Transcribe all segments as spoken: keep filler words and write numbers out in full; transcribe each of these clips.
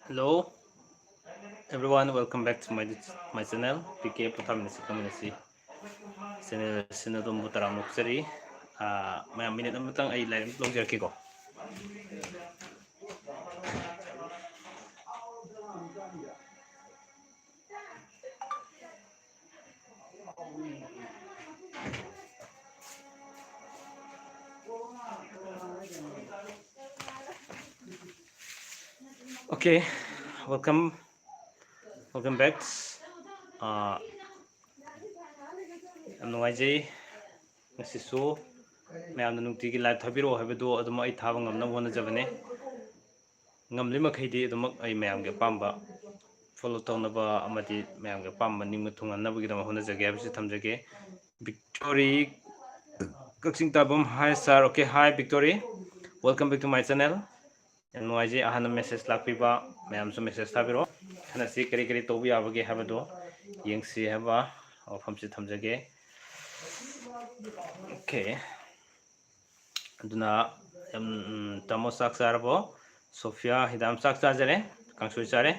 Hello, everyone, welcome back to my, my channel, P K Pothaminasi Kaminasi. Channel ꯑꯁꯤꯅ ꯑꯗꯣꯝꯕꯨ ꯇꯔꯥꯝꯅ ꯑꯣꯛꯆꯔꯤ꯫ ꯑꯥ, ꯃꯌꯥꯝ, minute ꯑꯃꯇꯪ ꯑꯩ ꯂꯥꯏꯔꯤꯛ ꯑꯃ ꯂꯧꯖꯔꯛꯀꯦꯀꯣ꯫ Okay, welcome, welcome back. ꯑꯥ, ꯌꯥꯝ ꯅꯨꯡꯉꯥꯏꯖꯩ꯫ ꯉꯁꯤꯁꯨ ꯃꯌꯥꯝꯅ ꯅꯨꯡꯇꯤꯒꯤ live ꯊꯥꯕꯤꯔꯛꯑꯣ ꯍꯥꯏꯕꯗꯨ ꯑꯗꯨꯃꯛ ꯑꯩ ꯊꯥꯕ ꯉꯝꯅꯕ ꯍꯣꯠꯅꯖꯕꯅꯦ꯫ ꯉꯝꯂꯤ ꯃꯈꯩꯗꯤ ꯑꯗꯨꯃꯛ ꯑꯩ ꯃꯌꯥꯝꯒꯤ ꯑꯄꯥꯝꯕ follow ꯇꯧꯅꯕ ꯑꯃꯗꯤ ꯃꯌꯥꯝꯒꯤ ꯑꯄꯥꯝꯕ ꯅꯤꯡꯕ ꯊꯨꯡꯍꯟꯅꯕꯒꯤꯗꯃꯛ ꯍꯣꯠꯅꯖꯒꯦ ꯍꯥꯏꯕꯁꯤ ꯊꯝꯖꯒꯦ꯫ ꯕꯤꯛꯇꯣꯔꯤ ꯀꯛꯆꯤꯡ ꯇꯥꯕꯝ, hi sir, okay, hi Victory, welcome back to my channel. ꯌꯥꯝ ꯅꯨꯡꯉꯥꯏꯖꯩ ꯑꯍꯥꯟꯕ message ꯂꯥꯛꯄꯤꯕ ꯃꯌꯥꯝꯁꯨ, message ꯊꯥꯕꯤꯔꯛꯑꯣ꯫ ꯈꯟꯅꯁꯤ ꯀꯔꯤ ꯀꯔꯤ ꯇꯧꯕ ꯌꯥꯕꯒꯦ ꯍꯥꯏꯕꯗꯣ ꯌꯦꯡꯁꯤ ꯍꯥꯏꯕ ꯋꯥꯐꯝꯁꯤ ꯊꯝꯖꯒꯦ꯫ Okay, ꯑꯗꯨꯅ ꯌꯥꯝ, ꯎꯝ, ꯇꯥꯃꯣ ꯆꯥꯛ ꯆꯥꯔꯕꯣ? ꯁꯣꯐꯤꯌꯥ ꯍꯤꯗꯥꯝ ꯆꯥꯛ ꯆꯥꯖꯔꯦ, ꯀꯥꯡꯁꯣꯏ ꯆꯥꯔꯦ꯫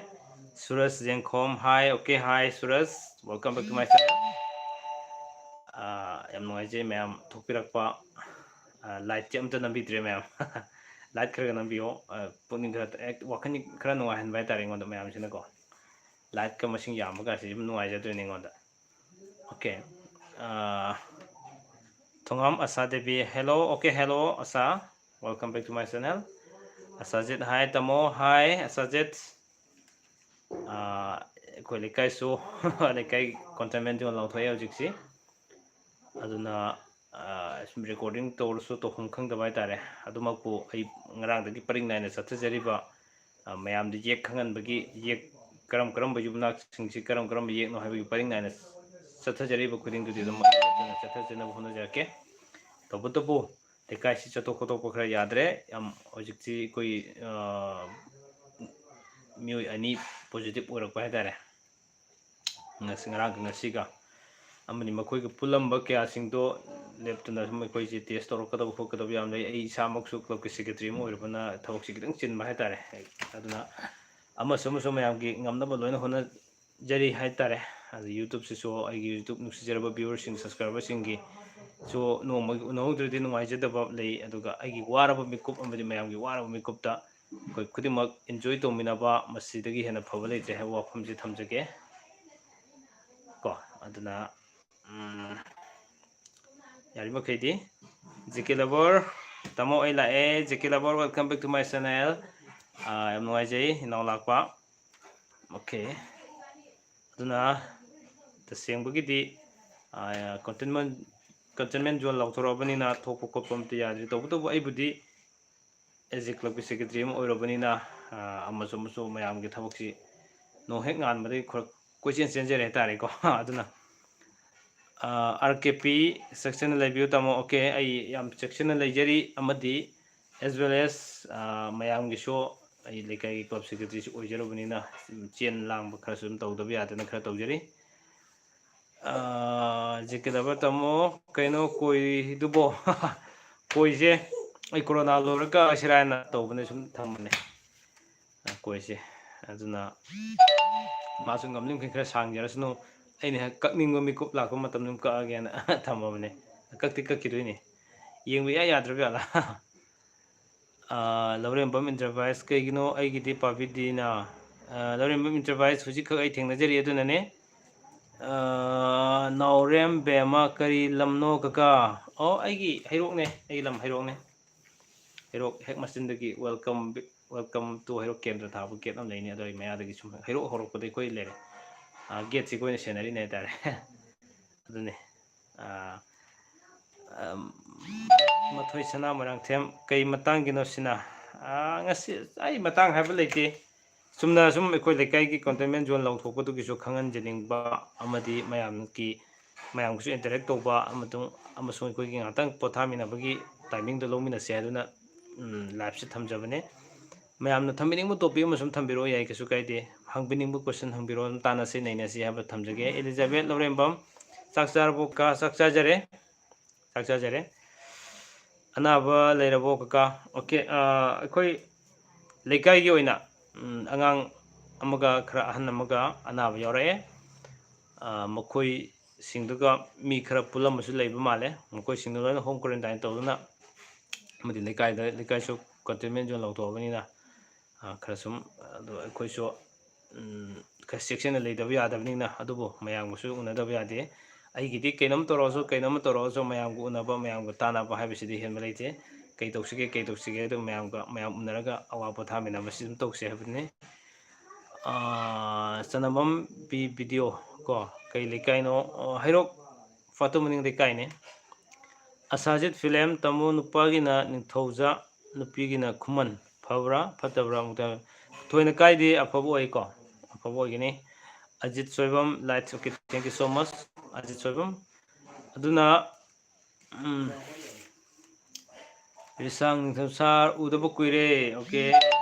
ꯁꯨꯔꯖ ꯖꯦꯡꯈꯣꯝ, hi, okay, hi Suraj, welcome back to my channel. ꯑꯥ, ꯌꯥꯝ ꯅꯨꯡꯉꯥꯏꯖꯩ ꯃꯌꯥꯝ ꯊꯣꯛꯄꯤꯔꯛꯄ꯫ ꯑꯥ, like ꯇꯤ ꯑꯝꯇ ꯅꯝꯕꯤꯗ꯭ꯔꯦ ꯃꯌꯥꯝ꯫ Like ꯈꯔ ꯈꯔ ꯅꯝꯕꯤꯌꯣ꯫ ꯑꯥ, ꯄꯨꯛꯅꯤꯡ ꯈꯔ, ꯋꯥꯈꯜ ꯈꯔ ꯅꯨꯡꯉꯥꯏꯍꯟꯕ ꯍꯥꯏꯇꯥꯔꯦ ꯑꯩꯉꯣꯟꯗ ꯃꯌꯥꯝꯁꯤꯅꯀꯣ꯫ Like ꯀ ꯃꯁꯤꯡ ꯌꯥꯝꯕꯒꯁꯤ ꯌꯥꯝ ꯅꯨꯡꯉꯥꯏꯖꯗꯣꯏꯅꯦ ꯑꯩꯉꯣꯟꯗ꯫ Okay. ꯑꯥ, ꯊꯣꯉꯥꯝ ꯑꯁꯥ ꯗꯦꯕꯤ, hello, okay, hello ꯑꯁꯥ, welcome back to my channel. ꯑꯁꯥꯖꯤꯠ, hi ꯇꯥꯃꯣ, hi ꯑꯁꯥꯖꯤꯠ꯫ ꯑꯥ, ꯑꯩꯈꯣꯏ ꯂꯩꯀꯥꯏꯁꯨ, ꯂꯩꯀꯥꯏ containment ꯂꯥꯎꯊꯣꯛꯑꯦ ꯍꯧꯖꯤꯛꯁꯤ꯫ ꯑꯗꯨꯅ, ꯑꯥ, ꯁꯨꯝ recording ꯇꯧꯔꯁꯨ ꯇꯧꯐꯝ ꯈꯪꯗꯕ ꯍꯥꯏꯇꯥꯔꯦ꯫ ꯑꯗꯨꯃꯛꯄꯨ ꯑꯩ ꯉꯔꯥꯡꯗꯒꯤ ꯄꯔꯤꯡ ꯅꯥꯏꯅ ꯆꯠꯊꯖꯔꯤꯕ, ꯑꯥ, ꯃꯌꯥꯝꯗ ꯌꯦꯛ ꯈꯪꯍꯟꯕꯒꯤ, ꯌꯦꯛ ꯀꯔꯝ ꯀꯔꯝꯕ ꯌꯨꯝꯅꯥꯛꯁꯤꯡꯁꯤ ꯀꯔꯝ ꯀꯔꯝꯕ ꯌꯦꯛꯅꯣ ꯍꯥꯏꯕꯒꯤ ꯄꯔꯤꯡ ꯅꯥꯏꯅ ꯆꯠꯊꯖꯔꯤꯕ ꯈꯨꯗꯤꯡꯗꯨꯗꯤ ꯑꯗꯨꯝ ꯆꯠꯊꯖꯅꯕ ꯍꯣꯠꯅꯖꯔꯛꯀꯦ꯫ ꯇꯧꯕꯇꯕꯨ ꯂꯩꯀꯥꯏꯁꯤ ꯆꯠꯊꯣꯛ ꯈꯣꯠꯇꯣꯛꯄ ꯈꯔ ꯌꯥꯗ꯭ꯔꯦ꯫ ꯌꯥꯝ ꯍꯧꯖꯤꯛꯁꯤ ꯑꯩꯈꯣꯏ, ꯑꯥ, ꯃꯤꯑꯣꯏ ꯑꯅꯤ positive ꯑꯣꯏꯔꯛꯄ ꯍꯥꯏꯇꯥꯔꯦ꯫ ꯉꯁꯤ, ꯉꯔꯥꯡꯒ ꯉꯁꯤꯒ꯫ ꯑꯃꯗꯤ ꯃꯈꯣꯏꯒ ꯄꯨꯜꯂꯝꯕ ꯀꯌꯥꯁꯤꯡꯗꯣ ꯂꯦꯞꯇꯅ ꯁꯨꯝ ꯑꯩꯈꯣꯏꯁꯦ test ꯇꯧꯔꯛꯀꯗꯕ ꯈꯣꯠꯀꯗꯕ ꯌꯥꯝ ꯂꯩ꯫ ꯑꯩ ꯏꯁꯥꯃꯛꯁꯨ club ꯀꯤ secretary ꯑꯃ ꯑꯣꯏꯔꯨꯕꯅ ꯊꯕꯛꯁꯤ ꯈꯤꯇꯪ ꯆꯤꯟꯕ ꯍꯥꯏꯇꯥꯔꯦ꯫ ꯑꯗꯨꯅ ꯑꯃꯁꯨ ꯑꯃꯁꯨ ꯃꯌꯥꯝꯒꯤ ꯉꯝꯅꯕ ꯂꯣꯏꯅ ꯍꯣꯠꯅꯖꯔꯤ ꯍꯥꯏꯇꯥꯔꯦ꯫ ꯑꯗꯨ YouTube-ꯁꯤꯁꯨ ꯑꯩꯒꯤ YouTube ꯅꯨꯡꯁꯤꯖꯔꯕ viewer-ꯁꯤꯡ, subscriber-ꯁꯤꯡꯒꯤ ꯁꯨ ꯅꯣꯡꯃꯒꯤ ꯎꯅꯍꯧꯗ꯭ꯔꯗꯤ ꯅꯨꯡꯉꯥꯏꯖꯗꯕ ꯂꯩ꯫ ꯑꯗꯨꯒ ꯑꯩꯒꯤ ꯋꯥꯔꯕ ꯃꯤꯀꯨꯞ ꯑꯃꯗꯤ ꯃꯌꯥꯝꯒꯤ ꯋꯥꯔꯕ ꯃꯤꯀꯨꯞꯇ ꯑꯩꯈꯣꯏ ꯈꯨꯗꯤꯡꯃꯛ enjoy ꯇꯧꯃꯤꯟꯅꯕ, ꯃꯁꯤꯗꯒꯤ ꯍꯦꯟꯅ ꯐꯕ ꯂꯩꯇ꯭ꯔꯦ ꯍꯥꯏꯕ ꯋꯥꯐꯝꯁꯤ ꯊꯝꯖꯒꯦ꯫ ꯀꯣ, ꯑꯗꯨꯅ, ꯎꯝ, ꯌꯥꯔꯤꯃꯈꯩꯗꯤ, J K Lover, ꯇꯥꯃꯣ ꯑꯩ ꯂꯥꯛꯑꯦ꯫ J K Lover, welcome back to my channel꯫ ꯑꯥ, ꯌꯥꯝ ꯅꯨꯡꯉꯥꯏꯖꯩ ꯏꯅꯥꯎ ꯂꯥꯛꯄ꯫ Okay꯫ ꯑꯗꯨꯅ ꯇꯁꯦꯡꯕꯒꯤꯗꯤ, ꯑꯥ, containment, containment zone ꯂꯥꯎꯊꯣꯔꯛꯑꯕꯅꯤꯅ ꯊꯣꯛꯄ ꯈꯣꯠꯄ ꯑꯝꯇ ꯌꯥꯗ꯭ꯔꯤ꯫ ꯇꯧꯕꯇꯕꯨ ꯑꯩꯕꯨꯗꯤ as a club-ꯀꯤ secretary ꯑꯃ ꯑꯣꯏꯔꯕꯅꯤꯅ, ꯑꯥ, ꯑꯃꯁꯨ ꯑꯃꯁꯨ ꯃꯌꯥꯝꯒꯤ ꯊꯕꯛꯁꯤ ꯅꯣꯡ ꯍꯦꯛ ꯉꯥꯟꯕꯗꯒꯤ ꯈꯨꯔꯛ-, ꯀꯣꯏꯆꯦꯟ ꯆꯦꯟꯖꯔꯦ ꯍꯥꯏꯇꯥꯔꯦꯀꯣ꯫ ꯑꯗꯨꯅ, ꯑꯥ, R K P ꯆꯦꯛꯁꯤꯟꯅ ꯂꯩꯕꯤꯌꯨ ꯇꯥꯃꯣ꯫ Okay, ꯑꯩ ꯌꯥꯝ ꯆꯦꯛꯁꯤꯟꯅ ꯂꯩꯖꯔꯤ, ꯑꯃꯗꯤ as well as, ꯑꯥ, ꯃꯌꯥꯝꯒꯤꯁꯨ ꯑꯩ ꯂꯩꯀꯥꯏꯒꯤ club secretary-ꯁꯨ ꯑꯣꯏꯖꯔꯨꯕꯅꯤꯅ ꯆꯦꯟ ꯂꯥꯡꯕ ꯈꯔꯁꯨ ꯑꯗꯨꯝ ꯇꯧꯗꯕ ꯌꯥꯗꯅ ꯈꯔ ꯇꯧꯖꯔꯤ꯫ ꯑꯥ, J K Lover ꯇꯥꯃꯣ, ꯀꯩꯅꯣ ꯀꯣꯏꯗꯨꯕꯣ? ꯀꯣꯏꯁꯦ ꯑꯩ corona ꯂꯣꯏꯔꯒ ꯀꯛꯑꯁꯤꯔꯥ ꯍꯥꯏꯅ ꯇꯧꯕꯅꯦ, ꯁꯨꯝ ꯊꯝꯕꯅꯦ꯫ ꯑꯥ, ꯀꯣꯏꯁꯦ꯫ ꯑꯗꯨꯅ ꯃꯥꯁꯨ ꯉꯝꯅꯤꯡꯈꯩ ꯈꯔ ꯁꯥꯡꯖꯔꯁꯅꯨ꯫ ꯑꯩꯅ ꯍꯦꯛ ꯀꯛꯅꯤꯡꯕ ꯃꯤꯀꯨꯞ ꯂꯥꯛꯄ ꯃꯇꯝꯗ ꯑꯗꯨꯝ ꯀꯛꯑꯒꯦꯅ ꯊꯝꯃꯕꯅꯦ꯫ ꯀꯛꯇꯤ ꯀꯛꯈꯤꯗꯣꯏꯅꯦ꯫ ꯌꯦꯡꯕ ꯏꯌꯥ ꯌꯥꯗ꯭ꯔꯕ ꯖꯥꯠꯂꯥ? ꯑꯥ, ꯂꯧꯔꯦꯝꯕꯝ Enterprise, ꯀꯩꯒꯤꯅꯣ ꯑꯩꯒꯤꯗꯤ ꯄꯥꯕꯤꯗꯤꯅ? ꯑꯥ, ꯂꯧꯔꯦꯝꯕꯝ Enterprise ꯍꯧꯖꯤꯛꯈꯛ ꯑꯩ ꯊꯦꯡꯅꯖꯔꯤ, ꯑꯗꯨꯅꯅꯦ꯫ ꯑꯥ, ꯅꯥꯎꯔꯦꯝꯕꯦꯝꯃ, ꯀꯔꯤ ꯂꯝꯅꯣ ꯀꯀꯥ? ꯑꯣ, ꯑꯩꯒꯤ ꯍꯩꯔꯣꯛꯅꯦ, ꯑꯩꯒꯤ ꯂꯝ ꯍꯩꯔꯣꯛꯅꯦ꯫ ꯍꯩꯔꯣꯛ ꯍꯦꯛ ꯃꯆꯤꯟꯗꯒꯤ welcome, welcome to ꯍꯩꯔꯣꯛ ꯀꯦꯟꯗ꯭ꯔ ꯊꯥꯕ gate ꯑꯃ ꯂꯩꯅꯤ, ꯑꯗꯨꯒꯤ ꯃꯌꯥꯗꯒꯤ ꯁꯨꯝ ꯍꯩꯔꯣꯛ ꯍꯧꯔꯛꯄꯗ ꯑꯩꯈꯣꯏ ꯂꯩꯔꯦ꯫ ꯑꯥ, gate-ꯁꯤ ꯑꯩꯈꯣꯏꯅ ꯁꯦꯟꯅꯔꯤꯅꯦ ꯍꯥꯏꯇꯥꯔꯦ꯫ ꯑꯗꯨꯅꯤ꯫ ꯑꯥ, ꯑꯝ, ꯃꯊꯣꯏ ꯁꯅꯥ ꯃꯣꯏꯔꯥꯡꯊꯦꯝ, ꯀꯩ ꯃꯇꯥꯡꯒꯤꯅꯣ ꯁꯤꯅ? ꯑꯥ, ꯉꯁꯤ ꯑꯩ ꯃꯇꯥꯡ ꯍꯥꯏꯕ ꯂꯩꯇꯦ꯫ ꯆꯨꯝꯅ ꯁꯨꯝ ꯑꯩꯈꯣꯏ ꯂꯩꯀꯥꯏꯒꯤ containment zone ꯂꯥꯎꯊꯣꯛꯄꯗꯨꯒꯤꯁꯨ ꯈꯪꯍꯟꯖꯅꯤꯡꯕ ꯑꯃꯗꯤ ꯃꯌꯥꯝꯒꯤ, ꯃꯌꯥꯝꯒꯁꯨ interact ꯇꯧꯕ ꯑꯃꯁꯨꯡ, ꯑꯃꯁꯨꯡ ꯑꯩꯈꯣꯏꯒꯤ ꯉꯥꯛꯇꯪ ꯄꯣꯊꯥꯃꯤꯟꯅꯕꯒꯤ timing-ꯗꯣ ꯂꯧꯃꯤꯟꯅꯁꯦ ꯍꯥꯏꯗꯨꯅ, ꯎꯝ, live-ꯁꯦ ꯊꯝꯖꯕꯅꯦ꯫ ꯃꯌꯥꯝꯅ ꯊꯝꯕꯤꯅꯤꯡꯕ topic ꯑꯃ ꯁꯨꯝ ꯊꯝꯕꯤꯔꯛꯑꯣ, ꯌꯥꯏ, ꯀꯩꯁꯨ ꯀꯥꯏꯗꯦ꯫ ꯍꯪꯕꯤꯅꯤꯡꯕ question ꯍꯪꯕꯤꯔꯛꯑꯣ, ꯑꯗꯨꯝ ꯇꯥꯟꯅꯁꯤ, ꯅꯩꯅꯁꯤ ꯍꯥꯏꯕ ꯊꯝꯖꯒꯦ꯫ ꯑꯦꯂꯤꯖꯥꯕꯦꯠ ꯂꯧꯔꯦꯝꯕꯝ, ꯆꯥꯛ ꯆꯥꯔꯕꯣ ꯀꯀꯥ? ꯆꯥꯛ ꯆꯥꯖꯔꯦ, ꯆꯥꯛ ꯆꯥꯖꯔꯦ꯫ ꯑꯅꯥꯕ ꯂꯩꯔꯕꯣ ꯀꯀꯥ? Okay, ꯑꯥ, ꯑꯩꯈꯣꯏ ꯂꯩꯀꯥꯏꯒꯤ ꯑꯣꯏꯅ ꯎꯝ, ꯑꯉꯥꯡ ꯑꯃꯒ ꯈꯔ ꯑꯍꯟ ꯑꯃꯒ ꯑꯅꯥꯕ ꯌꯥꯎꯔꯛꯑꯦ꯫ ꯑ, ꯃꯈꯣꯏꯁꯤꯡꯗꯨꯒ ꯃꯤ ꯈꯔ ꯄꯨꯜꯂꯝꯕꯁꯨ ꯂꯩꯕ ꯃꯥꯜꯂꯦ꯫ ꯃꯈꯣꯏꯁꯤꯡꯗꯨ ꯂꯣꯏꯅ home quarantine ꯇꯧꯗꯨꯅ, ꯑꯃꯗꯤ ꯂꯩꯀꯥꯏꯗ, ꯂꯩꯀꯥꯏꯁꯨ containment zone ꯂꯥꯎꯊꯣꯛꯑꯕꯅꯤꯅ, ꯑ, ꯈꯔ ꯁꯨꯝ, ꯑꯗꯨ ꯑꯩꯈꯣꯏꯁꯨ, ꯎꯝ, ꯈꯔ ꯆꯦꯛꯁꯤꯟꯅ ꯂꯩꯇꯕ ꯌꯥꯗꯕꯅꯤꯅ, ꯑꯗꯨꯕꯨ ꯃꯌꯥꯝꯒꯁꯨ ꯎꯅꯗꯕ ꯌꯥꯗꯦ꯫ ꯑꯩꯒꯤꯗꯤ ꯀꯩꯅꯣꯝ ꯇꯧꯔꯛꯑꯁꯨ, ꯀꯩꯅꯣꯝ ꯇꯧꯔꯛꯑꯁꯨ ꯃꯌꯥꯝꯒ ꯎꯅꯕ, ꯃꯌꯥꯝꯒ ꯇꯥꯟꯅꯕ ꯍꯥꯏꯕꯁꯤꯗꯤ ꯍꯦꯟꯕ ꯂꯩꯇꯦ꯫ ꯀꯩ ꯇꯧꯁꯤꯒꯦ, ꯀꯩ ꯇꯧꯁꯤꯒꯦ, ꯑꯗꯨ ꯃꯌꯥꯝꯒ, ꯃꯌꯥꯝ ꯎꯅꯔꯒ ꯑꯋꯥ ꯄꯣꯊꯥꯃꯤꯟꯅꯕꯁꯤ ꯑꯗꯨꯝ ꯇꯧꯁꯦ ꯍꯥꯏꯕꯗꯨꯅꯤ꯫ ꯑꯥ, ꯆꯅꯝꯕꯝ ꯄꯤ video ꯀꯣ, ꯀꯩ ꯂꯩꯀꯥꯏꯅꯣ? ꯑꯣ, ꯍꯩꯔꯣꯛ ꯐꯥꯇꯨ ꯃꯅꯤꯡ ꯂꯩꯀꯥꯏꯅꯦ꯫ ꯑꯁꯥꯖꯤꯠ film, ꯇꯥꯃꯣ, ꯅꯨꯄꯥꯒꯤꯅ ꯅꯤꯡꯊꯧꯖꯥ, ꯅꯨꯄꯤꯒꯤꯅ ꯈꯨꯃꯟ꯫ ꯐꯕ꯭ꯔꯥ ꯐꯠꯇꯕ꯭ꯔꯥ ꯑꯃꯨꯛꯇ? ꯊꯣꯏꯅ ꯀꯥꯏꯗꯦ, ꯑꯐꯕ ꯑꯣꯏꯀꯣ, ꯑꯐꯕ ꯑꯣꯏꯒꯅꯤ꯫ Ajit Soibam, like, okay, thank you so much, Ajit Soibam. ꯑꯗꯨꯅ, ꯎꯝ, ꯔꯤꯁꯥꯡ ꯅꯤꯡꯊꯧ sir ꯎꯗꯕ ꯀꯨꯏꯔꯦ꯫ Okay,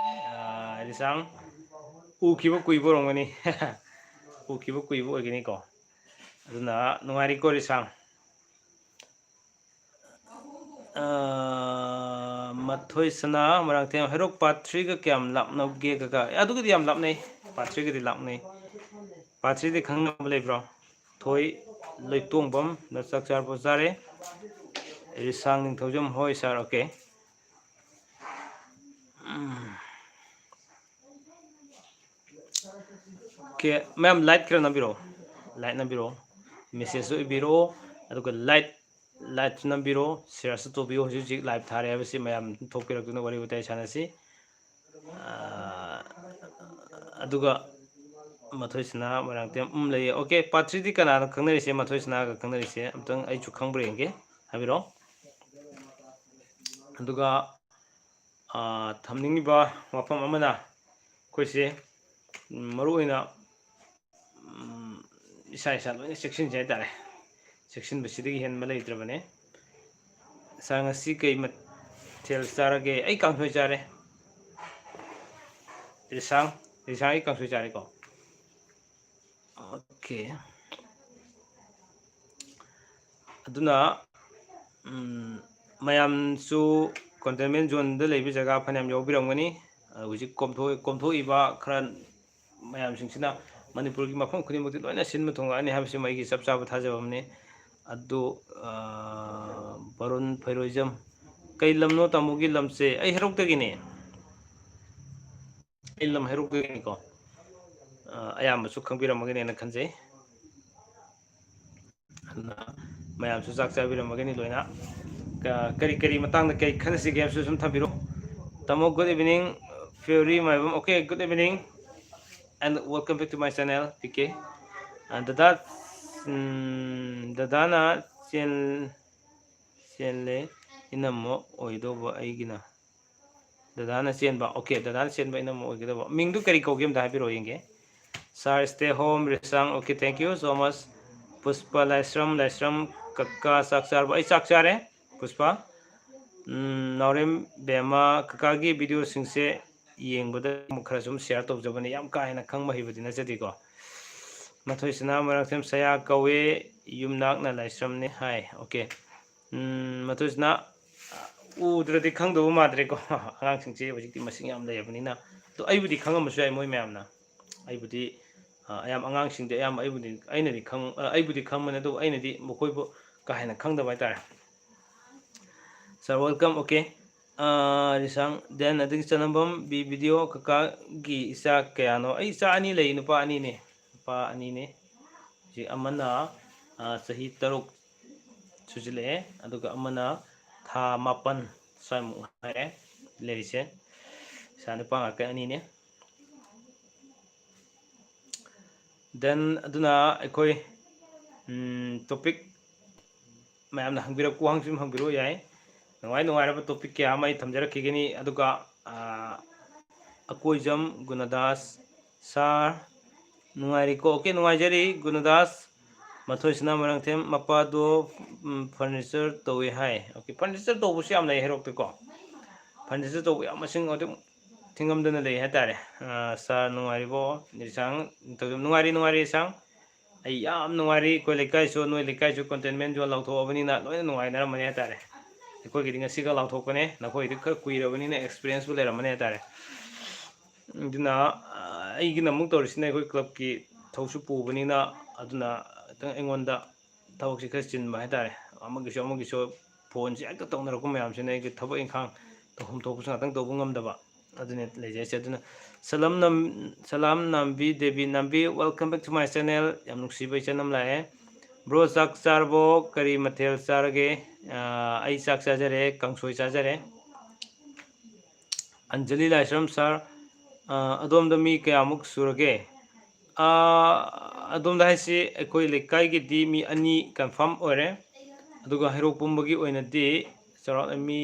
ꯑꯥ, ꯔꯤꯁꯥꯡ ꯎꯈꯤꯕ ꯀꯨꯏꯕ ꯑꯣꯏꯔꯝꯒꯅꯤ꯫ ꯎꯈꯤꯕ ꯀꯨꯏꯕ ꯑꯣꯏꯒꯅꯤꯀꯣ꯫ ꯑꯗꯨꯅ ꯅꯨꯡꯉꯥꯏꯔꯤꯀꯣ ꯔꯤꯁꯥꯡ? ꯑꯥ, ꯃꯊꯣꯏ ꯁꯅꯥ ꯃꯣꯏꯔꯥꯡꯊꯦꯝ, ꯍꯩꯔꯣꯛ part three ꯒ ꯀꯌꯥꯝ ꯂꯥꯞꯅꯒꯦ ꯀꯀꯥ? ꯑꯦ, ꯑꯗꯨꯒꯤꯗꯤ ꯌꯥꯝ ꯂꯥꯞꯅꯩ, part three ꯒꯗꯤ ꯂꯥꯞꯅꯩ꯫ Part three ꯗꯤ ꯈꯪꯅꯕ ꯂꯩꯕ꯭ꯔꯣ? ꯊꯣꯏ ꯂꯩꯇꯣꯡꯕꯝ, ꯅ ꯆꯥꯛ ꯆꯥꯔꯕꯣ? ꯆꯥꯔꯦ꯫ ꯔꯤꯁꯥꯡ ꯅꯤꯡꯊꯧꯖꯝ, ꯍꯣꯏ sir, okay꯫ ꯎꯝ꯫ Okay, ꯃꯌꯥꯝ like ꯈꯔ ꯅꯝꯕꯤꯔꯛꯑꯣ, like ꯅꯝꯕꯤꯔꯛꯑꯣ, message ꯁꯨ ꯏꯕꯤꯔꯛꯑꯣ, ꯑꯗꯨꯒ like, like ꯁꯨ ꯅꯝꯕꯤꯔꯛꯑꯣ, share ꯁꯨ ꯇꯧꯕꯤꯌꯨ꯫ ꯍꯧꯖꯤꯛ ꯍꯧꯖꯤꯛ live ꯊꯥꯔꯦ ꯍꯥꯏꯕꯁꯤ ꯃꯌꯥꯝ ꯊꯣꯛꯄꯤꯔꯛꯇꯨꯅ ꯋꯥꯔꯤ ꯋꯥꯇꯥꯏ ꯁꯥꯟꯅꯁꯤ꯫ ꯑꯥ, ꯑꯗꯨꯒ ꯃꯊꯣꯏꯁꯅꯥ ꯃꯣꯏꯔꯥꯡꯊꯦꯝ, ꯎꯝ, ꯂꯩꯌꯦ꯫ Okay, part three ꯗꯤ ꯀꯅꯥꯅ ꯈꯪꯅꯔꯤꯁꯦ? ꯃꯊꯣꯏꯁꯅꯥꯒ ꯈꯪꯅꯔꯤꯁꯦ ꯑꯝꯇꯪ ꯑꯩꯁꯨ ꯈꯪꯕ꯭ꯔꯥ ꯌꯦꯡꯒꯦ, ꯍꯥꯏꯕꯤꯔꯛꯑꯣ꯫ ꯑꯗꯨꯒ, ꯑꯥ, ꯊꯝꯅꯤꯡꯉꯤꯕ ꯋꯥꯐꯝ ꯑꯃꯅ, ꯑꯩꯈꯣꯏꯁꯦ, ꯎꯝ, ꯃꯔꯨꯑꯣꯏꯅ, ꯎꯝ, ꯏꯁꯥ ꯏꯁꯥ ꯂꯣꯏꯅ ꯆꯦꯛꯁꯤꯟꯁꯦ ꯍꯥꯏꯇꯥꯔꯦ꯫ ꯆꯦꯛꯁꯤꯟꯕꯁꯤꯗꯒꯤ ꯍꯦꯟꯕ ꯂꯩꯇ꯭ꯔꯕꯅꯦ꯫ Sir, ꯉꯁꯤ ꯀꯩ ꯃꯊꯦꯜ ꯆꯥꯔꯒꯦ? ꯑꯩ ꯀꯥꯡꯁꯣꯏ ꯆꯥꯔꯦ꯫ ꯔꯤꯁꯥꯡ, ꯔꯤꯁꯥꯡ, ꯑꯩ ꯀꯥꯡꯁꯣꯏ ꯆꯥꯔꯦꯀꯣ꯫ Okay꯫ ꯑꯗꯨꯅ, ꯎꯝ, ꯃꯌꯥꯝꯁꯨ containment zone ꯗ ꯂꯩꯕ ꯖꯒꯥ ꯐꯅꯌꯥꯝ ꯌꯥꯎꯕꯤꯔꯝꯒꯅꯤ꯫ ꯍꯧꯖꯤꯛ ꯀꯣꯝꯊꯣꯛ-, ꯀꯣꯝꯊꯣꯛꯏꯕ ꯈꯔ ꯃꯌꯥꯝꯁꯤꯡꯁꯤꯅ ꯃꯅꯤꯄꯨꯔꯒꯤ ꯃꯐꯝ ꯈꯨꯗꯤꯡꯃꯛꯇꯤ ꯂꯣꯏꯅ ꯁꯤꯟꯕ ꯊꯨꯡꯉꯛꯑꯅꯤ ꯍꯥꯏꯕꯁꯤꯃ ꯑꯩꯒꯤ ꯆꯞ ꯆꯥꯕ ꯊꯥꯖꯕ ꯑꯃꯅꯤ꯫ ꯑꯗꯨ, ꯑ, ꯕꯔꯨꯟ ꯐꯩꯔꯣꯏꯖꯝ, "ꯀꯩ ꯂꯝꯅꯣ ꯇꯥꯃꯣꯒꯤ ꯂꯝꯁꯦ?" ꯑꯩ ꯍꯩꯔꯣꯛꯇꯒꯤꯅꯦ꯫ ꯑꯩ ꯂꯝ ꯍꯩꯔꯣꯛꯇꯒꯤꯅꯤꯀꯣ꯫ ꯑ, ꯑꯌꯥꯝꯕꯁꯨ ꯈꯪꯕꯤꯔꯝꯃꯒꯅꯦꯅ ꯈꯟꯖꯩ꯫ ꯑꯗꯨꯅ ꯃꯌꯥꯝꯁꯨ ꯆꯥꯛ ꯆꯥꯕꯤꯔꯝꯃꯒꯅꯤ ꯂꯣꯏꯅ꯫ ꯀ-, ꯀꯔꯤ ꯀꯔꯤ ꯃꯇꯥꯡꯗ ꯀꯔꯤ ꯈꯟꯅꯁꯤꯒꯦ ꯍꯥꯏꯕꯁꯨ ꯁꯨꯝ ꯊꯝꯕꯤꯔꯣ꯫ ꯇꯥꯃꯣ, good evening, Fury Maibam. Okay, good evening and welcome back to my channel, P K. ꯑ, ꯗꯗꯥ, ꯎꯝ, ꯗꯗꯥꯅ ꯆꯦꯟ-, ꯆꯦꯜꯂꯦ, ꯏꯅꯝꯃ ꯑꯣꯏꯗꯧꯕ ꯑꯩꯒꯤꯅ꯫ ꯗꯗꯥꯅ ꯆꯦꯟꯕ꯫ Okay, ꯗꯗꯥꯅ ꯆꯦꯟꯕ ꯏꯅꯝꯃ ꯑꯣꯏꯒꯗꯕ꯫ ꯃꯤꯡꯗꯨ ꯀꯔꯤ ꯀꯧꯒꯦ ꯑꯝꯇ ꯍꯥꯏꯕꯤꯔꯛꯑꯣ ꯌꯦꯡꯒꯦ꯫ Sir, stay home, ꯔꯤꯁꯥꯡ꯫ Okay, thank you so much꯫ ꯄꯨꯁꯄ ꯂꯥꯏꯁ꯭ꯔꯝ, ꯂꯥꯏꯁ꯭ꯔꯝ, "ꯀꯀꯥ ꯆꯥꯛ ꯆꯥꯔꯕꯣ?" ꯑꯩ ꯆꯥꯛ ꯆꯥꯔꯦ, ꯄꯨꯁꯄ꯫ ꯎꯝ, ꯅꯥꯎꯔꯦꯝ ꯕꯦꯝꯃ, "ꯀꯀꯥꯒꯤ ꯚꯤꯗꯤꯑꯣꯁꯤꯡꯁꯦ ꯌꯦꯡꯕꯗ ꯑꯃꯨꯛ ꯈꯔ ꯁꯨꯝ share ꯇꯧꯖꯕꯅꯤ, ꯌꯥꯝ ꯀꯥ ꯍꯦꯟꯅ ꯈꯪꯕ ꯍꯩꯕꯗꯤ ꯅꯠꯆꯗꯦꯀꯣ꯫" ꯃꯊꯣꯏꯁꯅꯥ ꯃꯔꯥꯡꯊꯦꯝ, "ꯁꯌꯥ ꯀꯧꯋꯦ, ꯌꯨꯝꯅꯥꯛꯅ ꯂꯥꯏꯁ꯭ꯔꯝꯅꯤ" ꯍꯥꯏ꯫ Okay꯫ ꯎꯝ, ꯃꯊꯣꯏꯁꯅꯥ, ꯎꯗ꯭ꯔꯗꯤ ꯈꯪꯗꯧꯕ ꯃꯥꯟꯗ꯭ꯔꯦꯀꯣ꯫ ꯑꯉꯥꯡꯁꯤꯡꯁꯦ ꯍꯧꯖꯤꯛꯇꯤ ꯃꯁꯤꯡ ꯌꯥꯝ ꯂꯩꯔꯕꯅꯤꯅ꯫ ꯑꯗꯣ ꯑꯩꯕꯨꯗꯤ ꯈꯪꯉꯝꯕꯁꯨ ꯌꯥꯏ ꯃꯣꯏ ꯃꯌꯥꯝꯅ꯫ ꯑꯩꯕꯨꯗꯤ, ꯑ, ꯑꯌꯥꯝꯕ ꯑꯉꯥꯡꯁꯤꯡꯗꯤ ꯑꯌꯥꯝꯕ ꯑꯩꯕꯨꯗꯤ, ꯑꯩꯅꯗꯤ ꯈꯪ-, ꯑ, ꯑꯩꯕꯨꯗꯤ ꯈꯪꯕꯅꯦ, ꯑꯗꯨꯕꯨ ꯑꯩꯅꯗꯤ ꯃꯈꯣꯏꯕꯨ ꯀꯥ ꯍꯦꯟꯅ ꯈꯪꯗꯕ ꯍꯥꯏꯇꯥꯔꯦ꯫ Sir, welcome꯫ Okay꯫ ꯑ, ꯔꯤꯁꯥꯡ, then ꯑꯗꯒꯤ ꯆꯅꯝꯕꯝ, "ꯕꯤ ꯚꯤꯗꯤꯑꯣ ꯀꯀꯥꯒꯤ ꯏꯆꯥ ꯀꯌꯥꯅꯣ?" ꯑꯩ ꯏꯆꯥ ꯑꯅꯤ ꯂꯩ, ꯅꯨꯄꯥ ꯑꯅꯤꯅꯦ꯫ ꯅꯨꯄꯥ ꯑꯅꯤꯅꯦ꯫ ꯍꯧꯖꯤꯛ ꯑꯃꯅ, ꯑ, ꯆꯍꯤ ꯇꯔꯨꯛ ꯁꯨꯖꯤꯜꯂꯛꯑꯦ, ꯑꯗꯨꯒ ꯑꯃꯅ ꯊꯥ ꯃꯥꯄꯟ ꯁ꯭ꯋꯥꯏꯃꯨꯛ ꯉꯥꯏꯔꯦ ꯂꯩꯔꯤꯁꯦ꯫ ꯏꯆꯥ ꯅꯨꯄꯥ ꯉꯥꯛꯇ ꯑꯅꯤꯅꯦ꯫ Then ꯑꯗꯨꯅ ꯑꯩꯈꯣꯏ, ꯎꯝ, topic ꯃꯌꯥꯝꯅ ꯍꯪꯕꯤꯔꯛꯄ ꯋꯥꯍꯪꯁꯨ ꯑꯗꯨꯝ ꯍꯪꯕꯤꯔꯛꯑꯣ ꯌꯥꯏ꯫ ꯅꯨꯡꯉꯥꯏ ꯅꯨꯡꯉꯥꯏꯔꯕ topic ꯀꯌꯥ ꯑꯃ ꯑꯩ ꯊꯝꯖꯔꯛꯈꯤꯒꯅꯤ꯫ ꯑꯗꯨꯒ, ꯑ, ꯑꯀꯣꯏꯖꯝ ꯒꯨꯅꯗꯥꯁ, "Sir, ꯅꯨꯡꯉꯥꯏꯔꯤꯀꯣ?" Okay, ꯅꯨꯡꯉꯥꯏꯖꯔꯤ ꯒꯨꯅꯗꯥꯁ꯫ ꯃꯊꯣꯏꯁꯅꯥ ꯃꯔꯥꯡꯊꯦꯝ, "ꯃꯄꯥꯗꯣ, ꯎꯝ, furniture ꯇꯧꯋꯦ ꯍꯥꯏ꯫" Okay, furniture ꯇꯧꯕꯁꯨ ꯌꯥꯝ ꯂꯩ ꯍꯩꯔꯣꯛꯇꯀꯣ꯫ Furniture ꯇꯧꯕ ꯌꯥꯝ ꯃꯁꯤꯡ ꯑꯗꯨꯝ ꯊꯤꯡꯉꯝꯗꯅ ꯂꯩ ꯍꯥꯏꯇꯥꯔꯦ꯫ ꯑ, "Sir, ꯅꯨꯡꯉꯥꯏꯔꯤꯕꯣ?" ꯅꯤꯔꯁꯥꯡ, ꯅꯨꯡꯉꯥꯏꯔꯤ, ꯅꯨꯡꯉꯥꯏꯔꯤ ꯏꯁꯥꯡ꯫ ꯑꯩ ꯌꯥꯝ ꯅꯨꯡꯉꯥꯏꯔꯤ꯫ ꯑꯩꯈꯣꯏ ꯂꯩꯀꯥꯏꯁꯨ, ꯅꯣꯏ ꯂꯩꯀꯥꯏꯁꯨ containment zone ꯂꯥꯎꯊꯣꯛꯑꯕꯅꯤꯅ ꯂꯣꯏꯅ ꯅꯨꯡꯉꯥꯏꯅꯔꯝꯃꯅꯤ ꯍꯥꯏꯇꯥꯔꯦ꯫ ꯑꯩꯈꯣꯏꯒꯤꯗꯤ ꯉꯁꯤꯒ ꯂꯥꯎꯊꯣꯛꯄꯅꯦ, ꯅꯈꯣꯏꯒꯤꯗꯤ ꯈꯔ ꯀꯨꯏꯔꯕꯅꯤꯅ experience ꯄꯨ ꯂꯩꯔꯝꯃꯅꯤ ꯍꯥꯏꯇꯥꯔꯦ꯫ ꯑꯗꯨꯅ ꯑꯩꯒꯤꯅ ꯑꯃꯨꯛ ꯇꯧꯔꯤꯁꯤꯅ ꯑꯩꯈꯣꯏ clubꯀꯤ ꯊꯧꯁꯨ ꯄꯨꯕꯅꯤꯅ, ꯑꯗꯨꯅ ꯈꯤꯇꯪ ꯑꯩꯉꯣꯟꯗ ꯊꯕꯛꯁꯦ ꯈꯔ ꯆꯤꯟꯕ ꯍꯥꯏꯇꯥꯔꯦ꯫ ꯑꯃꯒꯤꯁꯨ ꯑꯃꯒꯤꯁꯨ phoneꯁꯦ ꯍꯦꯛꯇ ꯇꯧꯅꯔꯛꯄ ꯃꯌꯥꯝꯁꯤꯅ ꯑꯩꯒꯤ ꯊꯕꯛ ꯏꯪꯈꯥꯡ ꯇꯧꯐꯝ ꯊꯣꯛꯄꯁꯨ ꯉꯥꯛꯇꯪ ꯇꯧꯕ ꯉꯝꯗꯕ꯫ ꯑꯗꯨꯅꯦ ꯂꯩꯖꯔꯤꯁꯦ꯫ ꯑꯗꯨꯅ ꯁꯂꯥꯝ ꯅꯝ-, ꯁꯂꯥꯝ ꯅꯝꯕꯤ Devi ꯅꯝꯕꯤ, welcome back to my channel꯫ ꯌꯥꯝ ꯅꯨꯡꯁꯤꯕ ꯏꯆꯟ ꯑꯃ ꯂꯥꯛꯑꯦ꯫ Bro, ꯆꯥꯛ ꯆꯥꯔꯕꯣ? ꯀꯔꯤ ꯃꯊꯦꯜ ꯆꯥꯔꯒꯦ? ꯑꯥ, ꯑꯩ ꯆꯥꯛ ꯆꯥꯖꯔꯦ, ꯀꯥꯡꯁꯣꯏ ꯆꯥꯖꯔꯦ꯫ ꯑꯟꯖꯂꯤ ꯂꯥꯏꯁ꯭ꯔꯝ sir, ꯑꯥ, ꯑꯗꯣꯝꯗ ꯃꯤ ꯀꯌꯥꯃꯨꯛ ꯁꯨꯔꯒꯦ? ꯑꯥ, ꯑꯗꯣꯝꯗ ꯍꯥꯏꯁꯤ ꯑꯩꯈꯣꯏ ꯂꯩꯀꯥꯏꯒꯤꯗꯤ ꯃꯤ ꯑꯅꯤ confirm ꯑꯣꯏꯔꯦ, ꯑꯗꯨꯒ ꯍꯩꯔꯣꯛ ꯄꯨꯝꯕꯒꯤ ꯑꯣꯏꯅꯗꯤ ꯆꯥꯎꯔꯥꯛꯅ ꯃꯤ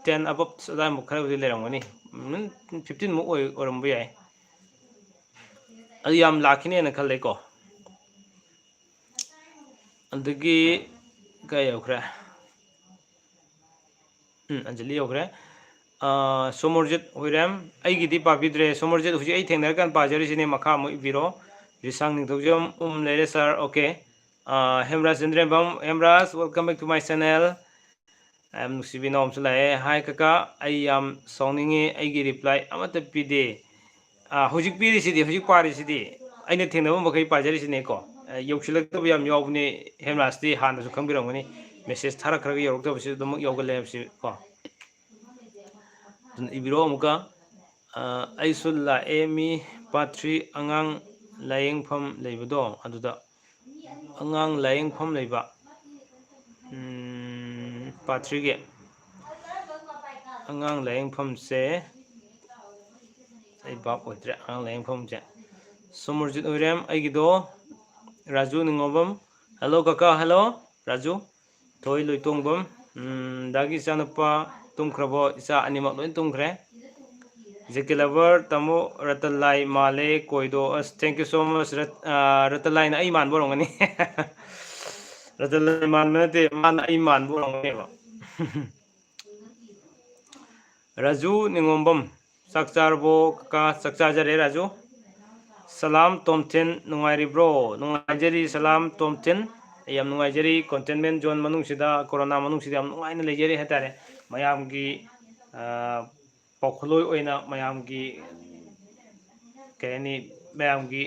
ten above ꯑꯗꯨꯋꯥꯏꯃꯨꯛ ꯈꯔꯕꯨꯗꯤ ꯂꯩꯔꯝꯒꯅꯤ, ꯎꯝ, fifteen ꯃꯨꯛ ꯑꯣꯏ-, ꯑꯣꯏꯔꯝꯕ ꯌꯥꯏ꯫ ꯑꯗꯨ ꯌꯥꯝ ꯂꯥꯛꯈꯤꯅꯦꯅ ꯈꯜꯂꯦꯀꯣ꯫ ꯑꯗꯒꯤ ꯀꯥꯏ ꯌꯧꯈ꯭ꯔꯦ? ꯎꯝ, ꯑꯟꯖꯂꯤ ꯌꯧꯈ꯭ꯔꯦ꯫ ꯑꯥ, ꯁꯣꯃꯣꯔꯖꯤꯠ ꯍꯨꯏꯔꯦꯝ, ꯑꯩꯒꯤꯗꯤ ꯄꯥꯕꯤꯗ꯭ꯔꯦ꯫ ꯁꯣꯃꯣꯔꯖꯤꯠ, ꯍꯧꯖꯤꯛ ꯑꯩ ꯊꯦꯡꯅꯔꯀꯥꯟꯗ ꯄꯥꯖꯔꯤꯁꯤꯅꯦ, ꯃꯈꯥ ꯑꯃꯨꯛ ꯏꯕꯤꯔꯣ꯫ ꯔꯤꯁꯥꯡ ꯅꯤꯡꯊꯧꯖꯝ, ꯎꯝ, ꯂꯩꯔꯦ sir, okay꯫ Ah, ꯍꯦꯝꯔꯥꯖ ꯆꯟꯗ꯭ꯔꯦꯝꯕꯝ, ꯍꯦꯝꯔꯥꯖ, welcome back to my channel꯫ ꯌꯥꯝ ꯅꯨꯡꯁꯤꯕ ꯏꯅꯥꯎ ꯑꯃꯁꯨ ꯂꯥꯛꯑꯦ꯫ Hi ꯀꯀꯥ, ꯑꯩ ꯌꯥꯝ ꯁꯥꯎꯅꯤꯡꯉꯤ, ꯑꯩꯒꯤ reply ꯑꯃꯠꯇ ꯄꯤꯗꯦ꯫ ꯑꯥ, ꯍꯧꯖꯤꯛ ꯄꯤꯔꯤꯁꯤꯗꯤ, ꯍꯧꯖꯤꯛ ꯄꯥꯔꯤꯁꯤꯗꯤ, ꯑꯩꯅ ꯊꯦꯡꯅꯕ ꯃꯈꯩ ꯄꯥꯖꯔꯤꯁꯤꯅꯦꯀꯣ꯫ ꯑꯥ, ꯌꯧꯁꯤꯜꯂꯛꯇꯕ ꯌꯥꯝ ꯌꯥꯎꯕꯅꯦ, ꯍꯦꯝꯔꯥꯖꯇꯤ ꯍꯥꯟꯅꯁꯨ ꯈꯪꯕꯤꯔꯝꯒꯅꯤ, message ꯊꯥꯔꯛꯈ꯭ꯔꯒ ꯌꯧꯔꯛꯇꯕꯁꯨ ꯑꯗꯨꯃꯛ ꯌꯥꯎꯒꯜꯂꯦ ꯍꯥꯏꯕꯁꯤ ꯀꯣ꯫ ꯑꯗꯨꯅ ꯏꯕꯤꯔꯣ ꯑꯃꯨꯛꯀ꯫ ꯑꯥ, ꯑꯩꯁꯨ ꯂꯥꯛꯑꯦ, ꯃꯤ part three ꯑꯉꯥꯡ ꯂꯥꯏꯌꯦꯡꯐꯝ ꯂꯩꯕꯗꯣ ꯑꯗꯨꯗ꯫ ꯑꯉꯥꯡ ꯂꯥꯏꯌꯦꯡꯐꯝ ꯂꯩꯕ, ꯎꯝ, part threeꯒꯤ ꯑꯉꯥꯡ ꯂꯥꯏꯌꯦꯡꯐꯝꯁꯦ ꯑꯩ ꯚꯥꯞ ꯑꯣꯏꯗ꯭ꯔꯦ, ꯑꯉꯥꯡ ꯂꯥꯏꯌꯦꯡꯐꯝꯁꯦ꯫ ꯁꯣꯃꯔꯖꯤꯠ ꯍꯨꯏꯔꯦꯝ, ꯑꯩꯒꯤꯗꯣ ꯔꯥꯖꯨ ꯅꯤꯉꯣꯝꯕꯝ꯫ Hello ꯀꯀꯥ, hello ꯔꯥꯖꯨ꯫ ꯊꯣꯏ ꯂꯣꯏꯇꯣꯡꯕꯝ, ꯎꯝ, ꯗꯥꯒꯤ ꯏꯆꯥꯅꯨꯄꯥ ꯇꯨꯝꯈ꯭ꯔꯕꯣ? ꯏꯆꯥ ꯑꯅꯤꯃꯛ ꯂꯣꯏ ꯇꯨꯝꯈ꯭ꯔꯦ꯫ ꯖꯦꯀꯦ ꯂꯚꯔ, ꯇꯥꯃꯣ ꯔꯇꯟꯂꯥꯏ ꯃꯥꯜꯂꯦ ꯀꯣꯏꯗꯣ꯫ ꯑꯁ, thank you so much꯫ ꯔꯠ-, ꯑꯥ, ꯔꯇꯟꯂꯥꯏꯅ ꯑꯩ ꯃꯥꯟꯕ ꯑꯣꯏꯔꯝꯒꯅꯤ꯫ ꯔꯇꯟꯂꯥꯏ ꯃꯥꯟꯕ ꯅꯠꯇꯦ, ꯃꯥꯅ ꯑꯩ ꯃꯥꯟꯕ ꯑꯣꯏꯔꯝꯒꯅꯦꯕ꯫ ꯔꯥꯖꯨ ꯅꯤꯉꯣꯝꯕꯝ, ꯆꯥꯛ ꯆꯥꯔꯕꯣ ꯀꯀꯥ? ꯆꯥꯛ ꯆꯥꯖꯔꯦ ꯔꯥꯖꯨ꯫ ꯁꯂꯥꯝ ꯇꯣꯝꯊꯤꯟ, ꯅꯨꯡꯉꯥꯏꯔꯤꯕ꯭ꯔꯣ? ꯅꯨꯡꯉꯥꯏꯖꯔꯤ ꯁꯂꯥꯝ ꯇꯣꯝꯊꯤꯟ, ꯑꯩ ꯌꯥꯝ ꯅꯨꯡꯉꯥꯏꯖꯔꯤ꯫ Containment zone ꯃꯅꯨꯡꯁꯤꯗ, ꯀꯣꯔꯣꯅꯥ ꯃꯅꯨꯡꯁꯤꯗ ꯌꯥꯝ ꯅꯨꯡꯉꯥꯏꯅ ꯂꯩꯖꯔꯤ ꯍꯥꯏꯇꯥꯔꯦ꯫ ꯃꯌꯥꯝꯒꯤ, ꯑ, ꯄꯥꯎꯈꯨꯝꯂꯣꯏ ꯑꯣꯏꯅ ꯃꯌꯥꯝꯒꯤ, ꯀꯩ ꯍꯥꯏꯅꯤ, ꯃꯌꯥꯝꯒꯤ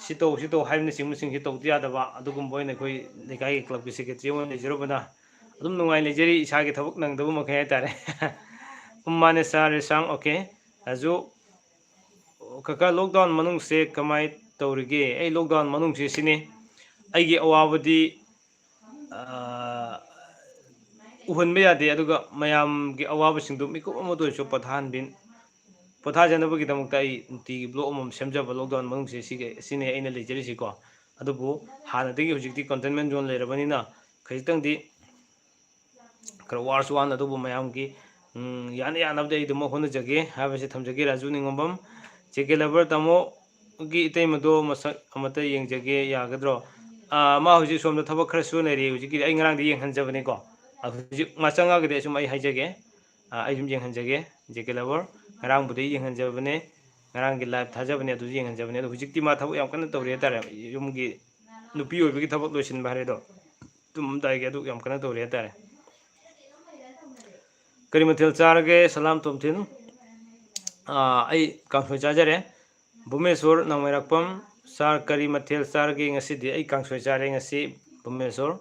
ꯁꯤ ꯇꯧ, ꯁꯤ ꯇꯧ ꯍꯥꯏꯕꯅꯆꯤꯡꯕꯁꯤꯡꯁꯤ ꯇꯧꯗ ꯌꯥꯗꯕ, ꯑꯗꯨꯒꯨꯝꯕ ꯑꯣꯏꯅ ꯑꯩꯈꯣꯏ ꯂꯩꯀꯥꯏꯒꯤ clubꯀꯤ secretary ꯑꯃ ꯂꯩꯖꯔꯨꯕꯅ ꯑꯗꯨꯝ ꯅꯨꯡꯉꯥꯏ ꯂꯩꯖꯔꯤ, ꯏꯁꯥꯒꯤ ꯊꯕꯛ ꯅꯪꯗꯕ ꯃꯈꯩ ꯍꯥꯏꯇꯥꯔꯦ꯫ ꯎꯝ, ꯃꯥꯅꯦ sir, ꯔꯤꯁꯥꯡ, okay꯫ ꯔꯥꯖꯨ, ꯀꯀꯥ, lockdown ꯃꯅꯨꯡꯁꯦ ꯀꯃꯥꯏ ꯇꯧꯔꯤꯒꯦ? ꯑꯩ lockdown ꯃꯅꯨꯡꯁꯦ ꯁꯤꯅꯤ, ꯑꯩꯒꯤ ꯑꯋꯥꯕꯗꯤ, ꯑꯥ, ꯎꯍꯟꯕ ꯌꯥꯗꯦ, ꯑꯗꯨꯒ ꯃꯌꯥꯝꯒꯤ ꯑꯋꯥꯕꯁꯤꯡꯗꯨ ꯃꯤꯀꯨꯞ ꯑꯃꯗ ꯑꯣꯏꯔꯁꯨ ꯄꯣꯊꯥꯍꯟꯕꯤ-, ꯄꯣꯊꯥꯖꯅꯕꯒꯤꯗꯃꯛꯇ ꯑꯩ ꯅꯨꯡꯇꯤꯒꯤ vlog ꯑꯃꯃꯝ ꯁꯦꯝꯖꯕ lockdown ꯃꯅꯨꯡꯁꯦ ꯁꯤꯒꯤ, ꯁꯤꯅꯤ ꯑꯩꯅ ꯂꯩꯖꯔꯤꯁꯤꯀꯣ꯫ ꯑꯗꯨꯕꯨ ꯍꯥꯟꯅꯗꯒꯤ ꯍꯧꯖꯤꯛꯇꯤ containment zone ꯂꯩꯔꯕꯅꯤꯅ ꯈꯖꯤꯛꯇꯪꯗꯤ ꯈꯔ ꯋꯥꯔꯁꯨ ꯋꯥꯅ, ꯑꯗꯨꯕꯨ ꯃꯌꯥꯝꯒꯤ, ꯎꯝ, ꯌꯥꯅ ꯌꯥꯅꯕꯗꯤ ꯑꯩ ꯑꯗꯨꯃꯛ ꯍꯣꯠꯅꯖꯒꯦ ꯍꯥꯏꯕꯁꯤ ꯊꯝꯖꯒꯦ꯫ ꯔꯥꯖꯨ ꯅꯤꯡꯉꯣꯝꯕꯝ, JK Lover ꯇꯥꯃꯣꯒꯤ ꯏꯇꯩꯃꯗꯣ ꯃꯁꯛ ꯑꯃꯠꯇ ꯌꯦꯡꯖꯒꯦ, ꯌꯥꯒꯗ꯭ꯔꯣ? ꯑꯥ, ꯃꯥ ꯍꯧꯖꯤꯛ ꯁꯣꯝꯗ ꯊꯕꯛ ꯈꯔ ꯁꯨ ꯂꯩꯔꯤ꯫ ꯍꯧꯖꯤꯛꯀꯤꯗꯤ ꯑꯩ ꯉꯔꯥꯡꯗꯤ ꯌꯦꯡꯍꯟꯖꯕꯅꯤꯀꯣ꯫ ꯑꯥ, ꯍꯧꯖꯤꯛ ꯃꯥ ꯆꯪꯉꯛꯑꯒꯗꯤ ꯑꯩ ꯁꯨꯝ ꯑꯩ ꯍꯥꯏꯖꯒꯦ꯫ ꯑꯥ, ꯑꯩ ꯁꯨꯝ ꯌꯦꯡꯍꯟꯖꯒꯦ꯫ JK Lover, ꯉꯔꯥꯡꯕꯨꯗꯤ ꯌꯦꯡꯍꯟꯖꯕꯅꯦ, ꯉꯔꯥꯡꯒꯤ live ꯊꯥꯖꯕꯅꯦ, ꯑꯗꯨꯁꯨ ꯌꯦꯡꯍꯟꯖꯕꯅꯦ꯫ ꯑꯗꯣ ꯍꯧꯖꯤꯛꯇꯤ ꯃꯥ ꯊꯕꯛ ꯌꯥꯝ ꯀꯟꯅ ꯇꯧꯔꯤ ꯍꯥꯏꯇꯥꯔꯦ, ꯌꯨꯝꯒꯤ ꯅꯨꯄꯤ ꯑꯣꯏꯕꯒꯤ ꯊꯕꯛ ꯂꯣꯏꯁꯤꯟꯕ ꯍꯥꯏꯔꯦꯗꯣ꯫ ꯇꯨꯝꯃꯝꯗꯥꯏꯒꯤ ꯑꯗꯨ ꯌꯥꯝ ꯀꯟꯅ ꯇꯧꯔꯤ ꯍꯥꯏꯇꯥꯔꯦ꯫ ꯀꯔꯤ ꯃꯊꯦꯜ ꯆꯥꯔꯒꯦ, ꯁꯂꯥꯝ ꯇꯣꯝꯊꯤꯟ? ꯑꯥ, ꯑꯩ ꯀꯥꯡꯁꯣꯏ ꯆꯥꯖꯔꯦ꯫ ꯚꯨꯃꯦꯁꯣꯔ ꯅꯥꯎꯃꯩꯔꯥꯛꯄꯝ, sir, ꯀꯔꯤ ꯃꯊꯦꯜ ꯆꯥꯔꯒꯦ ꯉꯁꯤꯗꯤ? ꯑꯩ ꯀꯥꯡꯁꯣꯏ ꯆꯥꯔꯦ ꯉꯁꯤ, ꯚꯨꯃꯦꯁꯣꯔ꯫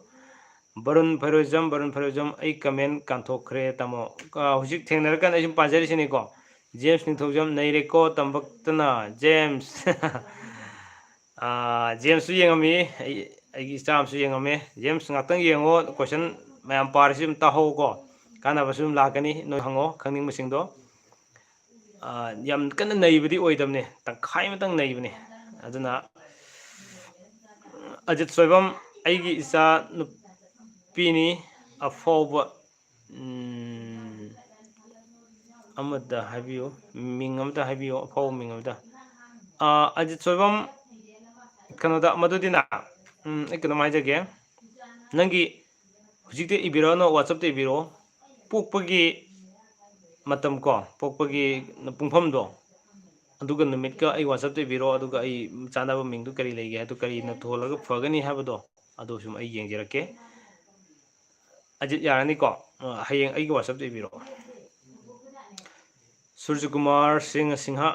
ꯕꯔꯨꯟ ꯐꯩꯔꯣꯏꯖꯝ, ꯕꯔꯨꯟ ꯐꯩꯔꯣꯏꯖꯝ, ꯑꯩ comment ꯀꯥꯟꯊꯣꯛꯈ꯭ꯔꯦ, ꯇꯥꯃꯣ꯫ ꯑꯥ, ꯍꯧꯖꯤꯛ ꯊꯦꯡꯅꯔꯀꯥꯟꯗ ꯑꯩ ꯁꯨꯝ ꯄꯥꯖꯔꯤꯁꯤꯅꯤꯀꯣ꯫ ꯖꯦꯝꯁ ꯅꯤꯡꯊꯧꯖꯝ, ꯅꯩꯔꯦꯀꯣ, ꯇꯝꯕꯛꯇꯅ, ꯖꯦꯝꯁ꯫ ꯑꯥ, ꯖꯦꯝꯁꯁꯨ ꯌꯦꯡꯉꯝꯃꯤ, ꯑꯩ, ꯑꯩꯒꯤ ꯏꯆꯥ ꯑꯃꯁꯨ ꯌꯦꯡꯉꯝꯃꯦ꯫ ꯖꯦꯝꯁ, ꯉꯥꯛꯇꯪ ꯌꯦꯡꯉꯣ, question ꯃꯌꯥꯝ ꯄꯥꯔꯤꯁꯤ ꯑꯗꯨꯝ ꯇꯥꯍꯧꯀꯣ, ꯀꯥꯟꯅꯕꯁꯨ ꯑꯗꯨꯝ ꯂꯥꯛꯀꯅꯤ, ꯅꯣꯏ ꯍꯪꯉꯣ ꯈꯪꯅꯤꯡꯕꯁꯤꯡꯗꯣ꯫ ꯑꯥ, ꯌꯥꯝ ꯀꯟꯅ ꯅꯩꯕꯗꯤ ꯑꯣꯏꯗꯕꯅꯤ, ꯇꯪꯈꯥꯏ ꯑꯃꯇꯪ ꯅꯩꯕꯅꯤ꯫ ꯑꯗꯨꯅ ꯑꯖꯤꯠ ꯁꯣꯏꯕꯝ, ꯑꯩꯒꯤ ꯏꯆꯥ ꯅꯨꯄꯤꯅꯤ, ꯑꯐꯥꯎꯕ, ꯎꯝ, ꯑꯃꯗ ꯍꯥꯏꯕꯤꯌꯨ, ꯃꯤꯡ ꯑꯃꯗ ꯍꯥꯏꯕꯤꯌꯨ, ꯑꯐꯥꯎꯕ ꯃꯤꯡ ꯑꯃꯗ꯫ ꯑꯥ, ꯑꯖꯤꯠ ꯁꯣꯏꯕꯝ, ꯀꯩꯅꯣꯗ, ꯃꯗꯨꯗꯤꯅ, ꯎꯝ, ꯑꯩ ꯀꯩꯅꯣꯝ ꯍꯥꯏꯖꯒꯦ, ꯅꯪꯒꯤ ꯍꯧꯖꯤꯛꯇꯤ ꯏꯕꯤꯔꯛꯑꯅꯨ, WhatsAppꯇ ꯏꯕꯤꯔꯛꯑꯣ꯫ ꯄꯣꯛꯄꯒꯤ ꯃꯇꯝ ꯀꯣ, ꯄꯣꯛꯄꯒꯤ ꯄꯨꯡꯐꯝꯗꯣ, ꯑꯗꯨꯒ ꯅꯨꯃꯤꯠꯀ ꯑꯩ WhatsAppꯇ ꯏꯕꯤꯔꯛꯑꯣ, ꯑꯗꯨꯒ ꯑꯩ ꯆꯥꯅꯕ ꯃꯤꯡꯗꯨ ꯀꯔꯤ ꯂꯩꯒꯦ ꯍꯥꯏꯕꯗꯨ, ꯀꯔꯤꯅ ꯊꯣꯜꯂꯒ ꯐꯒꯅꯤ ꯍꯥꯏꯕꯗꯣ, ꯑꯗꯨ ꯁꯨꯝ ꯑꯩ ꯌꯦꯡꯖꯔꯛꯀꯦ꯫ ꯑꯖꯤꯠ, ꯌꯥꯔꯅꯤꯀꯣ? ꯑ, ꯍꯌꯦꯡ ꯑꯩꯒꯤ WhatsAppꯇ ꯏꯕꯤꯔꯛꯑꯣ꯫ ꯁꯨꯔꯖꯀꯨꯃꯥꯔ ꯁꯤꯡ ꯁꯤꯡꯍ,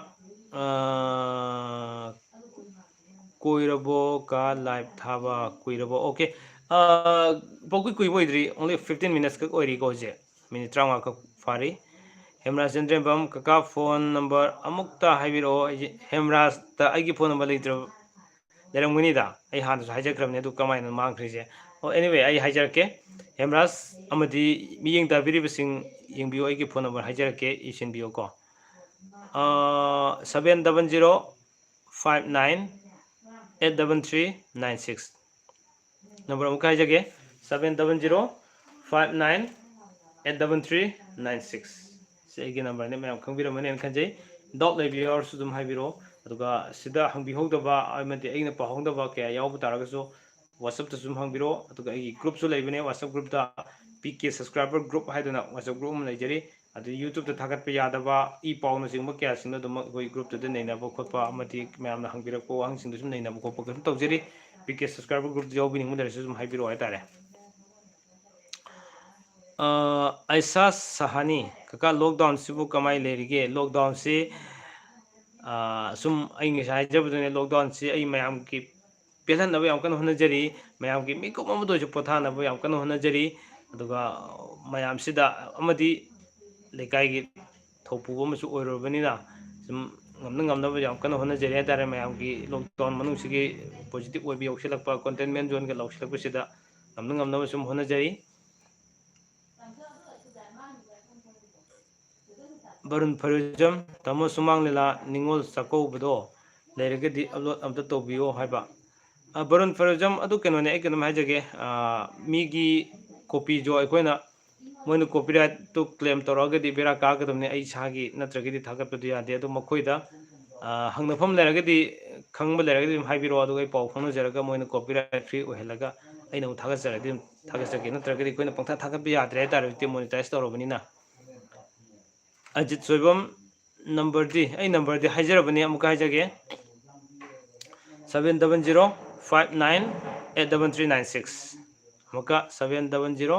ꯑꯥ, ꯀꯨꯏꯔꯕꯣ ꯀꯥ live ꯊꯥꯕ? ꯀꯨꯏꯔꯕꯣ? Okay. ꯑꯥ, ꯄꯥꯎꯀꯨꯏ ꯀꯨꯏꯕ ꯑꯣꯏꯗ꯭ꯔꯤ, only fifteen minutes ꯈꯛ ꯑꯣꯏꯔꯤꯀꯣ ꯍꯧꯖꯤꯛ, minute ꯇꯔꯥꯃꯉꯥ ꯈꯛ ꯐꯥꯔꯤ꯫ ꯍꯦꯝꯔꯥꯖ ꯆꯟꯗ꯭ꯔꯦꯝꯕꯝ, ꯀꯀꯥ phone number ꯑꯃꯨꯛꯇ ꯍꯥꯏꯕꯤꯔꯛꯑꯣ꯫ ꯑꯩꯁꯦ ꯍꯦꯝꯔꯥꯖꯇ ꯑꯩꯒꯤ phone number ꯂꯩꯇ꯭ꯔꯕ, ꯂꯩꯔꯝꯒꯅꯤꯗ, ꯑꯩ ꯍꯥꯟꯅꯁꯨ ꯍꯥꯏꯖꯈ꯭ꯔꯕꯅꯤ, ꯑꯗꯨ ꯀꯃꯥꯏꯅ ꯃꯥꯡꯈ꯭ꯔꯤꯁꯦ? ꯑꯣ, anyway, ꯑꯩ ꯍꯥꯏꯖꯔꯛꯀꯦ꯫ ꯍꯦꯝꯔꯥꯖ ꯑꯃꯗꯤ ꯃꯤꯠꯌꯦꯡ ꯇꯥꯕꯤꯔꯤꯕꯁꯤꯡ ꯌꯦꯡꯕꯤꯌꯨ, ꯑꯩꯒꯤ phone number ꯍꯥꯏꯖꯔꯛꯀꯦ, ꯏꯁꯤꯟꯕꯤꯌꯨꯀꯣ꯫ ꯑꯥ, seven double zero five nine eight double three nine six꯫ Number ꯑꯃꯨꯛꯀ ꯍꯥꯏꯖꯒꯦ, seven double zero five nine eight double three nine six꯫ ꯁꯤ ꯑꯩꯒꯤ numberꯅꯤ, ꯃꯌꯥꯝ ꯈꯪꯕꯤꯔꯝꯃꯅꯤ ꯍꯥꯏꯅ ꯈꯟꯖꯩ꯫ Doubt ꯂꯩꯕ ꯌꯥꯎꯔꯁꯨ ꯑꯗꯨꯝ ꯍꯥꯏꯕꯤꯔꯛꯑꯣ꯫ ꯑꯗꯨꯒ ꯁꯤꯗ ꯍꯪꯕꯤꯍꯧꯗꯕ ꯑꯃꯗꯤ ꯑꯩꯅ ꯄꯥꯍꯧꯗꯕ ꯀꯌꯥ ꯌꯥꯎꯕ ꯇꯥꯔꯒꯁꯨ WhatsAppꯇꯁꯨ ꯑꯗꯨꯝ ꯍꯪꯕꯤꯔꯛꯑꯣ꯫ ꯑꯗꯨꯒ ꯑꯩꯒꯤ groupꯁꯨ ꯂꯩꯕꯅꯦ, WhatsApp groupꯇ P K subscriber group ꯍꯥꯏꯗꯅ WhatsApp group ꯑꯃ ꯂꯩꯖꯔꯤ꯫ ꯑꯗꯨ YouTubeꯇ ꯊꯥꯒꯠꯄ ꯌꯥꯗꯕ ꯏ ꯄꯥꯎꯅꯆꯤꯡꯕ ꯀꯌꯥꯁꯤꯡꯗꯣ ꯑꯗꯨꯃꯛ ꯑꯩꯈꯣꯏ groupꯇꯨꯗ ꯅꯩꯅꯕ ꯈꯣꯠꯄ ꯑꯃꯗꯤ ꯃꯌꯥꯝꯅ ꯍꯪꯕꯤꯔꯛꯄ ꯋꯥꯍꯪꯁꯤꯡꯗꯨ ꯁꯨꯝ ꯅꯩꯅꯕ ꯈꯣꯠꯄ ꯀꯩꯁꯨꯝ ꯇꯧꯖꯔꯤ꯫ ꯄꯤ ꯀꯦ subscriber groupꯇ ꯌꯥꯎꯕꯤꯅꯤꯡꯕ ꯂꯩꯔꯁꯨ ꯑꯗꯨꯝ ꯍꯥꯏꯕꯤꯔꯛꯑꯣ ꯍꯥꯏꯇꯥꯔꯦ꯫ ꯑꯥ, ꯑꯥꯏꯁꯥ ꯁꯍꯥꯅꯤ, ꯀꯀꯥ, lockdownꯁꯤꯕꯨ ꯀꯃꯥꯏ ꯂꯩꯔꯤꯒꯦ? Lockdownꯁꯤ, ꯑꯥ, ꯁꯨꯝ ꯑꯩ ꯉꯁꯥꯏ ꯍꯥꯏꯖꯕꯗꯨꯅꯦ, lockdownꯁꯤ ꯑꯩ ꯃꯌꯥꯝꯒꯤ ꯄꯦꯜꯍꯟꯅꯕ ꯌꯥꯝ ꯀꯟꯅ ꯍꯣꯠꯅꯖꯔꯤ, ꯃꯌꯥꯝꯒꯤ ꯃꯤꯀꯨꯞ ꯑꯃꯗ ꯑꯣꯏꯔꯁꯨ ꯄꯣꯊꯥꯅꯕ ꯌꯥꯝ ꯀꯟꯅ ꯍꯣꯠꯅꯖꯔꯤ꯫ ꯑꯗꯨꯒ ꯃꯌꯥꯝꯁꯤꯗ ꯑꯃꯗꯤ ꯂꯩꯀꯥꯏꯒꯤ ꯊꯧꯄꯨꯕ ꯑꯃꯁꯨ ꯑꯣꯏꯔꯨꯔꯕꯅꯤꯅ ꯁꯨꯝ ꯉꯝꯅ ꯉꯝꯅꯕ ꯌꯥꯝ ꯀꯟꯅ ꯍꯣꯠꯅꯖꯔꯤ ꯍꯥꯏꯇꯥꯔꯦ꯫ ꯃꯌꯥꯝꯒꯤ lockdown ꯃꯅꯨꯡꯁꯤꯒꯤ positive ꯑꯣꯏꯕ ꯌꯧꯁꯤꯜꯂꯛꯄ, containment zoneꯒ ꯂꯧꯁꯤꯜꯂꯛꯄꯁꯤꯗ ꯉꯝꯅ ꯉꯝꯅꯕ ꯁꯨꯝ ꯍꯣꯠꯅꯖꯔꯤ꯫ ꯕꯔꯨꯟ ꯐꯔꯨꯖꯝ, ꯇꯥꯃꯣ ꯁꯨꯃꯥꯡ ꯂꯤꯂꯥ ꯅꯤꯉꯣꯜ ꯆꯥꯛꯀꯧꯕꯗꯣ ꯂꯩꯔꯒꯗꯤ upload ꯑꯝꯇ ꯇꯧꯕꯤꯌꯣ ꯍꯥꯏꯕ꯫ ꯑ, ꯕꯔꯨꯟ ꯐꯔꯨꯖꯝ, ꯑꯗꯨ ꯀꯩꯅꯣꯅꯦ, ꯑꯩ ꯀꯩꯅꯣꯝ ꯍꯥꯏꯖꯒꯦ꯫ ꯑ, ꯃꯤꯒꯤ copyꯁꯨ ꯑꯩꯈꯣꯏꯅ, ꯃꯣꯏꯅ copyrightꯇꯨ claim ꯇꯧꯔꯛꯑꯒꯗꯤ ꯕꯦꯔꯥ ꯀꯥꯒꯗꯕꯅꯤ꯫ ꯑꯩ ꯏꯁꯥꯒꯤ ꯅꯠꯇ꯭ꯔꯒꯗꯤ ꯊꯥꯒꯠꯄꯗꯨ ꯌꯥꯗꯦ꯫ ꯑꯗꯨ ꯃꯈꯣꯏꯗ, ꯑ, ꯍꯪꯅꯐꯝ ꯂꯩꯔꯒꯗꯤ, ꯈꯪꯕ ꯂꯩꯔꯒꯗꯤ ꯑꯗꯨꯝ ꯍꯥꯏꯕꯤꯔꯛꯑꯣ, ꯑꯗꯨꯒ ꯑꯩ ꯄꯥꯎ ꯐꯥꯎꯅꯖꯔꯒ ꯃꯣꯏꯅ copyright free ꯑꯣꯏꯍꯜꯂꯒ ꯑꯩꯅ ꯑꯃꯨꯛ ꯊꯥꯒꯠꯆꯔꯗꯤ ꯑꯗꯨꯝ ꯊꯥꯒꯠꯆꯒꯦ, ꯅꯠꯇ꯭ꯔꯒꯗꯤ ꯑꯩꯈꯣꯏꯅ ꯄꯪꯊꯥ ꯊꯥꯒꯠꯄ ꯌꯥꯗ꯭ꯔꯦ ꯍꯥꯏꯇꯥꯔꯦ, ꯍꯧꯖꯤꯛꯇꯤ monetize ꯇꯧꯔꯕꯅꯤꯅ꯫ ꯑꯖꯤꯠ ꯁꯣꯏꯕꯝ, numberꯗꯤ, ꯑꯩ numberꯗꯤ ꯍꯥꯏꯖꯔꯕꯅꯤ, ꯑꯃꯨꯛꯀ ꯍꯥꯏꯖꯒꯦ, seven double zero five nine eight double three nine six꯫ ꯑꯃꯨꯛꯀ seven double zero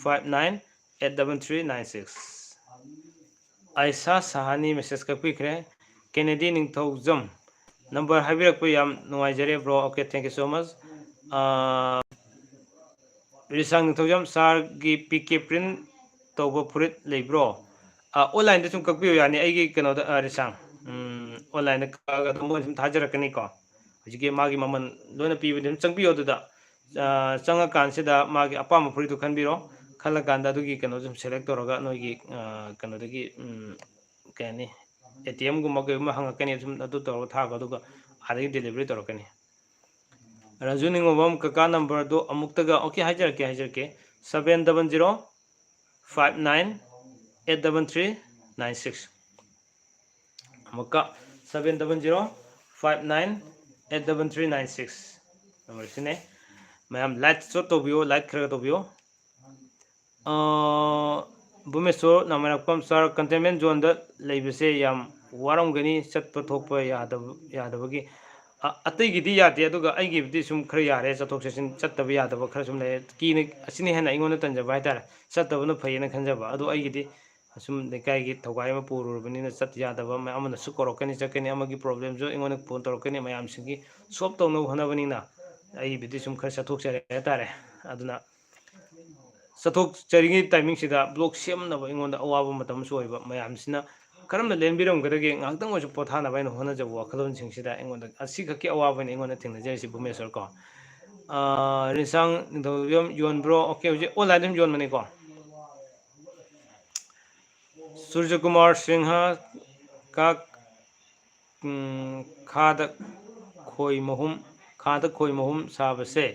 five nine eight double three nine six꯫ Isha ꯁꯍꯥꯅꯤ message ꯀꯛꯄꯤꯈ꯭ꯔꯦ꯫ ꯀꯦꯅꯦꯗꯤ ꯅꯤꯡꯊꯧꯖꯝ, number ꯍꯥꯏꯕꯤꯔꯛꯄ ꯌꯥꯝ ꯅꯨꯡꯉꯥꯏꯖꯔꯦ bro. Okay, thank you so much. Ah, ꯔꯤꯁꯥꯡ Ningthoujam, sirꯒꯤ P K print ꯇꯧꯕ ꯐꯨꯔꯤꯠ ꯂꯩꯕ꯭ꯔꯣ? ꯑꯥ, online ꯁꯨꯝ ꯀꯛꯄꯤꯌꯨ ꯌꯥꯅꯤ꯫ ꯑꯩꯒꯤ ꯀꯩꯅꯣꯗ, ꯑꯥ, ꯔꯤꯁꯥꯡ, ꯎꯝ, online ꯀꯛꯑꯒ ꯑꯗꯨꯝ ꯃꯣꯏ ꯁꯨꯝ ꯊꯥꯖꯔꯛꯀꯅꯤꯀꯣ꯫ ꯍꯧꯖꯤꯛꯀꯤ ꯃꯥꯒꯤ ꯃꯃꯜ ꯂꯣꯏꯅ ꯄꯤꯕꯅꯤ, ꯑꯗꯨꯝ ꯆꯪꯕꯤꯌꯣ ꯑꯗꯨꯗ꯫ ꯑꯥ, ꯆꯪꯉꯀꯥꯟꯁꯤꯗ ꯃꯥꯒꯤ ꯑꯄꯥꯝꯕ ꯐꯨꯔꯤꯠꯇꯨ ꯈꯟꯕꯤꯔꯣ꯫ ꯈꯜꯂꯀꯥꯟꯗ ꯑꯗꯨꯒꯤ ꯀꯩꯅꯣꯁꯨ select ꯇꯧꯔꯒ ꯅꯣꯏꯒꯤ, ꯑꯥ, ꯀꯩꯅꯣꯗꯒꯤ, ꯎꯝ, ꯀꯩ ꯍꯥꯏꯅꯤ, ATMꯒꯨꯝꯕ ꯀꯩꯒꯨꯝꯕ ꯍꯪꯉꯛꯀꯅꯤ, ꯑꯗꯨꯝ ꯑꯗꯨ ꯇꯧꯔꯒ ꯊꯥꯈꯣ, ꯑꯗꯨꯒ ꯑꯥꯗꯒꯤ delivery ꯇꯧꯔꯛꯀꯅꯤ꯫ ꯔꯟꯖꯨ ꯅꯤꯡꯉꯣꯝꯕꯝ, ꯀꯀꯥ numberꯗꯨ ꯑꯃꯨꯛꯇꯒ, okay, ꯍꯥꯏꯖꯔꯛꯀꯦ, ꯍꯥꯏꯖꯔꯛꯀꯦ, seven double zero five nine eight double three nine six꯫ ꯑꯃꯨꯛꯀ, seven double zero five nine eight double three nine six numberꯁꯤꯅꯦ꯫ ꯃꯌꯥꯝ like ꯁꯨ ꯇꯧꯕꯤꯌꯣ, like ꯈꯔ ꯈꯔ ꯇꯧꯕꯤꯌꯣ꯫ ꯑꯥ, ꯚꯨꯃꯦꯁꯣꯔ ꯅꯥꯃꯔꯛꯄꯝ, sir, containment zoneꯗ ꯂꯩꯕꯁꯦ ꯌꯥꯝ ꯋꯥꯔꯝꯒꯅꯤ, ꯆꯠꯄ ꯊꯣꯛꯄ ꯌꯥꯗꯕ, ꯌꯥꯗꯕꯒꯤ꯫ ꯑ-, ꯑꯇꯩꯒꯤꯗꯤ ꯌꯥꯗꯦ, ꯑꯗꯨꯒ ꯑꯩꯒꯤꯕꯨꯗꯤ ꯁꯨꯝ ꯈꯔ ꯌꯥꯔꯦ, ꯆꯠꯊꯣꯛ ꯆꯠꯁꯤꯟ ꯆꯠꯇꯕ ꯌꯥꯗꯕ ꯈꯔ ꯁꯨꯝ ꯂꯩꯔꯦ꯫ ꯀꯤꯅ, ꯑꯁꯤꯅ ꯍꯦꯟꯅ ꯑꯩꯉꯣꯟꯗ ꯇꯟꯖꯕ ꯍꯥꯏꯇꯥꯔꯦ, ꯆꯠꯇꯕꯅ ꯐꯩꯌꯦꯅ ꯈꯟꯖꯕ꯫ ꯑꯗꯣ ꯑꯩꯒꯤꯗꯤ ꯑꯁꯨꯝ ꯂꯩꯀꯥꯏꯒꯤ ꯊꯧꯒꯥꯏ ꯑꯃ ꯄꯨꯔꯨꯔꯕꯅꯤꯅ ꯆꯠ ꯌꯥꯗꯕ, ꯃ-, ꯑꯃꯅꯁꯨ ꯀꯧꯔꯛꯀꯅꯤ, ꯆꯠꯀꯅꯤ, ꯑꯃꯒꯤ problemꯁꯨ ꯑꯩꯉꯣꯟꯗ phone ꯇꯧꯔꯛꯀꯅꯤ, ꯃꯌꯥꯝꯁꯤꯡꯒꯤ solve ꯇꯧꯅꯕ ꯍꯣꯠꯅꯕꯅꯤꯅ ꯑꯩꯕꯨꯗꯤ ꯁꯨꯝ ꯈꯔ ꯆꯠꯊꯣꯛꯆꯔꯦ ꯍꯥꯏꯇꯥꯔꯦ꯫ ꯑꯗꯨꯅ ꯆꯠꯊꯣꯛꯆꯔꯤꯉꯩ timingꯁꯤꯗ vlog ꯁꯦꯝꯅꯕ ꯑꯩꯉꯣꯟꯗ ꯑꯋꯥꯕ ꯃꯇꯝ ꯑꯃꯁꯨ ꯑꯣꯏꯕ꯫ ꯃꯌꯥꯝꯁꯤꯅ ꯀꯔꯝꯅ ꯂꯦꯟꯕꯤꯔꯝꯒꯗꯒꯦ, ꯉꯥꯏꯍꯥꯛꯇꯪ ꯑꯣꯏꯔꯁꯨ ꯄꯣꯊꯥꯅꯕ ꯍꯥꯏꯅ ꯍꯣꯠꯅꯖꯕ ꯋꯥꯈꯜꯂꯣꯟꯁꯤꯡꯁꯤꯗ ꯑꯩꯉꯣꯟꯗ ꯑꯁꯤꯈꯛꯀꯤ ꯑꯋꯥꯕꯅꯤ ꯑꯩꯉꯣꯟꯗ ꯊꯦꯡꯅꯖꯔꯤꯁꯤ, ꯚꯨꯃꯦꯁꯣꯔ ꯀꯣ꯫ ꯑꯥ, ꯔꯤꯟꯁꯥꯡ ꯅꯤꯡꯊꯧꯖꯝ ꯌꯣꯟꯕ꯭ꯔꯣ? Okay, ꯍꯧꯖꯤꯛ online ꯑꯗꯨꯝ ꯌꯣꯟꯕꯅꯤꯀꯣ꯫ ꯁꯨꯔꯖꯀꯨꯃꯥꯔ ꯁꯤꯡꯍ, ꯀꯛ-, ꯎꯝ, ꯈꯥꯗ ꯈꯣꯏ ꯃꯍꯨꯝ, ꯈꯥꯗ ꯈꯣꯏ ꯃꯍꯨꯝ ꯁꯥꯕꯁꯦ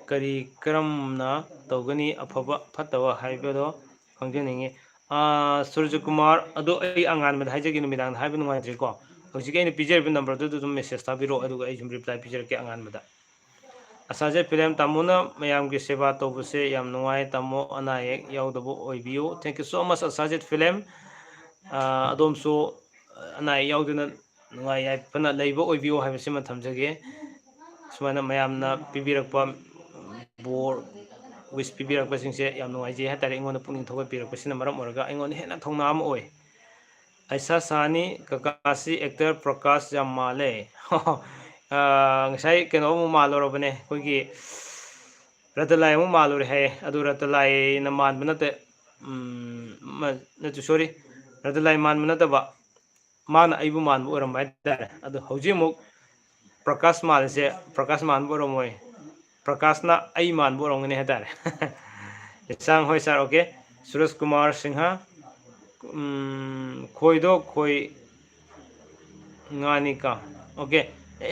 ꯀꯔꯤ, ꯀꯔꯝꯅ ꯇꯧꯒꯅꯤ? ꯑꯐꯕ ꯐꯠꯇꯕ ꯍꯥꯏꯕꯗꯣ ꯈꯪꯖꯅꯤꯡꯉꯤ꯫ ꯑꯥ, ꯁꯨꯔꯖꯀꯨꯃꯥꯔ, ꯑꯗꯣ ꯑꯩ ꯑꯉꯥꯟꯕꯗ ꯍꯥꯏꯖꯒꯦ, ꯅꯨꯃꯤꯗꯥꯡꯗ ꯍꯥꯏꯕ ꯅꯨꯡꯉꯥꯏꯇ꯭ꯔꯦꯀꯣ꯫ ꯍꯧꯖꯤꯛꯀꯤ ꯑꯩꯅ ꯄꯤꯖꯔꯤꯕ numberꯗꯨꯗ ꯑꯗꯨꯝ message ꯊꯥꯕꯤꯔꯛꯑꯣ, ꯑꯗꯨꯒ ꯑꯩ ꯁꯨꯝ reply ꯄꯤꯖꯔꯛꯀꯦ ꯑꯉꯥꯟꯕꯗ꯫ ꯑꯁꯥꯖꯦꯠ ꯐꯤꯂꯝ, ꯇꯥꯃꯣꯅ ꯃꯌꯥꯝꯒꯤ ꯁꯦꯕꯥ ꯇꯧꯕꯁꯦ ꯌꯥꯝ ꯅꯨꯡꯉꯥꯏ꯫ ꯇꯥꯃꯣ ꯑꯅꯥ ꯑꯌꯦꯛ ꯌꯥꯎꯗꯕ ꯑꯣꯏꯕꯤꯌꯨ꯫ Thank you so much, Asajit Philam. ꯑꯥ, ꯑꯗꯣꯝꯁꯨ ꯑꯅꯥ ꯑꯌꯦꯛ ꯌꯥꯎꯗꯅ ꯅꯨꯡꯉꯥꯏ ꯌꯥꯏꯐꯅ ꯂꯩꯕ ꯑꯣꯏꯕꯤꯌꯨ ꯍꯥꯏꯕꯁꯤꯃ ꯊꯝꯖꯒꯦ꯫ ꯁꯨꯃꯥꯏꯅ ꯃꯌꯥꯝꯅ ꯄꯤꯕꯤꯔꯛꯄ ꯕꯣꯔ, wish ꯄꯤꯕꯤꯔꯛꯄꯁꯤꯡꯁꯦ ꯌꯥꯝ ꯅꯨꯡꯉꯥꯏꯖꯩ ꯍꯥꯏꯇꯥꯔꯦ꯫ ꯑꯩꯉꯣꯟꯗ ꯄꯨꯛꯅꯤꯡ ꯊꯧꯒꯠꯄꯤꯔꯛꯄꯁꯤꯅ ꯃꯔꯝ ꯑꯣꯏꯔꯒ ꯑꯩꯉꯣꯟꯗ ꯍꯦꯟꯅ ꯊꯧꯅꯥ ꯑꯃ ꯑꯣꯏ꯫ ꯂꯥꯏꯁꯥ ꯁꯥꯍꯅꯤ, ꯀꯀꯥꯁꯤ actor ꯄ꯭ꯔꯀꯥꯁ ꯌꯥꯝ ꯃꯥꯜꯂꯦ꯫ ꯑꯥ, ꯉꯁꯥꯏ ꯀꯩꯅꯣ ꯑꯃꯨꯛ ꯃꯥꯜꯂꯨꯔꯕꯅꯦ, ꯑꯩꯈꯣꯏꯒꯤ ꯔꯇꯟꯂꯥꯏ ꯑꯃꯨꯛ ꯃꯥꯜꯂꯨꯔꯦ ꯍꯥꯏꯌꯦ꯫ ꯑꯗꯨ ꯔꯇꯟꯂꯥꯏꯅ ꯃꯥꯟꯕ ꯅꯠꯇꯦ, ꯎꯝ, ꯃ-, ꯅꯠꯇꯦ, sorry, ꯔꯇꯟꯂꯥꯏ ꯃꯥꯟꯕ ꯅꯠꯇꯕ, ꯃꯥꯅ ꯑꯩꯕꯨ ꯃꯥꯟꯕ ꯑꯣꯏꯔꯝꯕ ꯍꯥꯏꯇꯥꯔꯦ꯫ ꯑꯗꯣ ꯍꯧꯖꯤꯛ ꯑꯃꯨꯛ ꯄ꯭ꯔꯀꯥꯁ ꯃꯥꯜꯂꯤꯁꯦ, ꯄ꯭ꯔꯀꯥꯁ ꯃꯥꯟꯕ ꯑꯣꯏꯔꯝꯃꯣꯏ, ꯄ꯭ꯔꯀꯥꯁꯅ ꯑꯩ ꯃꯥꯟꯕ ꯑꯣꯏꯔꯝꯒꯅꯤ ꯍꯥꯏꯇꯥꯔꯦ꯫ ꯂꯤꯁꯥꯡ ꯍꯣꯏ sir, okay꯫ ꯁꯨꯔꯖ ꯀꯨꯃꯥꯔ ꯁꯤꯡꯍ, ꯎꯝ, ꯈꯣꯏꯗꯣ ꯈꯣꯏ ꯉꯥꯅꯤꯀ꯫ Okay,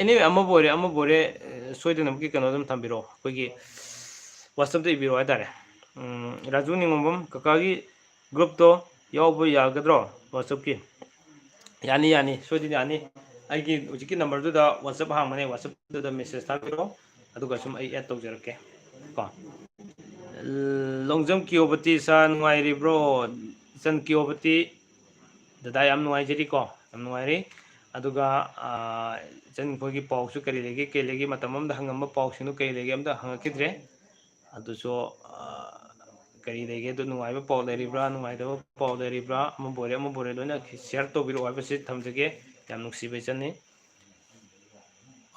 anyway, ꯑꯃꯕꯨ ꯑꯣꯏꯔꯦ, ꯑꯃꯕꯨ ꯑꯣꯏꯔꯦ, ꯑꯦ, ꯁꯣꯏꯗꯅꯕꯒꯤ ꯀꯩꯅꯣ ꯑꯗꯨꯝ ꯊꯝꯕꯤꯔꯛꯑꯣ, ꯑꯩꯈꯣꯏꯒꯤ WhatsApp-ꯇ ꯏꯕꯤꯔꯛꯑꯣ ꯍꯥꯏꯇꯥꯔꯦ꯫ ꯎꯝ, ꯔꯥꯖꯨ ꯅꯤꯉꯣꯝꯕꯝ, ꯀꯀꯥꯒꯤ group-ꯇꯣ ꯌꯥꯎꯕ ꯌꯥꯒꯗ꯭ꯔꯣ WhatsApp-ꯀꯤ? ꯌꯥꯅꯤ, ꯌꯥꯅꯤ, ꯁꯣꯏꯗꯅ ꯌꯥꯅꯤ꯫ ꯑꯩꯒꯤ ꯍꯧꯖꯤꯛꯀꯤ number-ꯗꯨꯗ WhatsApp ꯍꯥꯡꯕꯅꯦ, WhatsApp-ꯇꯨꯗ message ꯊꯥꯕꯤꯔꯛꯑꯣ, ꯑꯗꯨꯒ ꯁꯨꯝ ꯑꯩ add ꯇꯧꯖꯔꯛꯀꯦ ꯀꯣ꯫ ꯂꯣꯡꯖꯝ ꯀꯤꯌꯣꯕꯇꯤ sir ꯅꯨꯡꯉꯥꯏꯔꯤꯕ꯭ꯔꯣ? ꯏꯆꯟ ꯀꯤꯌꯣꯕꯇꯤ, ꯗꯗꯥ ꯌꯥꯝ ꯅꯨꯡꯉꯥꯏꯖꯔꯤꯀꯣ, ꯌꯥꯝ ꯅꯨꯡꯉꯥꯏꯔꯤ꯫ ꯑꯗꯨꯒ, ꯑꯥ, ꯏꯆꯟ ꯈꯣꯏꯒꯤ ꯄꯥꯎꯁꯨ ꯀꯔꯤ ꯂꯩꯒꯦ, ꯀꯔꯤ ꯂꯩꯒꯦ, ꯃꯇꯝ ꯑꯃꯗ ꯍꯪꯉꯝꯕ ꯄꯥꯎꯁꯤꯡꯗꯨ ꯀꯔꯤ ꯂꯩꯒꯦ ꯑꯝꯇ ꯍꯪꯉꯛꯈꯤꯗ꯭ꯔꯦ꯫ ꯑꯗꯨꯁꯨ, ꯑꯥ, ꯀꯔꯤ ꯂꯩꯒꯦ, ꯑꯗꯨ ꯅꯨꯡꯉꯥꯏꯕ ꯄꯥꯎ ꯂꯩꯔꯤꯕ꯭ꯔꯥ, ꯅꯨꯡꯉꯥꯏꯇꯕ ꯄꯥꯎ ꯂꯩꯔꯤꯕ꯭ꯔꯥ, ꯑꯃꯕꯨ ꯑꯣꯏꯔꯦ, ꯑꯃꯕꯨ ꯑꯣꯏꯔꯦ, ꯂꯣꯏꯅ share ꯇꯧꯕꯤꯔꯛꯑꯣ ꯍꯥꯏꯕꯁꯤ ꯊꯝꯖꯒꯦ꯫ ꯌꯥꯝ ꯅꯨꯡꯁꯤꯕ ꯏꯆꯟꯅꯤ꯫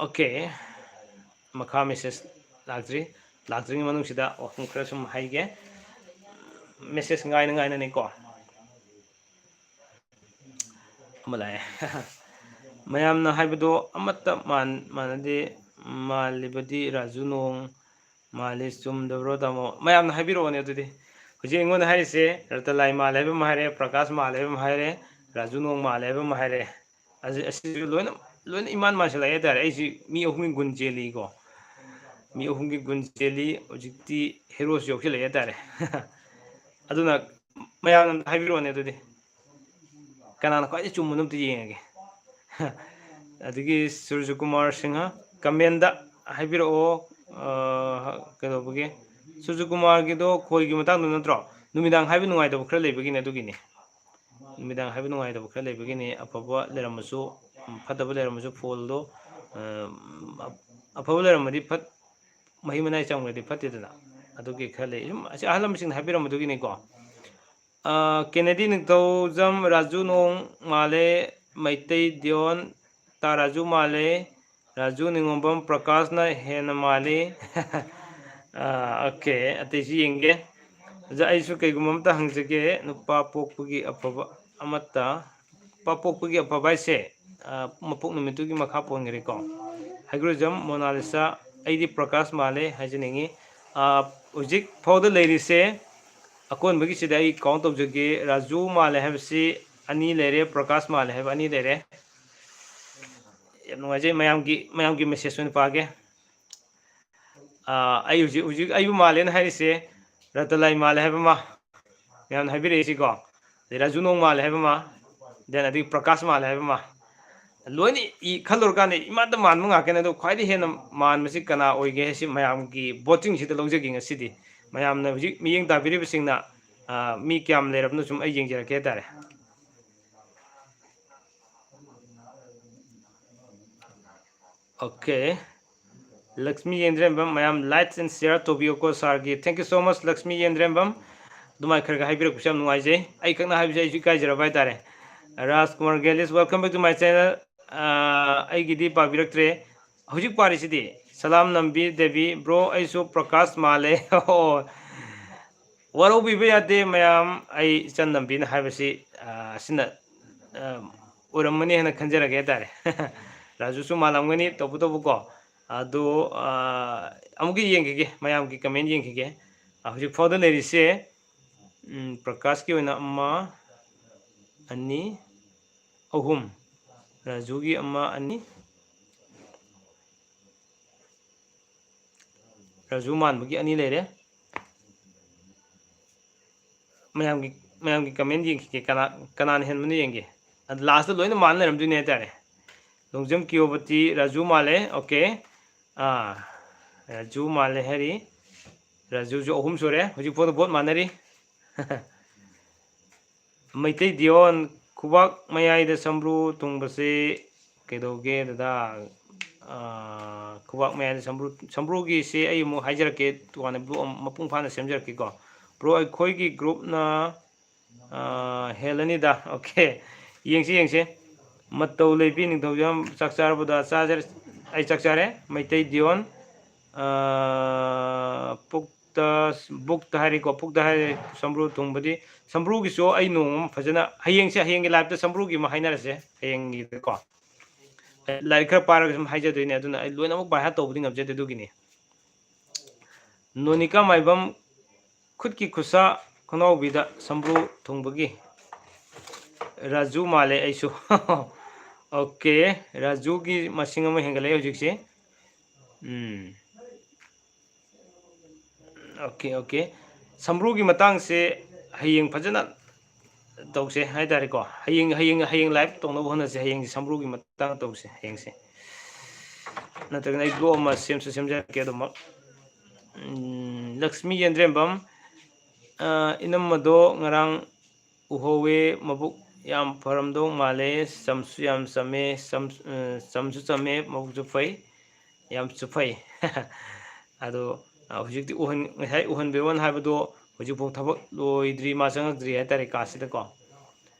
Okay, ꯃꯈꯥ message ꯂꯥꯛꯇ꯭ꯔꯤ꯫ ꯂꯥꯛꯇ꯭ꯔꯤꯉꯩ ꯃꯅꯨꯡꯁꯤꯗ ꯋꯥꯐꯝ ꯈꯔ ꯁꯨꯝ ꯍꯥꯏꯒꯦ꯫ Message ꯉꯥꯏꯅ ꯉꯥꯏꯅꯅꯤꯀꯣ꯫ ꯑꯃ ꯂꯥꯛꯑꯦ꯫ ꯃꯌꯥꯝꯅ ꯍꯥꯏꯕꯗꯣ ꯑꯃꯠꯇ ꯃꯥꯟ-, ꯃꯥꯟꯅꯗꯦ꯫ ꯃꯥꯜꯂꯤꯕꯗꯤ ꯔꯥꯖꯨ ꯅꯣꯡ ꯃꯥꯜꯂꯤ, ꯆꯨꯝꯗꯕ꯭ꯔꯣ ꯇꯥꯃꯣ? ꯃꯌꯥꯝꯅ ꯍꯥꯏꯕꯤꯔꯛꯑꯣꯅꯦ ꯑꯗꯨꯗꯤ꯫ ꯍꯧꯖꯤꯛ ꯑꯩꯉꯣꯟꯗ ꯍꯥꯏꯔꯤꯁꯦ ꯔꯇꯟꯂꯥꯏ ꯃꯥꯜꯂꯦ ꯍꯥꯏꯕ ꯑꯃ ꯍꯥꯏꯔꯦ, ꯄ꯭ꯔꯀꯥꯁ ꯃꯥꯜꯂꯦ ꯍꯥꯏꯕ ꯑꯃ ꯍꯥꯏꯔꯦ, ꯔꯥꯖꯨ ꯅꯣꯡ ꯃꯥꯜꯂꯦ ꯍꯥꯏꯕ ꯑꯃ ꯍꯥꯏꯔꯦ꯫ ꯑꯁꯤ, ꯑꯁꯤꯁꯨ ꯂꯣꯏꯅ, ꯂꯣꯏꯅ ꯏꯃꯥꯟ ꯃꯥꯟꯁꯤꯜꯂꯛꯑꯦ ꯍꯥꯏꯇꯥꯔꯦ꯫ ꯑꯩꯁꯤ ꯃꯤ ꯑꯍꯨꯝꯒꯤ ꯒꯨꯟ ꯆꯦꯜꯂꯤꯀꯣ꯫ ꯃꯤ ꯑꯍꯨꯝꯒꯤ ꯒꯨꯟ ꯆꯦꯜꯂꯤ꯫ ꯍꯧꯖꯤꯛꯇꯤ ꯍꯦꯔꯣꯁꯨ ꯌꯥꯎꯁꯤꯜꯂꯛꯑꯦ ꯍꯥꯏꯇꯥꯔꯦ꯫ ꯑꯗꯨꯅ ꯃꯌꯥꯝꯅ ꯑꯝꯇ ꯍꯥꯏꯕꯤꯔꯛꯑꯣꯅꯦ ꯑꯗꯨꯗꯤ꯫ ꯀꯅꯥꯅ ꯈ꯭ꯋꯥꯏꯗꯒꯤ ꯆꯨꯝꯕꯅꯣ ꯑꯝꯇ ꯌꯦꯡꯉꯒꯦ꯫ ꯑꯗꯒꯤ ꯁꯨꯔꯖꯀꯨꯃꯥꯔ ꯁꯤꯡꯍ, comment-ꯇ ꯍꯥꯏꯕꯤꯔꯛꯑꯣ, ꯑ, ꯀꯩꯗꯧꯕꯒꯤ? ꯁꯨꯔꯖꯀꯨꯃꯥꯔꯒꯤꯗꯣ ꯈꯣꯏꯒꯤ ꯃꯇꯥꯡꯗ ꯅꯠꯇ꯭ꯔꯣ? ꯅꯨꯃꯤꯗꯥꯡ ꯍꯥꯏꯕ ꯅꯨꯡꯉꯥꯏꯇꯕ ꯈꯔ ꯂꯩꯕꯒꯤꯅꯦ, ꯑꯗꯨꯒꯤꯅꯤ꯫ ꯅꯨꯃꯤꯗꯥꯡ ꯍꯥꯏꯕ ꯅꯨꯡꯉꯥꯏꯇꯕ ꯈꯔ ꯂꯩꯕꯒꯤꯅꯤ꯫ ꯑꯐꯕ ꯂꯩꯔꯝꯃꯁꯨ, ꯎꯝ, ꯐꯠꯇꯕ ꯂꯩꯔꯝꯃꯁꯨ, ꯐꯣꯜꯗꯣ, ꯑ, ꯑꯐꯕ ꯂꯩꯔꯝꯃꯗꯤ ꯐꯠ-, ꯃꯍꯤꯛ ꯃꯅꯥꯏ ꯆꯝꯈ꯭ꯔꯗꯤ ꯐꯠꯇꯦꯗꯅ꯫ ꯑꯗꯨꯒꯤ ꯈꯔ ꯂꯩ꯫ ꯁꯨꯝ ꯑꯁꯤ ꯑꯍꯜ ꯂꯃꯟꯁꯤꯡꯅ ꯍꯥꯏꯕꯤꯔꯝꯕꯗꯨꯒꯤꯅꯤꯀꯣ꯫ ꯑ, ꯀꯦꯅꯦꯗꯤ ꯅꯤꯡꯊꯧꯖꯝ, ꯔꯥꯖꯨ ꯅꯣꯡ ꯃꯥꯜꯂꯦ, ꯃꯩꯇꯩ ꯗꯤꯌꯣꯟ, ꯇꯥ ꯔꯥꯖꯨ ꯃꯥꯜꯂꯦ, ꯔꯥꯖꯨ ꯅꯤꯉꯣꯝꯕꯝ, ꯄ꯭ꯔꯀꯥꯁꯅ ꯍꯦꯟꯅ ꯃꯥꯜꯂꯤ꯫ ꯑ, ꯑꯣꯀꯦ, ꯑꯇꯩꯁꯨ ꯌꯦꯡꯒꯦ꯫ ꯑꯣꯖꯥ, ꯑꯩꯁꯨ ꯀꯩꯒꯨꯝꯕ ꯑꯝꯇ ꯍꯪꯖꯒꯦ꯫ ꯅꯨꯄꯥ ꯄꯣꯛꯄꯒꯤ ꯑꯐꯕ ꯑꯃꯠꯇ, ꯅꯨꯄꯥ ꯄꯣꯛꯄꯒꯤ ꯑꯐꯕ ꯍꯥꯏꯁꯦ, ꯑ, ꯃꯄꯣꯛ ꯅꯨꯃꯤꯠꯇꯨꯒꯤ ꯃꯈꯥ ꯄꯣꯟꯒꯅꯤꯀꯣ꯫ ꯍꯥꯏꯒ꯭ꯔꯨꯖꯝ ꯃꯣꯅꯥꯂꯤꯁꯥ, ꯑꯩꯗꯤ ꯄ꯭ꯔꯀꯥꯁ ꯃꯥꯜꯂꯦ ꯍꯥꯏꯖꯅꯤꯡꯉꯤ꯫ ꯑ, ꯍꯧꯖꯤꯛ ꯐꯥꯎꯗ ꯂꯩꯔꯤꯁꯦ, ꯑꯀꯣꯟꯕꯒꯤꯁꯤꯗ ꯑꯩ ꯀꯥꯎꯟ ꯇꯧꯖꯒꯦ꯫ ꯔꯥꯖꯨ ꯃꯥꯜꯂꯦ ꯍꯥꯏꯕꯁꯤ ꯑꯅꯤ ꯂꯩꯔꯦ, ꯄ꯭ꯔꯀꯥꯁ ꯃꯥꯜꯂꯦ ꯍꯥꯏꯕ ꯑꯅꯤ ꯂꯩꯔꯦ꯫ ꯌꯥꯝ ꯅꯨꯡꯉꯥꯏꯖꯩ꯫ ꯃꯌꯥꯝꯒꯤ, ꯃꯌꯥꯝꯒꯤ ꯃꯦꯁꯦꯖ ꯑꯣꯏꯅ ꯄꯥꯒꯦ꯫ ꯑ, ꯑꯩ ꯍꯧꯖꯤꯛ, ꯍꯧꯖꯤꯛ ꯑꯩꯕꯨ ꯃꯥꯜꯂꯦꯅ ꯍꯥꯏꯔꯤꯁꯦ, ꯔꯇꯟꯂꯥꯏ ꯃꯥꯜꯂꯦ ꯍꯥꯏꯕ ꯑꯃ, ꯃꯌꯥꯝꯅ ꯍꯥꯏꯕꯤꯔꯛꯏꯁꯤꯀꯣ, ꯑꯗꯩ ꯔꯥꯖꯨ ꯅꯣꯡ ꯃꯥꯜꯂꯦ ꯍꯥꯏꯕ ꯑꯃ, then ꯑꯗꯒꯤ ꯄ꯭ꯔꯀꯥꯁ ꯃꯥꯜꯂꯦ ꯍꯥꯏꯕ ꯑꯃ, ꯂꯣꯏꯅ ꯏ-, ꯈꯜꯂꯨꯔꯀꯥꯟꯗ ꯏꯃꯥꯟꯗ ꯃꯥꯟꯕ ꯉꯥꯛꯇꯅꯦ꯫ ꯑꯗꯣ ꯈ꯭ꯋꯥꯏꯗꯒꯤ ꯍꯦꯟꯅ ꯃꯥꯟꯕꯁꯤ ꯀꯅꯥ ꯑꯣꯏꯒꯦ ꯍꯥꯏꯁꯤ ꯃꯌꯥꯝꯒꯤ ꯚꯣꯇꯤꯡꯁꯤꯗ ꯂꯧꯖꯒꯦ ꯉꯁꯤꯗꯤ꯫ ꯃꯌꯥꯝꯅ ꯍꯧꯖꯤꯛ ꯃꯤꯠꯌꯦꯡ ꯇꯥꯕꯤꯔꯤꯕꯁꯤꯡꯅ, ꯑ, ꯃꯤ ꯀꯌꯥꯝ ꯂꯩꯔꯕꯅꯣ ꯁꯨꯝ ꯑꯩ ꯌꯦꯡꯖꯔꯛꯀꯦ ꯍꯥꯏꯇꯥꯔꯦ꯫ ꯑꯣꯀꯦ꯫ ꯂꯛꯁꯃꯤ ꯌꯦꯟꯗ꯭ꯔꯦꯝꯕꯝ, ꯃꯌꯥꯝ likes and share ꯇꯧꯕꯤꯌꯨꯀꯣ ꯁꯥꯔꯒꯤ꯫ Thank you so much, Lakshmi ꯌꯦꯟꯗ꯭ꯔꯦꯝꯕꯝ꯫ ꯑꯗꯨꯃꯥꯏꯅ ꯈꯔ ꯈꯔ ꯍꯥꯏꯕꯤꯔꯛꯄꯁꯦ ꯌꯥꯝ ꯅꯨꯡꯉꯥꯏꯖꯩ꯫ ꯑꯩ ꯈꯛꯅ ꯍꯥꯏꯕꯁꯦ ꯑꯩꯁꯨ ꯏꯀꯥꯏꯖꯔꯕ ꯍꯥꯏꯇꯥꯔꯦ꯫ ꯔꯥꯖꯀꯨꯃꯥꯔ ꯒꯦꯂꯤꯁ, welcome back to my channel꯫ ꯑꯥ, ꯑꯩꯒꯤꯗꯤ ꯄꯥꯕꯤꯔꯛꯇ꯭ꯔꯦ꯫ ꯍꯧꯖꯤꯛ ꯄꯥꯔꯤꯁꯤꯗꯤ ꯁꯂꯥꯝ ꯅꯝꯕꯤ ꯗꯦꯕꯤ, bro, ꯑꯩꯁꯨ ꯄ꯭ꯔꯀꯥꯁ ꯃꯥꯜꯂꯦ꯫ ꯑꯣ, ꯋꯥꯔꯧꯕꯤꯕ ꯌꯥꯗꯦ ꯃꯌꯥꯝ, ꯑꯩ ꯏꯆꯟ ꯅꯝꯕꯤꯅ ꯍꯥꯏꯕꯁꯤ, ꯑꯥ, ꯑꯁꯤꯅ, ꯑꯥ, ꯑꯣꯏꯔꯝꯃꯅꯤ ꯍꯥꯏꯅ ꯈꯟꯖꯔꯒꯦ ꯍꯥꯏꯇꯥꯔꯦ꯫ ꯔꯥꯖꯨꯁꯨ ꯃꯥꯜꯂꯝꯒꯅꯤ, ꯇꯧꯕꯇꯕꯨꯀꯣ꯫ ꯑꯗꯣ, ꯑꯥ, ꯑꯃꯨꯛꯀ ꯌꯦꯡꯈꯤꯒꯦ, ꯃꯌꯥꯝꯒꯤ comment ꯌꯦꯡꯈꯤꯒꯦ꯫ ꯑꯥ, ꯍꯧꯖꯤꯛ ꯐꯥꯎꯗ ꯂꯩꯔꯤꯁꯦ, ꯎꯝ, ꯄ꯭ꯔꯀꯥꯁꯀꯤ ꯑꯣꯏꯅ ꯑꯃ, ꯑꯅꯤ, ꯑꯍꯨꯝ, ꯔꯥꯖꯨꯒꯤ ꯑꯃ, ꯑꯅꯤ, ꯔꯥꯖꯨ ꯃꯥꯟꯕꯒꯤ ꯑꯅꯤ ꯂꯩꯔꯦ꯫ ꯃꯌꯥꯝꯒꯤ, ꯃꯌꯥꯝꯒꯤ comment ꯌꯦꯡꯈꯤꯒꯦ, ꯀꯅꯥ, ꯀꯅꯥꯅ ꯍꯦꯟꯕꯅꯣ ꯌꯦꯡꯒꯦ꯫ ꯑꯗ last ꯂꯣꯏꯅ ꯃꯥꯟꯅ ꯂꯩꯔꯝꯗꯣꯏꯅꯦ ꯍꯥꯏꯇꯥꯔꯦ꯫ ꯅꯣꯡꯖꯝ ꯀꯤꯌꯣꯕꯇꯤ ꯔꯥꯖꯨ ꯃꯥꯜꯂꯦ, okay꯫ ꯑꯥ, ꯔꯥꯖꯨ ꯃꯥꯜꯂꯦ ꯍꯥꯏꯔꯤ꯫ ꯔꯥꯖꯨꯁꯨ ꯑꯍꯨꯝ ꯁꯨꯔꯦ, ꯍꯧꯖꯤꯛ ꯐꯥꯎꯗ vote ꯃꯥꯟꯅꯔꯤ꯫ ꯃꯩꯇꯩ ꯗꯤꯌꯣꯟ, ꯈꯨꯕꯥꯛ ꯃꯌꯥꯏꯗ ꯁꯝꯕ꯭ꯔꯨ ꯊꯨꯡꯕꯁꯤ ꯀꯩꯗꯧꯒꯦ ꯗꯗꯥ? ꯑꯥ, ꯈꯨꯕꯥꯛ ꯃꯌꯥꯏꯗ ꯁꯝꯕ꯭ꯔꯨ, ꯁꯝꯕ꯭ꯔꯨꯒꯤꯁꯤ ꯑꯩ ꯑꯃꯨꯛ ꯍꯥꯏꯖꯔꯛꯀꯦ, ꯇꯣꯉꯥꯟꯅ blog ꯑꯃ ꯃꯄꯨꯡ ꯐꯥꯅ ꯁꯦꯝꯖꯔꯛꯀꯦꯀꯣ꯫ Bro, ꯑꯩꯈꯣꯏꯒꯤ groupꯅ ꯑꯥ, ꯍꯦꯜꯂꯅꯤꯗ꯫ ꯑꯣꯀꯦ, ꯌꯦꯡꯁꯤ, ꯌꯦꯡꯁꯤ꯫ ꯃꯇꯧ ꯂꯩꯕꯤ ꯅꯤꯡꯊꯧꯖꯝ, ꯆꯥꯛ ꯆꯥꯔꯕꯗ? ꯆꯥꯖꯔꯦ, ꯑꯩ ꯆꯥꯛ ꯆꯥꯔꯦ꯫ ꯃꯩꯇꯩ ꯗꯤꯌꯣꯟ, ꯑꯥ, ꯄꯨꯛꯇ, ꯕꯨꯛꯇ ꯍꯥꯏꯔꯤꯀꯣ, ꯄꯨꯛꯇ ꯍꯥꯏꯔꯦ꯫ ꯁꯝꯕ꯭ꯔꯨ ꯊꯣꯡꯕꯗꯤ, ꯁꯝꯕ꯭ꯔꯨꯒꯤꯁꯨ ꯑꯩ ꯅꯣꯡꯃ ꯐꯖꯅ, ꯍꯌꯦꯡꯁꯦ, ꯍꯌꯦꯡꯒꯤ liveꯇ ꯁꯝꯕ꯭ꯔꯨꯒꯤ ꯑꯃ ꯍꯥꯏꯅꯔꯁꯦ, ꯍꯌꯦꯡꯒꯤꯗꯀꯣ꯫ ꯂꯥꯏꯔꯤꯛ ꯈꯔ ꯄꯥꯔꯒ ꯁꯨꯝ ꯍꯥꯏꯖꯗꯣꯏꯅꯦ, ꯑꯗꯨꯅ ꯑꯩ ꯂꯣꯏꯅꯃꯛ by heart ꯇꯧꯕꯗꯤ ꯉꯝꯖꯗꯦ꯫ ꯑꯗꯨꯒꯤꯅꯤ꯫ ꯅꯣꯅꯤꯀꯥ ꯃꯥꯏꯕꯝ, ꯈꯨꯠꯀꯤ ꯈꯨꯠꯁꯥ ꯈꯣꯡꯅꯥꯎꯕꯤꯗ ꯁꯝꯕ꯭ꯔꯨ ꯊꯨꯡꯕꯒꯤ꯫ ꯔꯥꯖꯨ ꯃꯥꯜꯂꯦ ꯑꯩꯁꯨ꯫ ꯑꯣꯀꯦ, ꯔꯥꯖꯨꯒꯤ ꯃꯁꯤꯡ ꯑꯃ ꯍꯦꯟꯒꯠꯂꯛꯑꯦ ꯍꯧꯖꯤꯛꯁꯦ꯫ ꯎꯝ꯫ Okay, okay. ꯁꯝꯕ꯭ꯔꯨꯒꯤ ꯃꯇꯥꯡꯁꯦ ꯍꯌꯦꯡ ꯐꯖꯅ ꯇꯧꯁꯦ ꯍꯥꯏꯇꯥꯔꯦꯀꯣ꯫ ꯍꯌꯦꯡ, ꯍꯌꯦꯡ, ꯍꯌꯦꯡ live ꯇꯧꯅꯕ ꯍꯣꯠꯅꯁꯦ꯫ ꯍꯌꯦꯡꯁꯦ ꯁꯝꯕ꯭ꯔꯨꯒꯤ ꯃꯇꯥꯡ ꯇꯧꯁꯦ ꯍꯌꯦꯡꯁꯦ꯫ ꯅꯠꯇ꯭ꯔꯒꯅ ꯑꯩ blog ꯑꯃ ꯁꯦꯝꯁꯨ ꯁꯦꯝꯖꯔꯛꯀꯦ ꯑꯗꯨꯃꯛ꯫ ꯎꯝ, ꯂꯛꯁꯃꯤ ꯌꯦꯟꯗ꯭ꯔꯦꯝꯕꯝ, ꯑ, ꯏꯅꯝꯃꯗꯣ ꯉꯔꯥꯡ ꯎꯍꯧꯋꯦ, ꯃꯕꯨꯛ ꯌꯥꯝ ꯐꯔꯝꯗꯧ ꯃꯥꯜꯂꯦ, ꯆꯝꯁꯨ ꯌꯥꯝ ꯆꯝꯃꯦ, ꯆꯝ-, ꯑ, ꯆꯝꯁꯨ ꯆꯝꯃꯦ, ꯃꯕꯨꯛꯁꯨ ꯐꯩ, ꯌꯥꯝꯁꯨ ꯐꯩ꯫ ꯑꯗꯣ, ꯑ, ꯍꯧꯖꯤꯛꯇꯤ ꯎꯍꯟ-, ꯉꯁꯥꯏ ꯎꯍꯟꯕꯤꯔꯣꯅ ꯍꯥꯏꯕꯗꯣ ꯍꯧꯖꯤꯛꯐꯥꯎ ꯊꯕꯛ ꯂꯣꯏꯗ꯭ꯔꯤ, ꯃꯥ ꯆꯪꯉꯛꯇ꯭ꯔꯤ ꯍꯥꯏꯇꯥꯔꯦ ꯀꯥꯁꯤꯗꯀꯣ꯫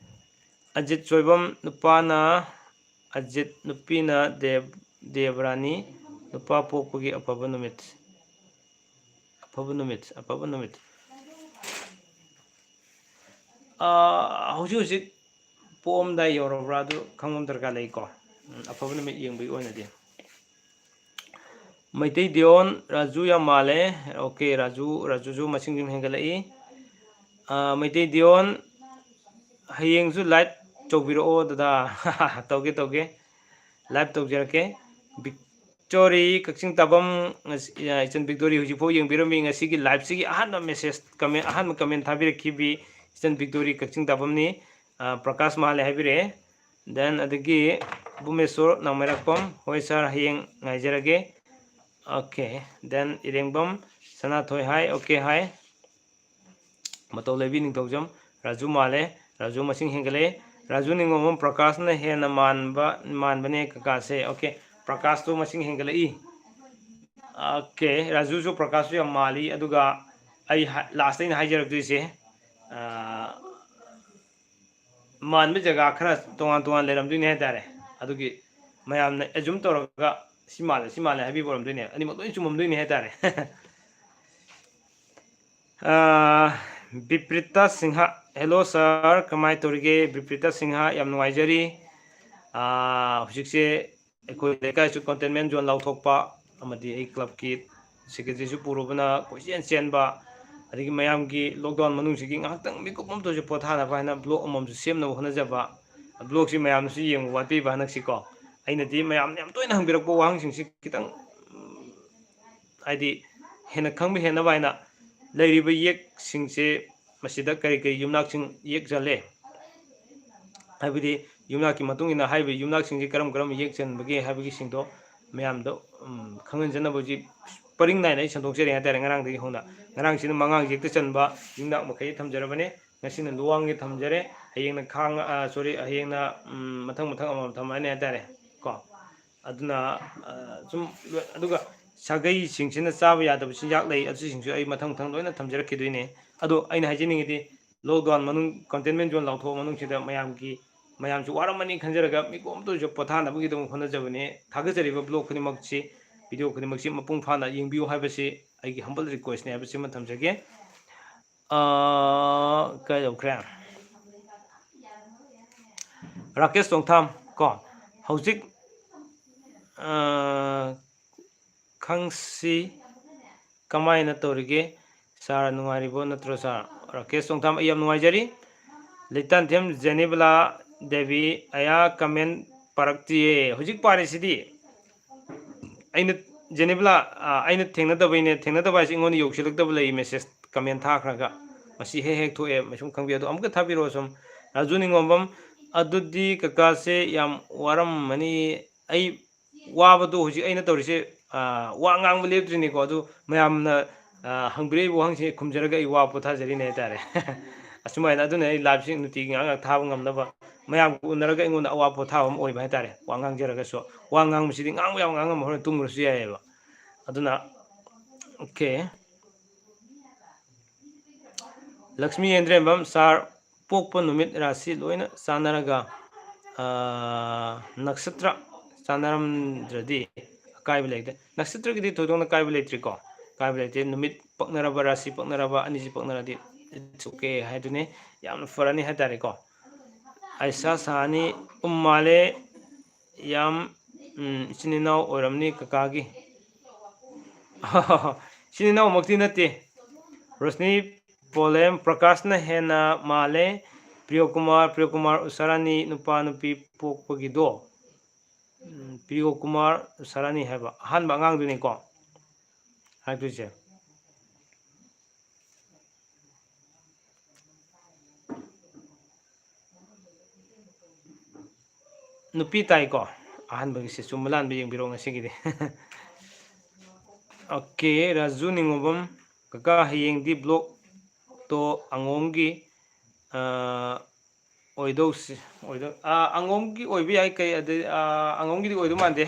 ꯑꯖꯤꯠ ꯆꯣꯏꯕꯝ, ꯅꯨꯄꯥꯅ, ꯑꯖꯤꯠ, ꯅꯨꯄꯤꯅ ꯗꯦꯕ-, ꯗꯦꯕꯔꯥꯅꯤ, ꯅꯨꯄꯥ ꯄꯣꯛꯄꯒꯤ ꯑꯐꯕ ꯅꯨꯃꯤꯠ꯫ ꯑꯐꯕ ꯅꯨꯃꯤꯠ, ꯑꯐꯕ ꯅꯨꯃꯤꯠ꯫ ꯑꯥ, ꯍꯧꯖꯤꯛ ꯍꯧꯖꯤꯛ ꯄꯣꯛꯑꯝꯗꯥꯏ ꯌꯧꯔꯕ꯭ꯔꯥ ꯑꯗꯨ ꯈꯪꯕ ꯑꯃ ꯗꯔꯀꯥꯔ ꯂꯩꯀꯣ꯫ ꯎꯝ, ꯑꯐꯕ ꯅꯨꯃꯤꯠ ꯌꯦꯡꯕꯒꯤ ꯑꯣꯏꯅꯗꯤ꯫ ꯃꯩꯇꯩ ꯗꯤꯌꯣꯟ, ꯔꯥꯖꯨ ꯌꯥꯝ ꯃꯥꯜꯂꯦ꯫ ꯑꯣꯀꯦ, ꯔꯥꯖꯨ, ꯔꯥꯖꯨꯁꯨ ꯃꯁꯤꯡ ꯁꯨꯝ ꯍꯦꯟꯒꯠꯂꯛꯏ꯫ ꯑꯥ, ꯃꯩꯇꯩ ꯗꯤꯌꯣꯟ, ꯍꯌꯦꯡꯁꯨ live ꯇꯧꯕꯤꯔꯛꯑꯣ ꯗꯗꯥ꯫ ꯇꯧꯒꯦ, ꯇꯧꯒꯦ꯫ Live ꯇꯧꯖꯔꯛꯀꯦ꯫ ꯕꯤꯛꯇꯣꯔꯤ ꯀꯛꯆꯤꯡ ꯇꯥꯕꯝ, ꯉꯁꯤ, ꯑ, ꯏꯆꯟ ꯕꯤꯛꯇꯣꯔꯤ ꯍꯧꯖꯤꯛꯐꯥꯎ ꯌꯦꯡꯕꯤꯔꯝꯃꯤ꯫ ꯉꯁꯤꯒꯤ liveꯁꯤꯒꯤ ꯑꯍꯥꯟꯕ message, comment, ꯑꯍꯥꯟꯕ comment ꯊꯥꯕꯤꯔꯛꯈꯤꯕꯤ ꯏꯆꯟ ꯕꯤꯛꯇꯣꯔꯤ ꯀꯛꯆꯤꯡ ꯇꯥꯕꯝꯅꯤ꯫ ꯑ, ꯄ꯭ꯔꯀꯥꯁ ꯃꯥꯜꯂꯦ ꯍꯥꯏꯕꯤꯔꯛꯑꯦ꯫ Then ꯑꯗꯒꯤ ꯚꯨꯃꯦꯁꯣꯔ ꯅꯥꯎꯃꯩꯔꯥꯛꯄꯝ, "ꯍꯣꯏ sir, ꯍꯌꯦꯡ ꯉꯥꯏꯖꯔꯒꯦ"꯫ ꯑꯣꯀꯦ꯫ Then ꯏꯔꯦꯡꯕꯝ ꯁꯅꯥꯊꯣꯏ ꯍꯥꯏ, ꯑꯣꯀꯦ ꯍꯥꯏ꯫ ꯃꯇꯧ ꯂꯩꯕꯤ ꯅꯤꯡꯊꯧꯖꯝ, ꯔꯥꯖꯨ ꯃꯥꯜꯂꯦ, ꯔꯥꯖꯨ ꯃꯁꯤꯡ ꯍꯦꯟꯒꯠꯂꯛꯑꯦ꯫ ꯔꯥꯖꯨ ꯅꯤꯡꯉꯣꯝꯕꯝ, "ꯄ꯭ꯔꯀꯥꯁꯅ ꯍꯦꯟꯅ ꯃꯥꯟꯕ, ꯃꯥꯟꯕꯅꯦ ꯀꯀꯥꯁꯦ"꯫ ꯑꯣꯀꯦ, ꯄ꯭ꯔꯀꯥꯁꯇꯣ ꯃꯁꯤꯡ ꯍꯦꯟꯒꯠꯂꯛꯏ꯫ ꯑꯣꯀꯦ, ꯔꯥꯖꯨꯁꯨ ꯄ꯭ꯔꯀꯥꯁꯁꯨ ꯌꯥꯝ ꯃꯥꯜꯂꯤ꯫ ꯑꯗꯨꯒ ꯑꯩ ꯍꯥ-, lastꯇ ꯑꯩꯅ ꯍꯥꯏꯖꯔꯛꯇꯣꯏꯁꯦ, ꯑꯥ, ꯃꯥꯟꯕ ꯖꯒꯥ ꯈꯔ ꯇꯣꯉꯥꯟ ꯇꯣꯉꯥꯟ ꯂꯩꯔꯝꯗꯣꯏꯅꯦ ꯍꯥꯏꯇꯥꯔꯦ꯫ ꯑꯗꯨꯒꯤ ꯃꯌꯥꯝꯅ ꯑꯦꯖꯨꯝ ꯇꯧꯔꯒ ꯁꯤ ꯃꯥꯜꯂꯦ, ꯁꯤ ꯃꯥꯜꯂꯦ ꯍꯥꯏꯕꯤꯕ ꯑꯣꯏꯔꯝꯗꯣꯏꯅꯦ꯫ ꯑꯅꯤꯃꯛ ꯂꯣꯏ ꯆꯨꯝꯃꯝꯗꯣꯏꯅꯦ ꯍꯥꯏꯇꯥꯔꯦ꯫ ꯑꯥ, ꯕꯤꯄ꯭ꯔꯤꯇꯥ ꯁꯤꯡꯍ꯫ Hello sir, ꯀꯃꯥꯏꯅ ꯇꯧꯔꯤꯒꯦ? ꯕꯤꯄ꯭ꯔꯤꯇꯥ ꯁꯤꯡꯍ, ꯌꯥꯝ ꯅꯨꯡꯉꯥꯏꯖꯔꯤ꯫ ꯑꯥ, ꯍꯧꯖꯤꯛꯁꯦ ꯑꯩꯈꯣꯏ ꯂꯩꯀꯥꯏꯁꯨ containment zone ꯂꯥꯎꯊꯣꯛꯄ, ꯑꯃꯗꯤ ꯑꯩ clubꯀꯤ secretaryꯁꯨ ꯄꯨꯔꯨꯕꯅ ꯀꯣꯏꯆꯦꯟ ꯆꯦꯟꯕ, ꯑꯗꯒꯤ ꯃꯌꯥꯝꯒꯤ lockdown ꯃꯅꯨꯡꯁꯤꯒꯤ ꯉꯥꯏꯍꯥꯛꯇꯪ ꯃꯤꯀꯨꯞ ꯑꯃꯇꯁꯨ ꯄꯣꯊꯥꯅꯕ ꯍꯥꯏꯅ vlog ꯑꯃꯃꯝꯁꯨ ꯁꯦꯝꯅꯕ ꯍꯣꯠꯅꯖꯕ꯫ Vlogꯁꯤ ꯃꯌꯥꯝꯅꯁꯨ ꯌꯦꯡꯕ ꯋꯥꯠꯄꯤꯕ ꯍꯟꯗꯛꯁꯤꯀꯣ꯫ ꯑꯩꯅꯗꯤ ꯃꯌꯥꯝꯅ ꯌꯥꯝ ꯇꯣꯏꯅ ꯍꯪꯕꯤꯔꯛꯄ ꯋꯥꯍꯪꯁꯤꯡꯁꯤ ꯈꯤꯇꯪ, ꯎꯝ, ꯍꯥꯏꯗꯤ ꯍꯦꯟꯅ ꯈꯪꯕ ꯍꯦꯟꯅꯕ ꯍꯥꯏꯅ ꯂꯩꯔꯤꯕ ꯌꯦꯛꯁꯤꯡꯁꯦ ꯃꯁꯤꯗ ꯀꯔꯤ ꯀꯔꯤ ꯌꯨꯝꯅꯥꯛꯁꯤꯡ ꯌꯦꯛ ꯆꯜꯂꯦ, ꯍꯥꯏꯕꯗꯤ ꯌꯨꯝꯅꯥꯛꯀꯤ ꯃꯇꯨꯡ ꯏꯟꯅ ꯍꯥꯏꯔꯤꯕ ꯌꯨꯝꯅꯥꯛꯁꯤꯡꯁꯤ ꯀꯔꯝ ꯀꯔꯝꯕ ꯌꯦꯛ ꯆꯟꯕꯒꯦ ꯍꯥꯏꯕꯒꯤꯁꯤꯡꯗꯣ ꯃꯌꯥꯝꯗ, ꯎꯝ, ꯈꯪꯍꯟꯖꯅꯕ ꯍꯧꯖꯤꯛ ꯄꯔꯤꯡ ꯅꯥꯏꯅ ꯑꯩ ꯁꯟꯗꯣꯛꯆꯔꯦ ꯍꯥꯏꯇꯥꯔꯦ꯫ ꯉꯔꯥꯡꯗꯒꯤ ꯍꯧꯅ, ꯉꯔꯥꯡꯁꯤꯅ ꯃꯉꯥꯡ ꯌꯦꯛꯇ ꯆꯟꯕ ꯌꯨꯝꯅꯥꯛ ꯃꯈꯩ ꯊꯝꯖꯔꯕꯅꯦ꯫ ꯉꯁꯤꯅ ꯂꯨꯋꯥꯡꯒꯤ ꯊꯝꯖꯔꯦ, ꯍꯌꯦꯡꯅ ꯈꯥꯡ, ꯑ, sorry, ꯍꯌꯦꯡꯅ, ꯎꯝ, ꯃꯊꯪ ꯃꯊꯪ ꯑꯃꯃꯝ ꯊꯝꯃꯛꯑꯅꯤ ꯍꯥꯏꯇꯥꯔꯦ ꯀꯣ꯫ ꯑꯗꯨꯅ, ꯑ, ꯁꯨꯝ ꯂꯣꯏ-, ꯑꯗꯨꯒ ꯁꯥꯒꯩꯁꯤꯡꯁꯤꯅ ꯆꯥꯕ ꯌꯥꯗꯕ ꯆꯤꯟꯖꯥꯛ ꯂꯩ, ꯑꯗꯨꯁꯤꯡꯁꯨ ꯑꯩ ꯃꯊꯪ ꯃꯊꯪ ꯂꯣꯏꯅ ꯊꯝꯖꯔꯛꯈꯤꯗꯣꯏꯅꯦ꯫ ꯑꯗꯣ ꯑꯩꯅ ꯍꯥꯏꯖꯅꯤꯡꯉꯤꯗꯤ, lockdown ꯃꯅꯨꯡ, containment zone ꯂꯥꯎꯊꯣꯛꯑ ꯃꯅꯨꯡꯁꯤꯗ ꯃꯌꯥꯝꯒꯤ, ꯃꯌꯥꯝꯁꯨ ꯋꯥꯔꯝꯃꯅꯤ ꯈꯟꯖꯔꯒ ꯃꯤꯀꯨꯞ ꯑꯃꯇ ꯑꯣꯏꯔꯁꯨ ꯄꯣꯊꯥꯅꯕꯒꯤꯗꯃꯛ ꯍꯣꯠꯅꯖꯕꯅꯦ꯫ ꯊꯥꯒꯠꯆꯔꯤꯕ vlog ꯈꯨꯗꯤꯡꯃꯛꯁꯤ, video ꯈꯨꯗꯤꯡꯃꯛꯁꯤ ꯃꯄꯨꯡ ꯐꯥꯅ ꯌꯦꯡꯕꯤꯌꯨ ꯍꯥꯏꯕꯁꯤ ꯑꯩꯒꯤ humble requestꯅꯦ ꯍꯥꯏꯕꯁꯤꯃ ꯊꯝꯖꯒꯦ꯫ ꯑꯥ, ꯀꯩꯗꯧꯈ꯭ꯔꯦ? ꯔꯥꯀꯦꯁ ꯇꯣꯡꯊꯥꯝ ꯀꯣ, ꯍꯧꯖꯤꯛ, ꯑꯥ, ꯈꯪꯁꯤ ꯀꯃꯥꯏꯅ ꯇꯧꯔꯤꯒꯦ? Sir ꯅꯨꯡꯉꯥꯏꯔꯤꯕꯣ ꯅꯠꯇ꯭ꯔꯣ sir? ꯔꯥꯀꯦꯁ ꯇꯣꯡꯊꯥꯝ, ꯑꯩ ꯌꯥꯝ ꯅꯨꯡꯉꯥꯏꯖꯔꯤ꯫ ꯂꯩꯇꯥꯟꯊꯦꯝ ꯖꯦꯅꯤꯕꯂꯥ ꯗꯦꯕꯤ, ꯑꯌꯥ comment ꯄꯥꯔꯛꯇꯤꯌꯦ꯫ ꯍꯧꯖꯤꯛ ꯄꯥꯔꯤꯁꯤꯗꯤ ꯑꯩꯅ, ꯖꯦꯅꯤꯕꯂꯥ, ꯑ, ꯑꯩꯅ ꯊꯦꯡꯅꯗꯕꯩꯅꯦ꯫ ꯊꯦꯡꯅꯗꯕ ꯍꯥꯏꯁꯦ ꯑꯩꯉꯣꯟꯗ ꯌꯧꯁꯤꯜꯂꯛꯇꯕ ꯂꯩ, message comment ꯊꯥꯈ꯭ꯔꯒ꯫ ꯃꯁꯤ ꯍꯦꯛ ꯍꯦꯛ ꯊꯣꯛꯑꯦ, ꯃꯁꯨꯝ ꯈꯪꯕꯤꯌꯨ꯫ ꯑꯗꯣ ꯑꯃꯨꯛꯀ ꯊꯥꯕꯤꯔꯛꯑꯣ ꯁꯨꯝ꯫ ꯔꯥꯖꯨ ꯅꯤꯡꯉꯣꯝꯕꯝ, ꯑꯗꯨꯗꯤ ꯀꯀꯥꯁꯦ ꯌꯥꯝ ꯋꯥꯔꯝꯃꯅꯤ꯫ ꯑꯩ ꯋꯥꯕꯗꯣ ꯍꯧꯖꯤꯛ ꯑꯩꯅ ꯇꯧꯔꯤꯁꯦ, ꯑ, ꯋꯥ ꯉꯥꯡꯕ ꯂꯦꯞꯇ꯭ꯔꯤꯅꯤꯀꯣ꯫ ꯑꯗꯨ ꯃꯌꯥꯝꯅ, ꯑ, ꯍꯪꯕꯤꯔꯛꯏꯕ ꯋꯥꯍꯪꯁꯤ ꯈꯨꯝꯖꯔꯒ ꯑꯩ ꯋꯥ ꯄꯣꯊꯥꯖꯔꯤꯅꯦ ꯍꯥꯏꯇꯥꯔꯦ꯫ ꯑꯁꯨꯃꯥꯏꯅ ꯑꯗꯨꯅ ꯑꯩ liveꯁꯤ ꯅꯨꯡꯇꯤꯒꯤ ꯉꯥꯏꯍꯥꯛ ꯉꯥꯏꯍꯥꯛ ꯊꯥꯕ ꯉꯝꯅꯕ ꯃꯌꯥꯝꯒ ꯎꯅꯔꯒ ꯑꯩꯉꯣꯟꯗ ꯑꯋꯥ ꯄꯣꯊꯥꯕ ꯑꯃ ꯑꯣꯏꯕ ꯍꯥꯏꯇꯥꯔꯦ꯫ ꯋꯥ ꯉꯥꯡꯖꯔꯒꯁꯨ, ꯋꯥ ꯉꯥꯡꯕꯁꯤꯗꯤ ꯉꯥꯡꯕ ꯌꯥꯕ ꯉꯥꯡꯉꯝꯃ ꯍꯣꯔꯦꯟ ꯇꯨꯝꯈ꯭ꯔꯁꯨ ꯌꯥꯏꯑꯕ꯫ ꯑꯗꯨꯅ, okay꯫ ꯂꯛꯁꯃꯤ ꯌꯦꯟꯗ꯭ꯔꯦꯝꯕꯝ, sir, ꯄꯣꯛꯄ ꯅꯨꯃꯤꯠ ꯔꯥꯁꯤ ꯂꯣꯏꯅ ꯆꯥꯟꯅꯔꯒ, ꯑꯥ, ꯅꯛꯁꯇ꯭ꯔ ꯆꯥꯟꯅꯔꯝꯗ꯭ꯔꯗꯤ ꯑꯀꯥꯏꯕ ꯂꯩꯇꯦ꯫ ꯅꯛꯁꯇ꯭ꯔꯒꯤꯗꯤ ꯊꯣꯏꯗꯣꯛꯅ ꯀꯥꯏꯕ ꯂꯩꯇ꯭ꯔꯤꯀꯣ꯫ ꯀꯥꯏꯕ ꯂꯩꯇꯦ꯫ ꯅꯨꯃꯤꯠ ꯄꯛꯅꯔꯕ, ꯔꯥꯁꯤ ꯄꯛꯅꯔꯕ ꯑꯅꯤꯁꯤ ꯄꯛꯅꯔꯗꯤ it's okay ꯍꯥꯏꯗꯨꯅꯤ꯫ ꯌꯥꯝꯅ ꯐꯔꯅꯤ ꯍꯥꯏꯇꯥꯔꯦꯀꯣ꯫ ꯑꯩꯁꯥ ꯁꯥꯅꯤ ꯎꯝ ꯃꯥꯂꯦ꯫ ꯌꯥꯝ, ꯎꯝ, ꯏꯆꯤꯟ ꯏꯅꯥꯎ ꯑꯣꯏꯔꯝꯅꯤ ꯀꯀꯥꯒꯤ꯫ ꯏꯆꯤꯟ ꯏꯅꯥꯎꯃꯛꯇꯤ ꯅꯠꯇꯦ꯫ ꯔꯣꯁꯅꯤ ꯄꯣꯂꯦꯝ ꯄ꯭ꯔꯀꯥꯁꯅ ꯍꯦꯟꯅ ꯃꯥꯜꯂꯦ꯫ ꯄ꯭ꯔꯤꯌꯣꯀꯨꯃꯥꯔ, ꯄ꯭ꯔꯤꯌꯣꯀꯨꯃꯥꯔ ꯎꯁꯥꯔꯥꯅꯤ ꯅꯨꯄꯥ ꯅꯨꯄꯤ ꯄꯣꯛꯄꯒꯤꯗꯣ꯫ ꯎꯝ, ꯄ꯭ꯔꯤꯌꯣꯀꯨꯃꯥꯔ ꯎꯁꯥꯔꯥꯅꯤ ꯍꯥꯏꯕ ꯑꯍꯥꯟꯕ ꯑꯉꯥꯡꯗꯨꯅꯤꯀꯣ ꯍꯥꯏꯗꯣꯏꯁꯦ꯫ ꯅꯨꯄꯤ ꯇꯥꯏꯀꯣ꯫ ꯑꯍꯥꯟꯕꯒꯤꯁꯦ ꯆꯨꯝꯕ ꯂꯥꯟꯕ ꯌꯦꯡꯕꯤꯔꯣ ꯉꯁꯤꯒꯤꯗꯤ꯫ ꯑꯣꯀꯦ, ꯔꯥꯖꯨ ꯅꯤꯉꯣꯝꯕꯝ꯫ ꯀꯀꯥ, ꯍꯌꯦꯡꯗꯤ ꯕ꯭ꯂꯣꯛꯇꯣ ꯑꯉꯣꯝꯒꯤ, ꯑ, ꯑꯣꯏꯗꯧꯁꯤ-, ꯑꯣꯏꯗꯧ-, ꯑ, ꯑꯉꯣꯝꯒꯤ ꯑꯣꯏꯕ ꯌꯥꯏ꯫ ꯀꯩ, ꯑꯗꯩ, ꯑ, ꯑꯉꯣꯝꯒꯤꯗꯤ ꯑꯣꯏꯗꯧ ꯃꯥꯟꯗꯦ꯫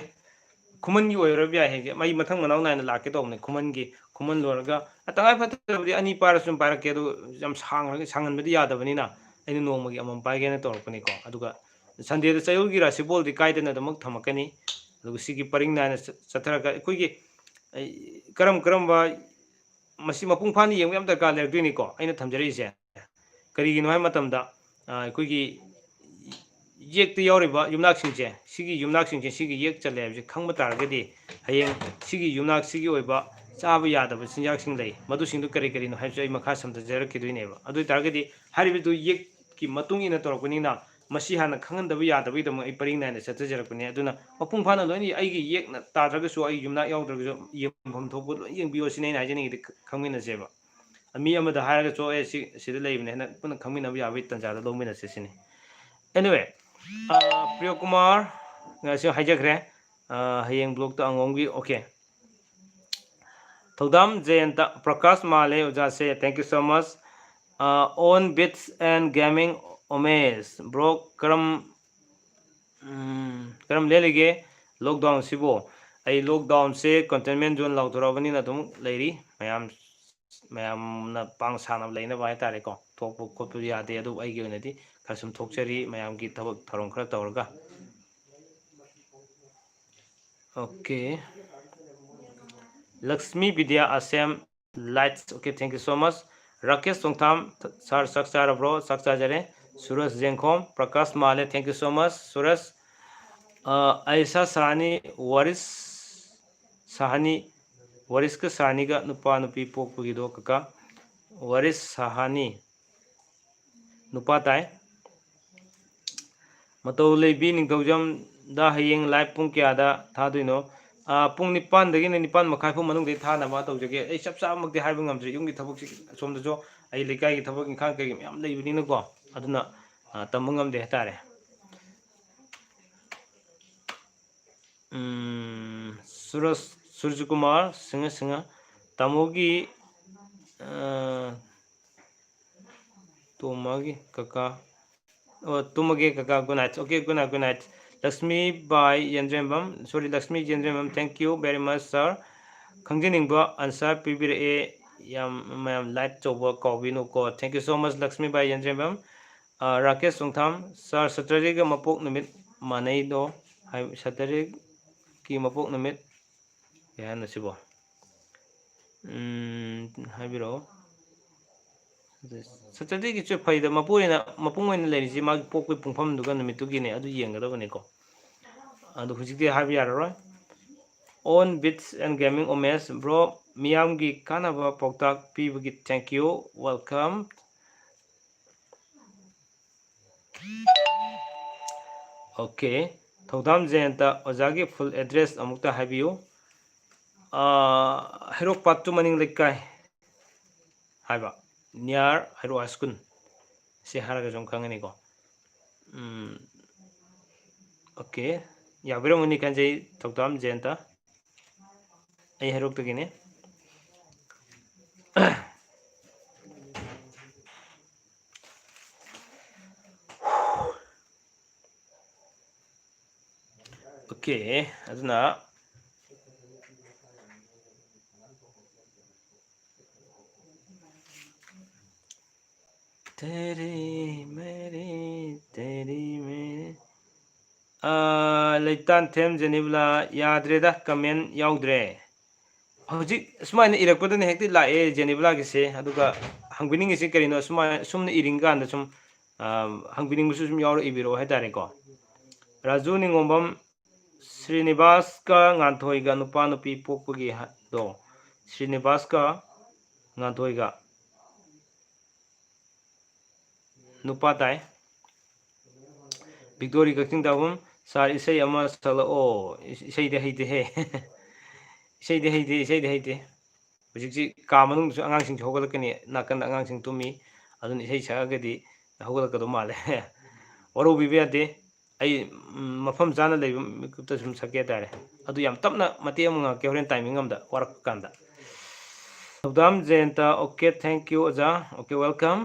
ꯈꯨꯃꯟꯒꯤ ꯑꯣꯏꯔꯕ ꯌꯥꯏ꯫ ꯍꯌꯦꯡꯁꯦ ꯑꯩ ꯃꯊꯪ ꯃꯅꯥꯎ ꯅꯥꯏꯅ ꯂꯥꯛꯀꯦ ꯇꯧꯕꯅꯦ꯫ ꯈꯨꯃꯟꯒꯤ, ꯈꯨꯃꯟ ꯂꯣꯏꯔꯒ, ꯑ, ꯇꯉꯥꯏ ꯐꯗ꯭ꯔꯕꯗꯤ ꯑꯅꯤ ꯄꯥꯏꯔꯁꯨ ꯑꯗꯨꯝ ꯄꯥꯏꯔꯛꯀꯦ꯫ ꯑꯗꯨ ꯌꯥꯝ ꯁꯥꯡꯅ, ꯁꯥꯡꯍꯟꯕꯗꯤ ꯌꯥꯗꯕꯅꯤꯅ ꯑꯩꯅ ꯅꯣꯡꯃꯒꯤ ꯑꯃꯃꯝ ꯄꯥꯏꯒꯦꯅ ꯇꯧꯔꯛꯄꯅꯤꯀꯣ꯫ ꯑꯗꯨꯒ ꯁꯟꯗꯦꯗ ꯆꯌꯣꯜꯒꯤ ꯔꯥꯁꯤꯐꯣꯜꯗꯤ ꯀꯥꯏꯗꯅ ꯑꯗꯨꯃꯛ ꯊꯝꯃꯛꯀꯅꯤ꯫ ꯑꯗꯨꯒ ꯁꯤꯒꯤ ꯄꯔꯤꯡ ꯅꯥꯏꯅ ꯆꯠ-, ꯆꯠꯊꯔꯒ ꯑꯩꯈꯣꯏꯒꯤ, ꯑꯩ, ꯀꯔꯝ ꯀꯔꯝꯕ ꯃꯁꯤ ꯃꯄꯨꯡ ꯐꯥꯅ ꯌꯦꯡꯕ ꯌꯥꯝ ꯗꯔꯀꯥꯔ ꯂꯩꯔꯛꯇꯣꯏꯅꯤꯀꯣ ꯑꯩꯅ ꯊꯝꯖꯔꯛꯏꯁꯦ꯫ ꯀꯔꯤꯒꯤꯅꯣ ꯍꯥꯏꯕ ꯃꯇꯝꯗ, ꯑ, ꯑꯩꯈꯣꯏꯒꯤ ꯌꯦꯛꯇ ꯌꯥꯎꯔꯤꯕ ꯌꯨꯝꯅꯥꯛꯁꯤꯡꯁꯦ, ꯁꯤꯒꯤ ꯌꯨꯝꯅꯥꯛꯁꯤꯡꯁꯦ ꯁꯤꯒꯤ ꯌꯦꯛ ꯆꯜꯂꯦ ꯍꯥꯏꯕꯁꯦ ꯈꯪꯕ ꯇꯥꯔꯒꯗꯤ ꯍꯌꯦꯡ ꯁꯤꯒꯤ ꯌꯨꯝꯅꯥꯛꯁꯤꯒꯤ ꯑꯣꯏꯕ ꯆꯥꯕ ꯌꯥꯗꯕ ꯆꯤꯟꯖꯥꯛꯁꯤꯡ ꯂꯩ, ꯃꯗꯨꯁꯤꯡꯗꯨ ꯀꯔꯤ ꯀꯔꯤꯅꯣ ꯍꯥꯏꯕꯁꯨ ꯑꯩ ꯃꯈꯥ ꯁꯝꯊꯖꯔꯛꯈꯤꯗꯣꯏꯅꯦꯕ꯫ ꯑꯗꯨ ꯑꯣꯏ ꯇꯥꯔꯒꯗꯤ ꯍꯥꯏꯔꯤꯕꯗꯨ ꯌꯦꯛꯀꯤ ꯃꯇꯨꯡ ꯏꯟꯅ ꯇꯧꯔꯛꯄꯅꯤꯅ ꯃꯁꯤ ꯍꯥꯟꯅ ꯈꯪꯍꯟꯗꯕ ꯌꯥꯗꯕꯒꯤꯗꯃꯛ ꯑꯩ ꯄꯔꯤꯡ ꯅꯥꯏꯅ ꯆꯠꯊꯖꯔꯛꯄꯅꯤ꯫ ꯑꯗꯨꯅ ꯃꯄꯨꯡ ꯐꯥꯅ ꯂꯣꯏꯅ ꯑꯩꯒꯤ ꯌꯦꯛꯅ ꯇꯥꯗ꯭ꯔꯒꯁꯨ, ꯑꯩ ꯌꯨꯝꯅꯥꯛ ꯌꯥꯎꯗ꯭ꯔꯒꯁꯨ ꯌꯦꯡꯐꯝ ꯊꯣꯛꯄ ꯂꯣꯏ ꯌꯦꯡꯕꯤꯌꯣ ꯁꯤꯅꯤ ꯑꯩꯅ ꯍꯥꯏꯖꯅꯤꯡꯉꯤꯗꯤ꯫ ꯈ-, ꯈꯪꯃꯤꯟꯅꯁꯦꯕ꯫ ꯃꯤ ꯑꯃꯗ ꯍꯥꯏꯔꯒꯁꯨ, "ꯑꯦ, ꯁꯤ, ꯁꯤꯗ ꯂꯩꯕꯅꯦ" ꯍꯥꯏꯅ ꯄꯨꯟꯅ ꯈꯪꯃꯤꯟꯅꯕ ꯌꯥꯕꯒꯤ ꯇꯥꯟꯖꯥꯗꯣ ꯂꯧꯃꯤꯟꯅꯁꯦ ꯁꯤꯅꯤ꯫ Anyway, ꯑ, ꯄ꯭ꯔꯤꯌꯣꯀꯨꯃꯥꯔ, ꯉꯁꯤ ꯍꯥꯏꯖꯈ꯭ꯔꯦ꯫ ꯑ, ꯍꯌꯦꯡ ꯕ꯭ꯂꯣꯛꯇ ꯑꯉꯣꯝꯒꯤ, okay꯫ ꯊꯧꯗꯥꯝ ꯖꯌꯟꯇ, ꯄ꯭ꯔꯀꯥꯁ ꯃꯥꯂꯦ ꯑꯣꯖꯥꯁꯦ, thank you so much꯫ ꯑ, On Beats and Gaming Umesh, bro, ꯀꯔꯝ, ꯎꯝ, ꯀꯔꯝ ꯂꯦꯜꯂꯤꯒꯦ lockdownꯁꯤꯕꯨ? ꯑꯩ lockdownꯁꯦ containment zone ꯂꯥꯎꯊꯣꯔꯛꯑꯕꯅꯤꯅ ꯑꯗꯨꯝ ꯂꯩꯔꯤ꯫ ꯃꯌꯥꯝ ꯃꯌꯥꯝꯅ ꯄꯥꯡ ꯁꯥꯟꯅꯕ ꯂꯩꯅꯕ ꯍꯥꯏꯇꯥꯔꯦꯀꯣ, ꯊꯣꯛꯄ ꯈꯣꯠꯄ ꯌꯥꯗꯦ꯫ ꯑꯗꯨꯕꯨ ꯑꯩꯒꯤ ꯑꯣꯏꯅꯗꯤ ꯈꯔ ꯁꯨꯝ ꯊꯣꯛꯆꯔꯤ, ꯃꯌꯥꯝꯒꯤ ꯊꯕꯛ ꯊꯧꯔꯝ ꯈꯔ ꯇꯧꯔꯒ꯫ Okay. Lakshmi Vidya Asem likes. Okay, thank you so much. Rakesh Tongtham, sir, ꯆꯥꯛ ꯆꯥꯔꯕ꯭ꯔꯣ? ꯆꯥꯛ ꯆꯥꯖꯔꯦ꯫ ꯁꯨꯔꯖ ꯖꯦꯡꯈꯣꯝ, ꯄ꯭ꯔꯀꯥꯁ ꯃꯥꯂꯦ, thank you so much, ꯁꯨꯔꯖ꯫ ꯑ, ꯑꯥꯏꯁꯥ ꯁꯍꯥꯅꯤ, ꯋꯥꯔꯤꯁ ꯁꯍꯥꯅꯤ, ꯋꯥꯔꯤꯁꯀ ꯁꯍꯥꯅꯤꯒ ꯅꯨꯄꯥ ꯅꯨꯄꯤ ꯄꯣꯛꯄꯒꯤꯗꯣ ꯀꯀꯥ꯫ ꯋꯥꯔꯤꯁ ꯁꯍꯥꯅꯤ, ꯅꯨꯄꯥ ꯇꯥꯏ꯫ ꯃꯇꯧ ꯂꯩꯕꯤ ꯅꯤꯡꯊꯧꯖꯝꯗ ꯍꯌꯦꯡ live ꯄꯨꯡ ꯀꯌꯥꯗ ꯊꯥꯗꯣꯏꯅꯣ? ꯑ, ꯄꯨꯡ ꯅꯤꯄꯥꯟꯗꯒꯤꯅ ꯅꯤꯄꯥꯟ ꯃꯈꯥꯏ ꯐꯥꯎ ꯃꯅꯨꯡꯗ ꯊꯥꯅꯕ ꯇꯧꯖꯒꯦ꯫ ꯑꯩ ꯆꯞ ꯆꯥꯕꯃꯛꯇꯤ ꯍꯥꯏꯕ ꯉꯝꯗ꯭ꯔꯤ, ꯌꯨꯝꯒꯤ ꯊꯕꯛꯁꯤ, ꯑꯁꯣꯝꯗꯁꯨ ꯑꯩ ꯂꯩꯀꯥꯏꯒꯤ ꯊꯕꯛ ꯏꯪꯈꯥꯡ ꯀꯩꯀꯩ ꯃꯌꯥꯝ ꯂꯩꯕꯅꯤꯅꯀꯣ, ꯑꯗꯨꯅ, ꯑ, ꯇꯝꯕ ꯉꯝꯗꯦ ꯍꯥꯏꯇꯥꯔꯦ꯫ ꯎꯝ, ꯁꯨꯔꯖ, ꯁꯨꯔꯖꯀꯨꯃꯥꯔ ꯁꯤꯡꯍ, ꯁꯤꯡꯍ, ꯇꯥꯃꯣꯒꯤ, ꯑ, ꯇꯣꯃꯥꯒꯤ ꯀꯀꯥ, ꯑꯣ, ꯇꯨꯝꯃꯒꯦ ꯀꯀꯥ, good night꯫ Okay, good night, good night꯫ Lakshmi by ꯌꯦꯟꯗ꯭ꯔꯦꯝꯕꯝ, sorry, Lakshmi ꯌꯦꯟꯗ꯭ꯔꯦꯝꯕꯝ, thank you very much, sir꯫ ꯈꯪꯖꯅꯤꯡꯕ answer ꯄꯤꯕꯤꯔꯛꯑꯦ꯫ ꯌꯥꯝ, ꯃꯌꯥꯝ like ꯇꯧꯕ ꯀꯥꯎꯕꯤꯅꯨꯀꯣ꯫ Thank you so much, Lakshmi ꯕꯥꯏ ꯌꯦꯟꯗ꯭ꯔꯦꯝꯕꯝ꯫ ꯑ, ꯔꯥꯀꯦꯁ ꯆꯣꯡꯊꯥꯝ, sir, Saturdayꯒ ꯃꯄꯣꯛ ꯅꯨꯃꯤꯠ ꯃꯥꯟꯅꯩꯗꯣ, ꯍꯥꯏ-, Saturdayꯒꯤ ꯃꯄꯣꯛ ꯅꯨꯃꯤꯠ ꯀꯩ ꯍꯥꯏꯅꯣ ꯁꯤꯕꯣ? ꯎꯝ, ꯍꯥꯏꯕꯤꯔꯛꯑꯣ꯫ Saturdayꯒꯤꯁꯨ ꯐꯩꯗ, ꯃꯄꯨ ꯑꯣꯏꯅ, ꯃꯄꯨꯡ ꯑꯣꯏꯅ ꯂꯩꯔꯤꯁꯤ ꯃꯥꯒꯤ ꯄꯣꯛꯄꯒꯤ ꯄꯨꯡꯐꯝꯗꯨꯒ ꯅꯨꯃꯤꯠꯇꯨꯒꯤꯅꯦ, ꯑꯗꯨ ꯌꯦꯡꯒꯗꯕꯅꯤꯀꯣ꯫ ꯑꯗꯨ ꯍꯧꯖꯤꯛꯇꯤ ꯍꯥꯏꯕ ꯌꯥꯔꯔꯣꯏ꯫ On Beats and Gaming, Umesh, bro, ꯃꯤꯌꯥꯝꯒꯤ ꯀꯥꯟꯅꯕ ꯄꯥꯎꯇꯥꯛ ꯄꯤꯕꯒꯤ thank you, welcome꯫ Okay, ꯊꯧꯗꯥꯝ ꯖꯌꯟꯇ, ꯑꯣꯖꯥꯒꯤ full address ꯑꯃꯨꯛꯇ ꯍꯥꯏꯕꯤꯌꯨ꯫ ꯑꯥ, ꯍꯩꯔꯣꯛ part two ꯃꯅꯤꯡ ꯂꯩꯀꯥꯏ ꯍꯥꯏꯕ, near ꯍꯩꯔꯣꯛ high school꯫ ꯁꯤ ꯍꯥꯏꯔꯒꯁꯨ ꯑꯗꯨꯝ ꯈꯪꯒꯅꯤꯀꯣ꯫ ꯎꯝ, okay, ꯌꯥꯕꯤꯔꯝꯒꯅꯤ ꯈꯟꯖꯩ, ꯊꯧꯗꯥꯝ ꯖꯌꯟꯇ꯫ ꯑꯩ ꯍꯩꯔꯣꯛꯇꯒꯤꯅꯤ꯫ Okay, ꯑꯗꯨꯅ ꯑ, ꯂꯩꯇꯥꯟꯊꯦꯝ ꯖꯦꯅꯤꯕꯂꯥ, ꯌꯥꯗ꯭ꯔꯦꯗ, comment ꯌꯥꯎꯗ꯭ꯔꯦ꯫ ꯍꯧꯖꯤꯛ ꯁꯨꯃꯥꯏꯅ ꯏꯔꯛꯄꯗꯅ ꯍꯦꯛꯇ ꯂꯥꯛꯑꯦ ꯖꯦꯅꯤꯕꯂꯥꯒꯤꯁꯦ꯫ ꯑꯗꯨꯒ ꯍꯪꯕꯤꯅꯤꯡꯉꯤꯁꯤ ꯀꯔꯤꯅꯣ? ꯁꯨꯃꯥꯏꯅ, ꯁꯨꯝꯅ ꯏꯔꯤꯡ ꯀꯥꯟꯗ ꯁꯨꯝ, ꯑ, ꯍꯪꯕꯤꯅꯤꯡꯕꯁꯨ ꯁꯨꯝ ꯌꯥꯎꯔ ꯏꯕꯤꯔꯛꯑꯣ ꯍꯥꯏꯇꯥꯔꯦꯀꯣ꯫ ꯔꯥꯖꯨ ꯅꯤꯉꯣꯝꯕꯝ, ꯁ꯭ꯔꯤꯅꯤꯕꯥꯁꯀ ꯉꯥꯟꯊꯣꯏꯒ ꯅꯨꯄꯥ ꯅꯨꯄꯤ ꯄꯣꯛꯄꯒꯤ ꯍꯥ-, ꯗꯣ, ꯁ꯭ꯔꯤꯅꯤꯕꯥꯁꯀ ꯉꯥꯟꯊꯣꯏꯒ ꯅꯨꯄꯥ ꯇꯥꯏ꯫ ꯕꯤꯛꯇꯣꯔꯤ ꯀꯛꯆꯤꯡ ꯇꯥꯕꯝ, "ꯁꯥꯔ, ꯏꯁꯩ ꯑꯃ ꯁꯛꯂꯛꯑꯣ꯫" ꯏꯁ-, ꯏꯁꯩꯗꯤ ꯍꯩꯇꯦꯍꯦ꯫ ꯏꯁꯩꯗꯤ ꯍꯩꯇꯦ, ꯏꯁꯩꯗꯤ ꯍꯩꯇꯦ꯫ ꯍꯧꯖꯤꯛꯁꯤ ꯀꯥ ꯃꯅꯨꯡꯗꯁꯨ ꯑꯉꯥꯡꯁꯤꯡꯁꯨ ꯍꯧꯒꯠꯂꯛꯀꯅꯤ, ꯅꯥꯀꯟꯗ ꯑꯉꯥꯡꯁꯤꯡ ꯇꯨꯝꯃꯤ, ꯑꯗꯨꯅ ꯏꯁꯩ ꯁꯛꯑꯒꯗꯤ ꯍꯧꯒꯠꯂꯛꯀꯗꯧ ꯃꯥꯜꯂꯦ꯫ ꯋꯥꯔꯧꯕꯤꯕ ꯌꯥꯗꯦ꯫ ꯑꯩ, ꯎꯝ, ꯃꯐꯝ ꯆꯥꯅ ꯂꯩꯕ ꯃꯤꯀꯨꯞꯇ ꯁꯨꯝ ꯁꯛꯀꯦ ꯍꯥꯏꯇꯥꯔꯦ꯫ ꯑꯗꯨ ꯌꯥꯝ ꯇꯞꯅ ꯃꯇꯦꯛ ꯑꯃ ꯉꯥꯡꯉꯛꯀꯦ, ꯍꯣꯔꯦꯟ timing ꯑꯃꯗ ꯋꯥꯔꯛꯄ ꯀꯥꯟꯗ꯫ ꯊꯧꯗꯥꯝ ꯖꯌꯟꯇ, okay, thank you, ꯑꯣꯖꯥ꯫ Okay, welcome꯫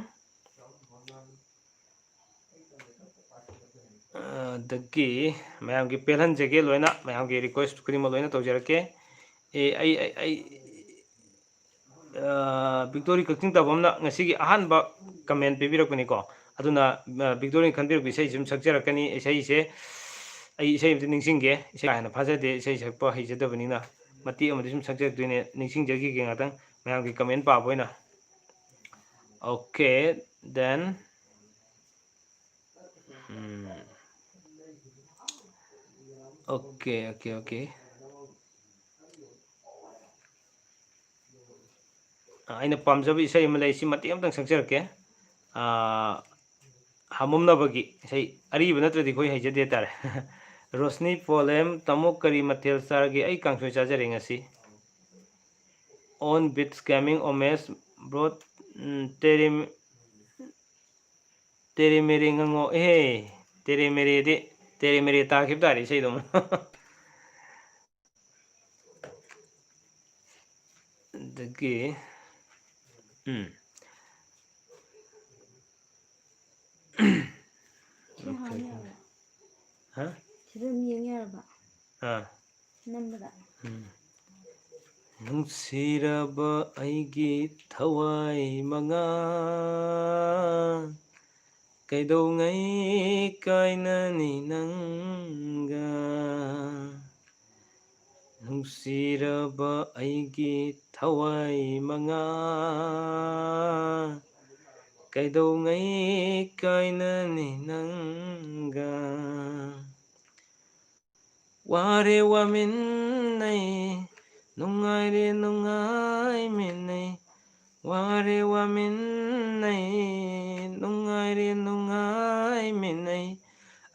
ꯑꯗꯒꯤ ꯃꯌꯥꯝꯒꯤ ꯄꯦꯜꯍꯟꯖꯒꯦ ꯂꯣꯏꯅ, ꯃꯌꯥꯝꯒꯤ request ꯈꯨꯗꯤꯡꯃꯛ ꯂꯣꯏꯅ ꯇꯧꯖꯔꯛꯀꯦ꯫ ꯑꯦ, ꯑꯩ, ꯑꯩ, ꯑꯩ, ꯑ, ꯕꯤꯛꯇꯣꯔꯤ ꯀꯛꯆꯤꯡ ꯇꯥꯕꯝꯅ ꯉꯁꯤꯒꯤ ꯑꯍꯥꯟꯕ comment ꯄꯤꯕꯤꯔꯛꯄꯅꯤꯀꯣ꯫ ꯑꯗꯨꯅ, ꯑ, ꯕꯤꯛꯇꯣꯔꯤꯅ ꯈꯟꯕꯤꯔꯛꯄ ꯏꯁꯩꯁꯤ ꯑꯗꯨꯝ ꯁꯛꯆꯔꯛꯀꯅꯤ꯫ ꯏꯁꯩꯁꯦ ꯑꯩ ꯏꯁꯩ ꯑꯝꯇ ꯅꯤꯡꯁꯤꯡꯒꯦ꯫ ꯏꯁꯩ ꯀꯥ ꯍꯦꯟꯅ ꯐꯥꯖꯗꯦ, ꯏꯁꯩ ꯁꯛꯄ ꯍꯩꯖꯗꯕꯅꯤꯅ꯫ ꯃꯇꯦꯛ ꯑꯃꯗꯤ ꯁꯨꯝ ꯁꯛꯆꯔꯛꯇꯣꯏꯅꯦ, ꯅꯤꯡꯁꯤꯡꯖꯈꯤꯒꯦ ꯉꯥꯛꯇꯪ ꯃꯌꯥꯝꯒꯤ comment ꯄꯥꯕ ꯑꯣꯏꯅ꯫ Okay, then, ꯎꯝ, okay, okay, okay. ꯑ, ꯑꯩꯅ ꯄꯥꯝꯖꯕ ꯏꯁꯩ ꯑꯃ ꯂꯩ, ꯁꯤ ꯃꯇꯦꯛ ꯑꯃꯇꯪ ꯁꯛꯆꯔꯛꯀꯦ꯫ ꯑ, ꯍꯥꯃꯝꯅꯕꯒꯤ ꯏꯁꯩ ꯑꯔꯤꯕ ꯅꯠꯇ꯭ꯔꯗꯤ ꯑꯩꯈꯣꯏ ꯍꯩꯖꯗꯦ ꯍꯥꯏꯇꯥꯔꯦ꯫ ꯔꯣꯁꯅꯤ ꯄꯣꯂꯦꯝ, "ꯇꯥꯃꯣ ꯀꯔꯤ ꯃꯊꯦꯜ ꯆꯥꯔꯒꯦ?" "ꯑꯩ ꯀꯥꯡꯁꯣꯏ ꯆꯥꯖꯔꯦ ꯉꯁꯤ꯫" On beats coming, homage, bro, ꯎꯝ, ꯇꯦꯔꯦ, ꯇꯦꯔꯦ ꯃꯦꯔꯦ ꯉꯪꯉꯣ꯫ ꯑꯦꯍꯦ, ꯇꯦꯔꯦ ꯃꯦꯔꯦꯗꯤ, ꯇꯦꯔꯦ ꯃꯦꯔꯦ ꯇꯥꯈꯤꯕ ꯇꯥꯔꯦ ꯏꯁꯩꯗꯣ ꯑꯃꯨꯛ꯫ ꯑꯗꯒꯤ, ꯎꯝ꯫ ꯁꯤ ꯍꯥꯡ ꯌꯥꯕ꯭ꯔꯥ? ꯍꯥ? ꯁꯤꯗ ꯑꯗꯨꯝ ꯌꯦꯡ ꯌꯥꯔꯕ? ꯑꯥ꯫ ꯅꯝꯕꯗ? ꯎꯝ꯫ ꯅꯨꯡꯁꯤꯔꯕ ꯑꯩꯒꯤ ꯊꯋꯥꯏ ꯃꯉꯥ, ꯀꯩꯗꯧꯉꯩ ꯀꯥꯏꯅꯅꯤ ꯅꯪꯒ? ꯅꯨꯡꯁꯤꯔꯕ ꯑꯩꯒꯤ ꯊꯋꯥꯏ ꯃꯉꯥ, ꯀꯩꯗꯧꯉꯩ ꯀꯥꯏꯅꯅꯤ ꯅꯪꯒ? ꯋꯥꯔꯦ ꯋꯥꯃꯤꯟꯅꯩ, ꯅꯨꯡꯉꯥꯏꯔꯦ ꯅꯨꯡꯉꯥꯏꯃꯤꯟꯅꯩ, ꯋꯥꯔꯦ ꯋꯥꯃꯤꯟꯅꯩ, ꯅꯨꯡꯉꯥꯏꯔꯦ ꯅꯨꯡꯉꯥꯏꯃꯤꯟꯅꯩ,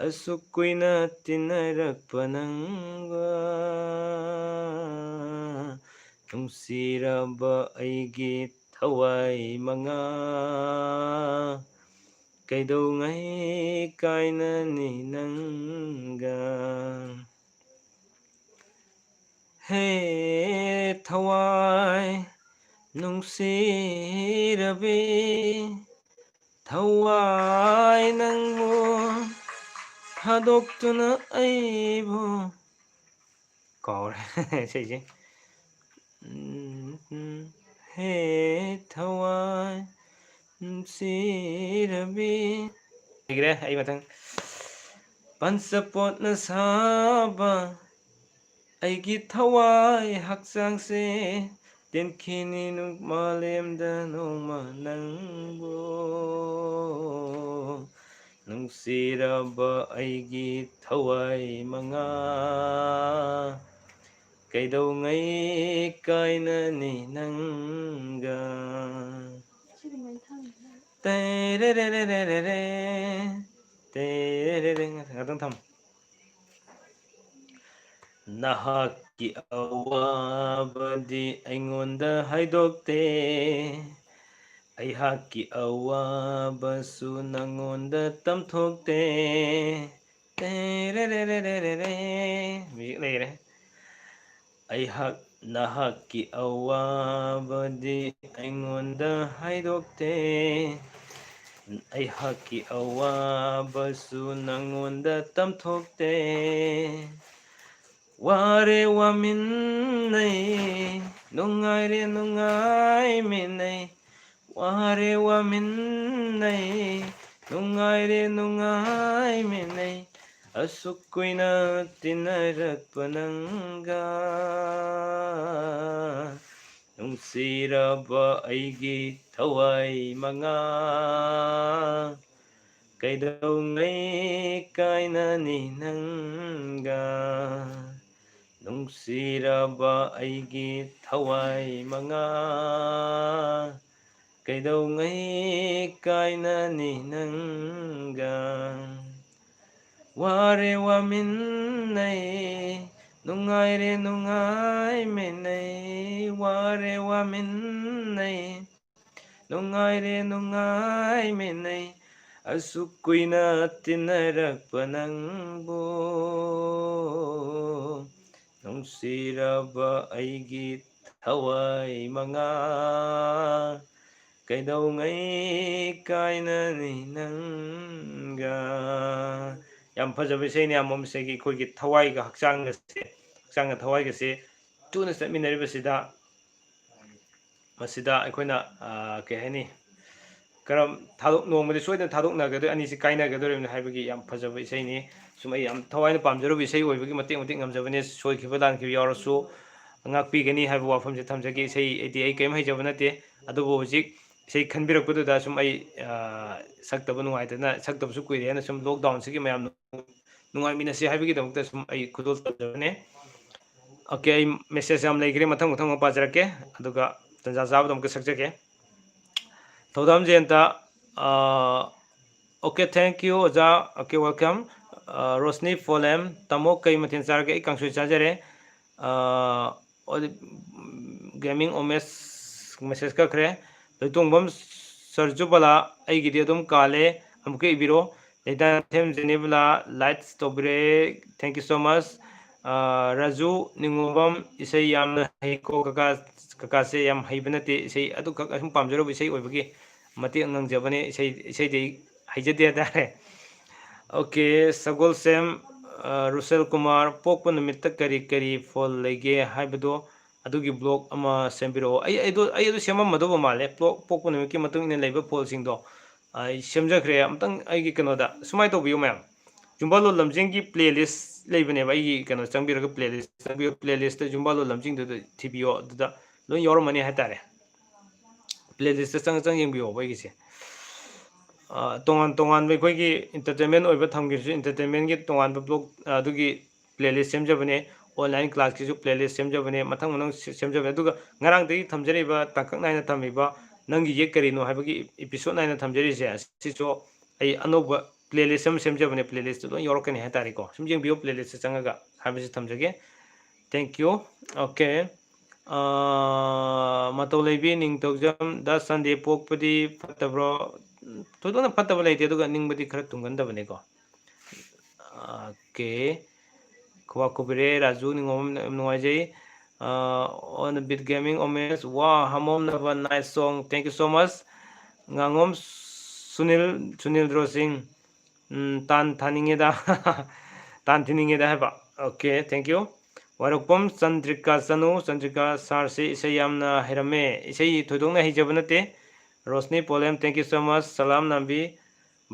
ꯑꯁꯨꯛ ꯀꯨꯏꯅ ꯇꯤꯟꯅꯔꯛꯄ ꯅꯪꯒ꯫ ꯅꯨꯡꯁꯤꯔꯕ ꯑꯩꯒꯤ ꯊꯋꯥꯏ ꯃꯉꯥ, ꯀꯩꯗꯧꯉꯩ ꯀꯥꯏꯅꯅꯤ ꯅꯪꯒ? ꯍꯦ ꯊꯋꯥꯏ ꯅꯨꯡꯁꯤꯔꯕꯤ, ꯊꯋꯥꯏ ꯅꯪꯕꯨ ꯊꯥꯗꯣꯛꯇꯨꯅ ꯑꯩꯕꯨ, ꯀꯥꯎꯔꯦ ꯏꯁꯩꯁꯦ꯫ ꯎꯝ, ꯎꯝ, ꯍꯦ ꯊꯋꯥꯏ ꯅꯨꯡꯁꯤꯔꯕꯤ꯫ ꯂꯩꯈ꯭ꯔꯦ, ꯑꯩ ꯃꯊꯪ꯫ ꯄꯟꯆꯄꯣꯠꯅ ꯁꯥꯕ ꯑꯩꯒꯤ ꯊꯋꯥꯏ ꯍꯛꯆꯥꯡꯁꯦ, ꯇꯦꯟꯈꯤꯅꯤ ꯅꯨ-, ꯃꯥꯂꯦꯝꯗ ꯅꯣꯡꯃ ꯅꯪꯕꯨ꯫ ꯅꯨꯡꯁꯤꯔꯕ ꯑꯩꯒꯤ ꯊꯋꯥꯏ ꯃꯉꯥ, ꯀꯩꯗꯧꯉꯩ ꯀꯥꯏꯅꯅꯤ ꯅꯪꯒ? ꯇꯦꯔꯦꯔꯦꯔꯦꯔꯦꯔꯦ, ꯇꯦꯔꯦꯔꯦ, ꯉꯥꯛꯇꯪ ꯊꯝꯃꯨ꯫ ꯅꯍꯥꯛꯀꯤ ꯑꯋꯥꯕꯗꯤ ꯑꯩꯉꯣꯟꯗ ꯍꯥꯏꯗꯣꯛꯇꯦ, ꯑꯩꯍꯥꯛꯀꯤ ꯑꯋꯥꯕꯁꯨ ꯅꯪꯉꯣꯟꯗ ꯇꯝꯊꯣꯛꯇꯦ꯫ ꯇꯦꯔꯦꯔꯦꯔꯦꯔꯦꯔꯦ꯫ ꯃ꯭ꯌꯨꯖꯤꯛ ꯂꯩꯔꯦ꯫ ꯑꯩꯍꯥꯛ ꯅꯍꯥꯛꯀꯤ ꯑꯋꯥꯕꯗꯤ ꯑꯩꯉꯣꯟꯗ ꯍꯥꯏꯗꯣꯛꯇꯦ, ꯑꯩꯍꯥꯛꯀꯤ ꯑꯋꯥꯕꯁꯨ ꯅꯪꯉꯣꯟꯗ ꯇꯝꯊꯣꯛꯇꯦ꯫ ꯋꯥꯔꯦ ꯋꯥꯃꯤꯟꯅꯩ, ꯅꯨꯡꯉꯥꯏꯔꯦ ꯅꯨꯡꯉꯥꯏꯃꯤꯟꯅꯩ, ꯋꯥꯔꯦ ꯋꯥꯃꯤꯟꯅꯩ, ꯅꯨꯡꯉꯥꯏꯔꯦ ꯅꯨꯡꯉꯥꯏꯃꯤꯟꯅꯩ ꯑꯁꯨꯛ ꯀꯨꯏꯅ ꯇꯤꯟꯅꯔꯛꯄ ꯅꯪꯒ꯫ ꯅꯨꯡꯁꯤꯔꯕ ꯑꯩꯒꯤ ꯊꯋꯥꯏ ꯃꯉꯥ, ꯀꯩꯗꯧꯉꯩ ꯀꯥꯏꯅꯅꯤ ꯅꯪꯒ? ꯅꯨꯡꯁꯤꯔꯕ ꯑꯩꯒꯤ ꯊꯋꯥꯏ ꯃꯉꯥ, ꯀꯩꯗꯧꯉꯩ ꯀꯥꯏꯅꯅꯤ ꯅꯪꯒ? ꯋꯥꯔꯦ ꯋꯥꯃꯤꯟꯅꯩ, ꯅꯨꯡꯉꯥꯏꯔꯦ ꯅꯨꯡꯉꯥꯏꯃꯤꯟꯅꯩ, ꯋꯥꯔꯦ ꯋꯥꯃꯤꯟꯅꯩ, ꯅꯨꯡꯉꯥꯏꯔꯦ ꯅꯨꯡꯉꯥꯏꯃꯤꯟꯅꯩ, ꯑꯁꯨꯛ ꯀꯨꯏꯅ ꯇꯤꯟꯅꯔꯛꯄ ꯅꯪꯕꯨ꯫ ꯅꯨꯡꯁꯤꯔꯕ ꯑꯩꯒꯤ ꯊꯋꯥꯏ ꯃꯉꯥ, ꯀꯩꯗꯧꯉꯩ ꯀꯥꯏꯅꯅꯤ ꯅꯪꯒ? ꯌꯥꯝ ꯐꯖꯕ ꯏꯁꯩꯅꯤ, ꯌꯥꯝ ꯃꯝꯁꯦꯒꯤ ꯑꯩꯈꯣꯏꯒꯤ ꯊꯋꯥꯏꯒ ꯍꯛꯆꯥꯡꯒꯁꯦ, ꯍꯛꯆꯥꯡꯒ ꯊꯋꯥꯏꯒꯁꯦ ꯇꯨꯅ ꯆꯠꯃꯤꯟꯅꯔꯤꯕꯁꯤꯗ, ꯃꯁꯤꯗ ꯑꯩꯈꯣꯏꯅ, ꯑ, ꯀꯩ ꯍꯥꯏꯅꯤ, ꯀꯔꯝ ꯊꯥꯗꯣꯛ-, ꯅꯣꯡꯃꯗꯤ ꯁꯣꯏꯗꯅ ꯊꯥꯗꯣꯛꯅꯒꯗꯣꯏ, ꯑꯅꯤꯁꯤ ꯀꯥꯏꯅꯒꯗꯣꯔꯤꯕꯅꯤ ꯍꯥꯏꯕꯒꯤ ꯌꯥꯝ ꯐꯖꯕ ꯏꯁꯩꯅꯤ꯫ ꯁꯨꯝ ꯑꯩ ꯌꯥꯝ ꯊꯋꯥꯏꯅ ꯄꯥꯝꯖꯔꯨꯕ ꯏꯁꯩ ꯑꯣꯏꯕꯒꯤ ꯃꯇꯦꯛ ꯃꯇꯦꯛ ꯉꯝꯖꯕꯅꯤ꯫ ꯁꯣꯏꯈꯤꯕ ꯂꯥꯟꯈꯤꯕ ꯌꯥꯎꯔꯁꯨ ꯉꯥꯛꯄꯤꯒꯅꯤ ꯍꯥꯏꯕ ꯋꯥꯐꯝꯁꯦ ꯊꯝꯖꯒꯦ꯫ ꯏꯁꯩ ꯑꯩꯗꯤ ꯑꯩ ꯀꯔꯤꯝ ꯍꯩꯖꯕ ꯅꯠꯇꯦ, ꯑꯗꯨꯕꯨ ꯍꯧꯖꯤꯛ ꯏꯁꯩ ꯈꯟꯕꯤꯔꯛꯄꯗꯨꯗ ꯁꯨꯝ ꯑꯩ, ꯑ, ꯁꯛꯇꯕ ꯅꯨꯡꯉꯥꯏꯇꯅ, ꯁꯛꯇꯕꯁꯨ ꯀꯨꯏꯔꯦꯅ ꯁꯨꯝ lockdown-ꯁꯤꯒꯤ ꯃꯌꯥꯝ ꯅꯨꯡꯉꯥꯏꯃꯤꯟꯅꯁꯤ ꯍꯥꯏꯕꯒꯤꯗꯃꯛꯇ ꯁꯨꯝ ꯑꯩ ꯈꯨꯗꯣꯜ ꯇꯝꯖꯕꯅꯦ꯫ OK, ꯑꯩ message ꯌꯥꯝ ꯂꯩꯈ꯭ꯔꯦ, ꯃꯊꯪ ꯃꯊꯪ ꯑꯃꯨꯛ ꯄꯥꯖꯔꯛꯀꯦ, ꯑꯗꯨꯒ ꯇꯟꯖꯥ ꯆꯥꯕꯗ ꯑꯃꯨꯛꯀ ꯁꯛꯆꯒꯦ꯫ ꯊꯧꯗꯥꯝ ꯖꯌꯟꯇ, ꯑ, OK, thank you, ꯑꯣꯖꯥ꯫ OK, welcome꯫ ꯑ, ꯔꯣꯁꯅꯤ ꯐꯣꯂꯦꯝ, ꯇꯥꯃꯣ ꯀꯩ ꯃꯊꯦꯜ ꯆꯥꯔꯒꯦ? ꯑꯩ ꯀꯥꯡꯁꯣꯏ ꯆꯥꯖꯔꯦ꯫ ꯑ, ꯑꯣ, Gaming Omes message ꯀꯛꯈ꯭ꯔꯦ꯫ ꯂꯣꯏꯇꯣꯡꯕꯝ ꯁꯔꯖꯨꯕꯂꯥ, ꯑꯩꯒꯤꯗꯤ ꯑꯗꯨꯝ ꯀꯥꯜꯂꯦ, ꯑꯃꯨꯛꯀ ꯏꯕꯤꯔꯣ꯫ ꯂꯩꯇꯥꯊꯦꯝ ꯖꯦꯅꯤꯕꯂꯥ, likes ꯇꯧꯕꯤꯔꯛꯑꯦ, thank you so much꯫ ꯑ, ꯔꯥꯖꯨ ꯅꯤꯉꯣꯝꯕꯝ, ꯏꯁꯩ ꯌꯥꯝꯅ ꯍꯩꯀꯣ ꯀꯀꯥ, ꯀꯀꯥꯁꯦ ꯌꯥꯝ ꯍꯩꯕ ꯅꯠꯇꯦ, ꯏꯁꯩ ꯑꯗꯨꯈꯛ ꯑꯁꯨꯝ ꯄꯥꯝꯖꯔꯨꯕ ꯏꯁꯩ ꯑꯣꯏꯕꯒꯤ ꯃꯇꯦꯛ ꯉꯪꯖꯕꯅꯦ, ꯏꯁꯩ, ꯏꯁꯩꯗꯤ ꯑꯩ ꯍꯩꯖꯗꯦ ꯍꯥꯏꯇꯥꯔꯦ꯫ OK, ꯁꯒꯣꯜꯁꯦꯝ, ꯑ, ꯔꯨꯁꯦꯜ ꯀꯨꯃꯥꯔ, ꯄꯣꯛꯄ ꯅꯨꯃꯤꯠꯇ ꯀꯔꯤ ꯀꯔꯤ ꯐꯣꯜ ꯂꯩꯒꯦ ꯍꯥꯏꯕꯗꯣ, ꯑꯗꯨꯒꯤ vlog ꯑꯃ ꯁꯦꯝꯕꯤꯔꯛꯑꯣ꯫ ꯑꯩ, ꯑꯩꯗꯣ, ꯑꯩ ꯑꯗꯨ ꯁꯦꯝꯃꯝꯃꯗꯧꯕ ꯃꯥꯜꯂꯦ, ꯄꯣꯛ-, ꯄꯣꯛꯄ ꯅꯨꯃꯤꯠꯀꯤ ꯃꯇꯨꯡ ꯏꯟꯅ ꯂꯩꯕ ꯐꯣꯜꯁꯤꯡꯗꯣ꯫ ꯑꯩ ꯁꯦꯝꯖꯈ꯭ꯔꯦ꯫ ꯑꯝꯇꯪ ꯑꯩꯒꯤ ꯀꯩꯅꯣꯗ ꯁꯨꯃꯥꯏꯅ ꯇꯧꯕꯤꯌꯨ ꯃꯌꯥꯝ, ꯖꯨꯝꯕꯥ ꯂꯣꯜ ꯂꯝꯖꯤꯡꯒꯤ playlist ꯂꯩꯕꯅꯦꯕ꯫ ꯑꯩꯒꯤ ꯀꯩꯅꯣ ꯆꯪꯕꯤꯔꯒ playlist ꯆꯪꯕꯤꯌꯨ, playlistꯇ ꯖꯨꯝꯕꯥ ꯂꯣꯜ ꯂꯝꯖꯤꯡꯗꯨꯗ ꯊꯤꯕꯤꯌꯣ꯫ ꯑꯗꯨꯗ ꯂꯣꯏ ꯌꯥꯎꯔꯝꯃꯅꯤ ꯍꯥꯏꯇꯥꯔꯦ꯫ Playlistꯇ ꯆꯪ ꯆꯪ ꯌꯦꯡꯕꯤꯌꯣꯕ ꯑꯩꯒꯤꯁꯦ꯫ ꯑ, ꯇꯣꯉꯥꯟ ꯇꯣꯉꯥꯟꯕ ꯑꯩꯈꯣꯏꯒꯤ entertainment ꯑꯣꯏꯕ ꯊꯝꯈꯤꯕꯁꯨ, entertainmentꯒꯤ ꯇꯣꯉꯥꯟꯕ vlog, ꯑ, ꯑꯗꯨꯒꯤ playlist ꯁꯦꯝꯖꯕꯅꯦ꯫ Online classꯀꯤꯁꯨ playlist ꯁꯦꯝꯖꯕꯅꯦ꯫ ꯃꯊꯪ ꯃꯊꯪ ꯁꯦ-, ꯁꯦꯝꯖꯕꯅꯦ꯫ ꯑꯗꯨꯒ ꯉꯔꯥꯡꯗꯒꯤ ꯊꯝꯖꯔꯤꯕ ꯇꯥꯡꯀꯛ ꯅꯥꯏꯅ ꯊꯝꯃꯤꯕ ꯅꯪꯒꯤ ꯌꯦꯛ ꯀꯔꯤꯅꯣ ꯍꯥꯏꯕꯒꯤ episode ꯅꯥꯏꯅ ꯊꯝꯖꯔꯤꯁꯦ, ꯑꯁꯤꯁꯨ ꯑꯩ ꯑꯅꯧꯕ playlist ꯑꯃ ꯁꯦꯝꯖꯕꯅꯦ꯫ Playlistꯇ ꯂꯣꯏ ꯌꯥꯎꯔꯛꯀꯅꯤ ꯍꯥꯏꯇꯥꯔꯦꯀꯣ꯫ ꯁꯨꯝ ꯌꯦꯡꯕꯤꯌꯨ playlistꯇ ꯆꯪꯉꯒ ꯍꯥꯏꯕꯁꯤ ꯊꯝꯖꯒꯦ꯫ Thank you꯫ Okay꯫ ꯑ, ꯃꯇꯧ ꯂꯩꯕꯤ ꯅꯤꯡꯊꯧꯖꯝ, "ꯗꯥ ꯁꯟꯗꯦ ꯄꯣꯛꯄꯗꯤ ꯐꯠꯇꯕ꯭ꯔꯣ?" ꯊꯣꯏꯗꯣꯛꯅ ꯐꯠꯇꯕ ꯂꯩꯇꯦ, ꯑꯗꯨꯒ ꯅꯤꯡꯕꯗꯤ ꯈꯔ ꯇꯨꯡꯒꯟꯗꯕꯅꯤꯀꯣ꯫ Okay꯫ ꯈꯨꯕꯥꯛ ꯈꯨꯕꯤꯔꯦ ꯔꯥꯖꯨ ꯅꯤꯉꯣꯝ, ꯌꯥꯝ ꯅꯨꯡꯉꯥꯏꯖꯩ꯫ ꯑ, on the beat gaming, Omesh, ꯋꯥ, ꯍꯥꯃꯣꯝꯅꯕ, nice song, thank you so much꯫ ꯉꯥꯉꯣꯝ Sunil, ꯁꯨꯅꯤꯜꯗ꯭ꯔꯣ ꯁꯤꯡ, ꯎꯝ, ꯇꯥꯟ ꯊꯥꯅꯤꯡꯉꯦꯗ꯫ ꯇꯥꯟ ꯊꯤꯅꯤꯡꯉꯦꯗ ꯍꯥꯏꯕ꯫ Okay, thank you꯫ ꯋꯥꯏꯔꯣꯛꯄꯝ ꯆꯟꯗ꯭ꯔꯤꯀꯥ ꯆꯅꯨ, ꯆꯟꯗ꯭ꯔꯤꯀꯥ sirꯁꯤ ꯏꯁꯩ ꯌꯥꯝꯅ ꯍꯩꯔꯝꯃꯦ꯫ ꯏꯁꯩ ꯊꯣꯏꯗꯣꯛꯅ ꯍꯩꯖꯕ ꯅꯠꯇꯦ꯫ Roshni ꯄꯣꯂꯦꯝ, thank you so much꯫ ꯁꯂꯥꯝ ꯅꯥꯝꯕꯤ꯫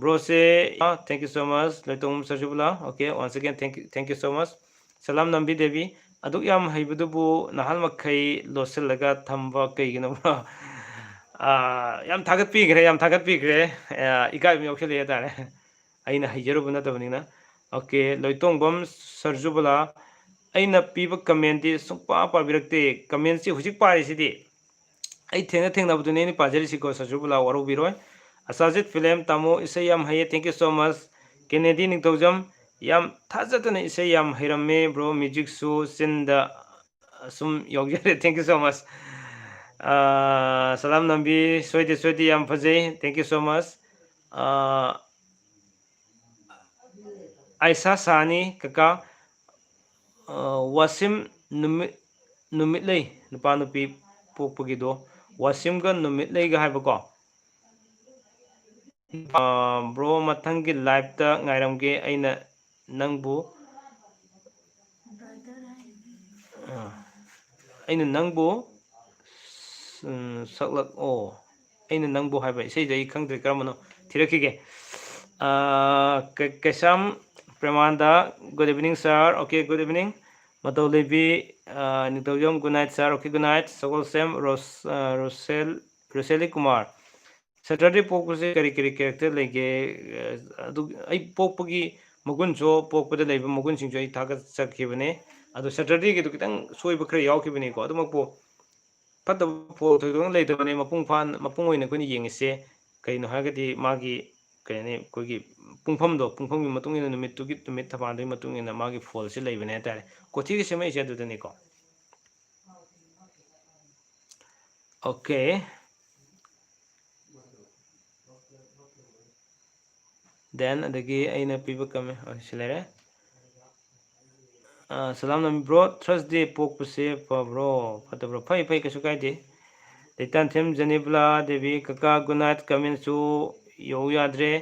Broꯁꯦ, ꯑ, thank you so much꯫ Loitongbam ꯁꯔꯖꯨꯕꯂꯥ꯫ Okay, once again, thank you, thank you so much꯫ ꯁꯂꯥꯝ ꯅꯥꯝꯕꯤ ꯗꯦꯕꯤ, "ꯑꯗꯨꯛ ꯌꯥꯝ ꯍꯩꯕꯗꯨꯕꯨ ꯅꯍꯥꯟ ꯃꯈꯩ ꯂꯣꯠꯁꯤꯜꯂꯒ ꯊꯝꯕ ꯀꯩꯒꯤꯅꯣ?" ꯑꯥ, ꯌꯥꯝ ꯊꯥꯒꯠꯄꯤꯈ꯭ꯔꯦ, ꯌꯥꯝ ꯊꯥꯒꯠꯄꯤꯈ꯭ꯔꯦ꯫ ꯑꯥ, ꯏꯀꯥꯏꯕ ꯌꯥꯎꯁꯜꯂꯛꯑꯦ ꯍꯥꯏꯇꯥꯔꯦ, ꯑꯩꯅ ꯍꯩꯖꯔꯨꯕ ꯅꯠꯇꯕꯅꯤꯅ꯫ Okay, ꯂꯣꯏꯇꯣꯡꯕꯝ ꯁꯔꯖꯨꯕꯂꯥ, "ꯑꯩꯅ ꯄꯤꯕ commentꯗꯤ ꯁꯨꯡꯄꯥ ꯄꯥꯕꯤꯔꯛꯇꯦ꯫ Commentꯁꯤ ꯍꯧꯖꯤꯛ ꯄꯥꯔꯤꯁꯤꯗꯤ ꯑꯩ ꯊꯦꯡꯅ ꯊꯦꯡꯅꯕꯗꯨꯅꯦ ꯑꯩꯅ ꯄꯥꯖꯔꯤꯁꯤꯀꯣ, ꯁꯔꯖꯨꯕꯂꯥ, ꯋꯥꯔꯧꯕꯤꯔꯣꯏ꯫" ꯑꯆꯥꯖꯤꯠ ꯐꯤꯂꯦꯝ, "ꯇꯥꯃꯣ, ꯏꯁꯩ ꯌꯥꯝ ꯍꯩꯌꯦ, thank you so much꯫" ꯀꯦꯅꯦꯗꯤ ꯅꯤꯡꯊꯧꯖꯝ, "ꯌꯥꯝ ꯊꯥꯖꯗꯅ ꯏꯁꯩ ꯌꯥꯝ ꯍꯩꯔꯝꯃꯦ bro, musicꯁꯨ ꯆꯤꯟꯗ ꯁꯨꯝ ꯌꯥꯎꯖꯔꯦ, thank you so much꯫" ꯑꯥ, ꯁꯂꯥꯝ ꯅꯝꯕꯤ, "ꯁꯣꯏꯗꯦ, ꯁꯣꯏꯗꯦ, ꯌꯥꯝ ꯐꯖꯩ, thank you so much꯫" ꯑꯥ, ꯑꯥꯏꯁꯥ ꯁꯥꯍꯅꯤ, ꯀꯀꯥ, ꯑꯥ, ꯋꯥꯁꯤꯝ ꯅꯨꯃꯤꯠ, ꯅꯨꯃꯤꯠꯂꯩ, ꯅꯨꯄꯥ ꯅꯨꯄꯤ ꯄꯣꯛꯄꯒꯤꯗꯣ, ꯋꯥꯁꯤꯝꯒ ꯅꯨꯃꯤꯠꯂꯩꯒ ꯍꯥꯏꯕꯀꯣ꯫ ꯑꯥ, bro, ꯃꯊꯪꯒꯤ liveꯇ ꯉꯥꯏꯔꯝꯒꯦ꯫ ꯑꯩꯅ ꯅꯪꯕꯨ, ꯑꯥ, ꯑꯩꯅ ꯅꯪꯕꯨ, ꯎꯝ, ꯁꯛꯂꯛ-, ꯑꯣ, ꯑꯩꯅ ꯅꯪꯕꯨ ꯍꯥꯏꯕ ꯏꯁꯩꯗꯣ ꯑꯩ ꯈꯪꯗ꯭ꯔꯦ ꯀꯔꯝꯕꯅꯣ꯫ ꯊꯤꯔꯛꯈꯤꯒꯦ꯫ ꯀꯩꯁꯥꯝ ꯄ꯭ꯔꯦꯃꯥꯟꯗ, good evening sir. Okay, good evening. ꯃꯇꯧ ꯂꯩꯕꯤ, ꯅꯤꯡꯊꯧꯖꯝ, good night sir. Okay, good night. ꯁꯒꯣꯜꯁꯦꯝ ꯔꯣꯁꯦꯂꯤ ꯀꯨꯃꯥꯔ, ꯁꯦꯇꯔꯗꯦ ꯄꯣꯛꯄꯁꯦ ꯀꯔꯤ ꯀꯔꯤ ꯀꯦꯔꯦꯛꯇꯔ ꯂꯩꯒꯦ? ꯑꯗꯨ ꯑꯩ ꯄꯣꯛꯄꯒꯤ ꯃꯒꯨꯟꯁꯨ, ꯄꯣꯛꯄꯗ ꯂꯩꯕ ꯃꯒꯨꯟꯁꯤꯡꯁꯨ ꯑꯩ ꯊꯥꯒꯠꯆꯈꯤꯕꯅꯦ꯫ ꯑꯗꯣ ꯁꯦꯇꯔꯗꯦꯒꯤꯗꯨ ꯈꯤꯇꯪ ꯁꯣꯏꯕ ꯈꯔ ꯌꯥꯎꯈꯤꯕꯅꯤꯀꯣ꯫ ꯑꯗꯨꯃꯛꯄꯨ ꯐꯠꯇꯕ ꯐꯣꯜ ꯊꯣꯏꯗꯣꯛꯅ ꯂꯩꯇꯕꯅꯦ꯫ ꯃꯄꯨꯡ ꯐꯥꯅ, ꯃꯄꯨꯡ ꯑꯣꯏꯅ ꯑꯩꯈꯣꯏꯅ ꯌꯦꯡꯉꯤꯁꯦ ꯀꯩꯅꯣ ꯍꯥꯏꯔꯒꯗꯤ ꯃꯥꯒꯤ, ꯀꯩ ꯍꯥꯏꯅꯤ, ꯑꯩꯈꯣꯏꯒꯤ ꯄꯨꯡꯐꯝꯗꯣ, ꯄꯨꯡꯐꯝꯒꯤ ꯃꯇꯨꯡ ꯏꯟꯅ, ꯅꯨꯃꯤꯠꯇꯨꯒꯤ, ꯅꯨꯃꯤꯠ ꯊꯕꯥꯟꯗꯨꯒꯤ ꯃꯇꯨꯡ ꯏꯟꯅ ꯃꯥꯒꯤ ꯐꯣꯜꯁꯦ ꯂꯩꯕꯅꯦ ꯍꯥꯏꯇꯥꯔꯦ꯫ ꯀꯣꯊꯤꯒ ꯁꯦꯝꯃꯛꯏꯁꯦ ꯑꯗꯨꯗꯅꯤꯀꯣ꯫ Okay. Then ꯑꯗꯒꯤ ꯑꯩꯅ ꯄꯤꯕ comment, ꯑꯣ, ꯁꯤ ꯂꯩꯔꯦ꯫ ꯁꯂꯥꯝ ꯅꯝꯕꯤ ꯕ꯭ꯔꯣ, ꯊꯔꯁꯗꯦ ꯄꯣꯛꯄꯁꯦ ꯐꯕ꯭ꯔꯣ ꯐꯠꯇꯕ꯭ꯔꯣ? ꯐꯩ, ꯐꯩ, ꯀꯩꯁꯨ ꯀꯥꯏꯗꯦ꯫ ꯂꯩꯇꯥꯟꯊꯦꯝ ꯖꯅꯤꯕꯂꯥ ꯗꯦꯕꯤ, ꯀꯀꯥ good night commentꯁꯨ ꯌꯧ ꯌꯥꯗ꯭ꯔꯦ꯫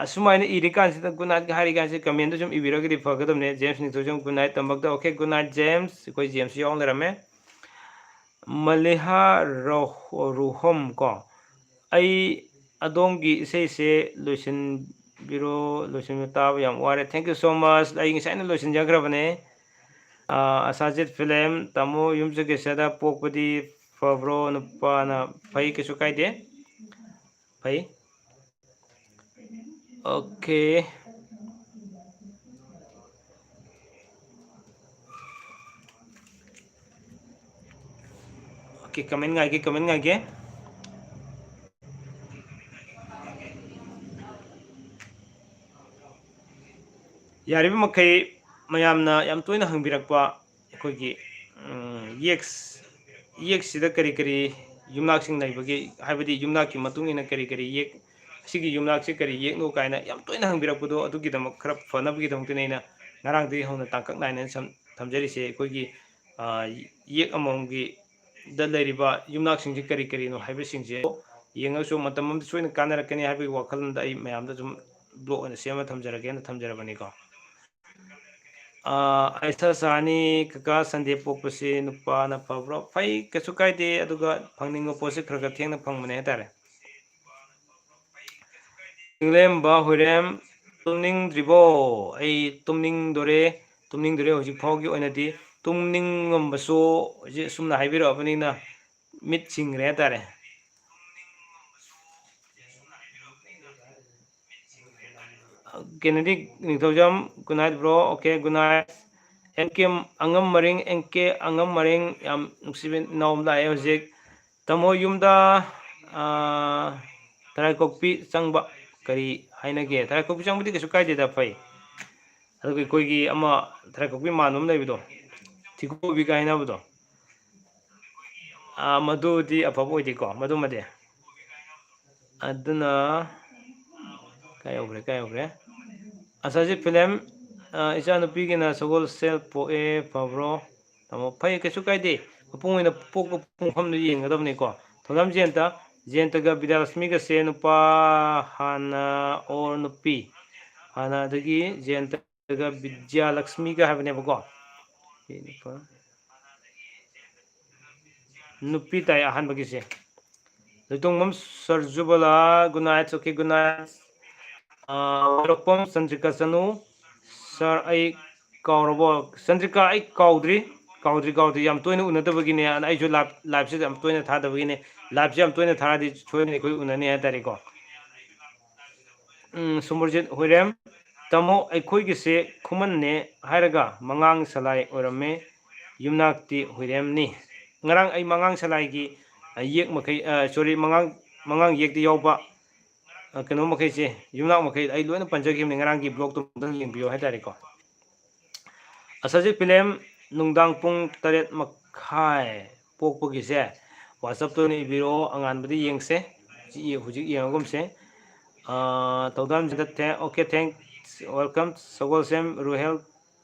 ꯑꯁꯨꯃꯥꯏꯅ ꯏꯔꯤꯀꯥꯟꯁꯤꯗ good nightꯀ ꯍꯥꯏꯔꯤꯀꯥꯟꯁꯤꯗ commentꯗ ꯁꯨꯝ ꯏꯕꯤꯔꯒꯗꯤ ꯐꯒꯗꯕꯅꯦ꯫ ꯖꯦꯝꯁ ꯅꯤꯡꯊꯧꯖꯝ good night ꯇꯝꯕꯛꯇ꯫ Okay, good night James. ꯑꯩꯈꯣꯏ ꯖꯦꯝꯁꯁꯨ ꯌꯥꯎ ꯂꯩꯔꯝꯃꯦ꯫ ꯃꯂꯤꯍꯥ ꯔꯣꯍꯣꯝ ꯀꯣ, ꯑꯩ ꯑꯗꯣꯝꯒꯤ ꯏꯁꯩꯁꯦ ꯂꯣꯏꯁꯤꯟꯕꯤꯔꯣ, ꯂꯣꯏꯁꯤꯟꯕ ꯇꯥꯕ ꯌꯥꯝ ꯋꯥꯔꯦ꯫ Thank you so much. ꯑꯩ ꯉꯁꯥꯏꯅ ꯂꯣꯏꯁꯤꯟꯖꯈ꯭ꯔꯕꯅꯦ꯫ ꯑꯁꯥꯖꯤꯠ ꯐꯤꯂꯦꯝ, ꯇꯥꯃꯣ ꯌꯨꯝꯁꯀꯩꯁꯗ ꯄꯣꯛꯄꯗꯤ ꯐꯕ꯭ꯔꯣ? ꯅꯨꯄꯥꯅ ꯐꯩ, ꯀꯩꯁꯨ ꯀꯥꯏꯗꯦ, ꯐꯩ꯫ Okay. Okay, comment ꯉꯥꯏꯒꯦ, comment ꯉꯥꯏꯒꯦ꯫ ꯌꯥꯔꯤꯕ ꯃꯈꯩ ꯃꯌꯥꯝꯅ ꯌꯥꯝ ꯇꯣꯏꯅ ꯍꯪꯕꯤꯔꯛꯄ ꯑꯩꯈꯣꯏꯒꯤ, ꯎꯝ, ꯌꯦꯛ, ꯌꯦꯛꯁꯤꯗ ꯀꯔꯤ ꯀꯔꯤ ꯌꯨꯝꯅꯥꯛꯁꯤꯡ ꯂꯩꯕꯒꯦ, ꯍꯥꯏꯕꯗꯤ ꯌꯨꯝꯅꯥꯛꯀꯤ ꯃꯇꯨꯡ ꯏꯟꯅ ꯀꯔꯤ ꯀꯔꯤ ꯌꯦꯛ, ꯑꯁꯤꯒꯤ ꯌꯨꯝꯅꯥꯛꯁꯤ ꯀꯔꯤ ꯌꯦꯛꯅꯣ ꯀꯥꯏꯅ ꯌꯥꯝ ꯇꯣꯏꯅ ꯍꯪꯕꯤꯔꯛꯄꯗꯣ, ꯑꯗꯨꯒꯤꯗꯃꯛ ꯈꯔ ꯐꯅꯕꯒꯤꯗꯃꯛꯇꯅꯤ ꯑꯩꯅ ꯉꯔꯥꯡꯗꯒꯤ ꯍꯧꯅ ꯇꯥꯡꯀꯛ ꯅꯥꯏꯅ ꯁꯝ-, ꯊꯝꯖꯔꯤꯁꯦ꯫ ꯑꯩꯈꯣꯏꯒꯤ, ꯑ, ꯌꯦꯛ ꯑꯃꯃꯝꯒꯤ ꯗ ꯂꯩꯔꯤꯕ ꯌꯨꯝꯅꯥꯛꯁꯤꯡꯁꯦ ꯀꯔꯤ ꯀꯔꯤꯅꯣ ꯍꯥꯏꯕꯁꯤꯡꯁꯦ ꯌꯦꯡꯉꯒꯁꯨ ꯃꯇꯝ ꯑꯃꯗ ꯁꯣꯏꯅ ꯀꯥꯟꯅꯔꯛꯀꯅꯤ ꯍꯥꯏꯕꯒꯤ ꯋꯥꯈꯜꯂꯣꯟꯗ ꯑꯩ ꯃꯌꯥꯝꯗ ꯁꯨꯝ ꯕ꯭ꯂꯣꯛ ꯑꯣꯏꯅ ꯁꯦꯝꯃ ꯊꯝꯖꯔꯒꯦꯅ ꯊꯝꯖꯔꯕꯅꯤꯀꯣ꯫ ꯑꯥ, ꯑꯩꯁꯥ ꯁꯥꯅꯤ, ꯀꯀꯥ ꯁꯟꯗꯦ ꯄꯣꯛꯄꯁꯤ ꯅꯨꯄꯥꯅ ꯐꯕ꯭ꯔꯣ? ꯐꯩ, ꯀꯩꯁꯨ ꯀꯥꯏꯗꯦ꯫ ꯑꯗꯨꯒ ꯐꯪꯅꯤꯡꯕ ꯄꯣꯠꯁꯤ ꯈꯔ ꯈꯔ ꯊꯦꯡꯅ ꯐꯪꯕꯅꯦ ꯍꯥꯏꯇꯥꯔꯦ꯫ ꯅꯤꯡꯂꯦꯝꯕ ꯍꯨꯏꯔꯦꯝ, ꯇꯨꯝꯅꯤꯡꯗ꯭ꯔꯤꯕꯣ? ꯑꯩ ꯇꯨꯝꯅꯤꯡꯗꯣꯔꯦ, ꯇꯨꯝꯅꯤꯡꯗꯣꯔꯦ꯫ ꯍꯧꯖꯤꯛ ꯐꯥꯎꯒꯤ ꯑꯣꯏꯅꯗꯤ ꯇꯨꯝꯅꯤꯡꯉꯝꯕꯁꯨ ꯍꯧꯖꯤꯛ ꯑꯁꯨꯝꯅ ꯍꯥꯏꯕꯤꯔꯛꯑꯕꯅꯤꯅ ꯃꯤꯠ ꯁꯤꯡꯈ꯭ꯔꯦ ꯍꯥꯏꯇꯥꯔꯦ꯫ Kennedy Ningthoujam, good night bro. Okay, good night. N K ꯑꯉꯝ ꯃꯔꯤꯡ, ꯑꯦꯟ ꯀꯦ ꯑꯉꯝ ꯃꯔꯤꯡ, ꯌꯥꯝ ꯅꯨꯡꯁꯤꯕ ꯏꯅꯥꯎ ꯑꯃ ꯂꯥꯛꯑꯦ ꯍꯧꯖꯤꯛ꯫ ꯇꯥꯃꯣ, ꯌꯨꯝꯗ, ꯑꯥ, ꯊꯔꯥꯏ ꯀꯣꯛꯄꯤ ꯆꯪꯕ ꯀꯔꯤ ꯍꯥꯏꯅꯒꯦ? ꯊꯔꯥꯏ ꯀꯣꯛꯄꯤ ꯆꯪꯕꯗꯤ ꯀꯩꯁꯨ ꯀꯥꯏꯗꯦꯗ, ꯐꯩ꯫ ꯑꯗꯨꯒ ꯑꯩꯈꯣꯏꯒꯤ ꯑꯃ ꯊꯔꯥꯏ ꯀꯣꯛꯄꯤ ꯃꯥꯟꯕ ꯑꯃ ꯂꯩꯕꯗꯣ, ꯊꯤꯀꯣꯕꯤ ꯀꯥꯏ ꯍꯥꯏꯅꯕꯗꯣ, ꯑꯥ, ꯃꯗꯨꯗꯤ ꯑꯐꯕ ꯑꯣꯏꯗꯦꯀꯣ, ꯃꯗꯨꯃꯗꯤ꯫ ꯑꯗꯨꯅ ꯀꯥꯏ ꯌꯧꯈ꯭ꯔꯦ, ꯀꯥꯏ ꯌꯧꯈ꯭ꯔꯦ? ꯑꯁꯥꯖꯤꯠ ꯐꯤꯂꯝ, ꯑꯥ, ꯏꯆꯥꯅꯨꯄꯤꯒꯤꯅ ꯁꯒꯣꯜꯁꯦꯜ ꯄꯣꯛꯑꯦ, ꯐꯕ꯭ꯔꯣ? ꯇꯥꯃꯣ, ꯐꯩ, ꯀꯩꯁꯨ ꯀꯥꯏꯗꯦ꯫ ꯃꯄꯨꯡ ꯑꯣꯏꯅ ꯄꯣꯛꯄ ꯄꯣꯛꯐꯝꯗꯣ ꯌꯦꯡꯒꯗꯕꯅꯤꯀꯣ꯫ ꯊꯧꯖꯥꯝ ꯖꯌꯟꯇ, ꯖꯌꯟꯇꯒ ꯕꯤꯗ꯭ꯌꯥꯂꯛꯁꯃꯤꯒꯁꯦ ꯅꯨꯄꯥ ꯍꯥꯟꯅ or ꯅꯨꯄꯤ ꯍꯥꯟꯅ, ꯑꯗꯒꯤ ꯖꯌꯟꯇꯒ ꯕꯤꯗ꯭ꯌꯥꯂꯛꯁꯃꯤꯒ ꯍꯥꯏꯕꯅꯦꯕꯀꯣ꯫ ꯅꯨꯄꯤ ꯇꯥꯏ ꯑꯍꯥꯟꯕꯒꯤꯁꯦ꯫ ꯂꯩꯇꯣꯡꯕꯝ ꯁꯔꯖꯨꯕꯂꯥ, good night, okay, good night꯫ ꯑꯥ, ꯋꯥꯏꯔꯣꯛꯄꯝ ꯆꯟꯗ꯭ꯔꯤꯀꯥ ꯆꯅꯨ, sir, ꯑꯩ ꯀꯥꯎꯔꯕꯣ? ꯆꯟꯗ꯭ꯔꯤꯀꯥ, ꯑꯩ ꯀꯥꯎꯗ꯭ꯔꯤ, ꯀꯥꯎꯗ꯭ꯔꯤ, ꯀꯥꯎꯗ꯭ꯔꯤ꯫ ꯌꯥꯝ ꯇꯣꯏꯅ ꯎꯅꯗꯕꯒꯤꯅꯦ, ꯑꯩꯁꯨ live, liveꯁꯤꯗ ꯌꯥꯝ ꯇꯣꯏꯅ ꯊꯥꯗꯕꯒꯤꯅꯦ꯫ Liveꯁꯤ ꯌꯥꯝ ꯇꯣꯏꯅ ꯊꯥꯔꯗꯤ ꯁꯣꯏꯗꯅ ꯑꯩꯈꯣꯏ ꯎꯅꯅꯤ ꯍꯥꯏꯇꯥꯔꯦꯀꯣ꯫ ꯎꯝ, ꯁꯨꯝꯕ꯭ꯔꯖꯤꯠ ꯍꯨꯏꯔꯦꯝ, ꯇꯥꯃꯣ, ꯑꯩꯈꯣꯏꯒꯤꯁꯦ ꯈꯨꯃꯟꯅꯦ ꯍꯥꯏꯔꯒ ꯃꯉꯥꯡ ꯁꯂꯥꯏ ꯑꯣꯏꯔꯝꯃꯦ, ꯌꯨꯝꯅꯥꯛꯇꯤ ꯍꯨꯏꯔꯦꯝꯅꯤ꯫ ꯉꯔꯥꯡ ꯑꯩ ꯃꯉꯥꯡ ꯁꯂꯥꯏꯒꯤ, ꯑ, ꯌꯦꯛ ꯃꯈꯩ, ꯑ, sorry, ꯃꯉꯥꯡ, ꯃꯉꯥꯡ ꯌꯦꯛꯇ ꯌꯥꯎꯕ, ꯑ, ꯀꯩꯅꯣ ꯃꯈꯩꯁꯦ, ꯌꯨꯝꯅꯥꯛ ꯃꯈꯩ ꯑꯩ ꯂꯣꯏꯅ ꯄꯟꯖꯈꯤꯕꯅꯤ ꯉꯔꯥꯡꯒꯤ vlogꯇꯣ ꯑꯃꯨꯛꯇꯪ ꯌꯦꯡꯕꯤꯌꯨ ꯍꯥꯏꯇꯥꯔꯦꯀꯣ꯫ ꯑꯁꯥꯖꯤꯠ ꯐꯤꯂꯝ, ꯅꯨꯡꯗꯥꯡ ꯄꯨꯡ ꯇꯔꯦꯠ ꯃꯈꯥꯏ ꯄꯣꯛꯄꯒꯤꯁꯦ WhatsAppꯇ ꯑꯣꯏꯅ ꯏꯕꯤꯔꯛꯑꯣ, ꯑꯉꯥꯟꯕꯗ ꯌꯦꯡꯁꯦ꯫ ꯍꯧꯖꯤꯛ ꯌꯦꯡ-, ꯍꯧꯖꯤꯛ ꯌꯦꯡꯉꯒꯨꯝꯁꯦ꯫ ꯑꯥ, ꯊꯧꯗꯥꯝ ꯖꯤꯗꯠ, thank, okay, thanks, welcome꯫ ꯁꯒꯣꯜꯁꯦꯝ ꯔꯨꯍꯦꯜ,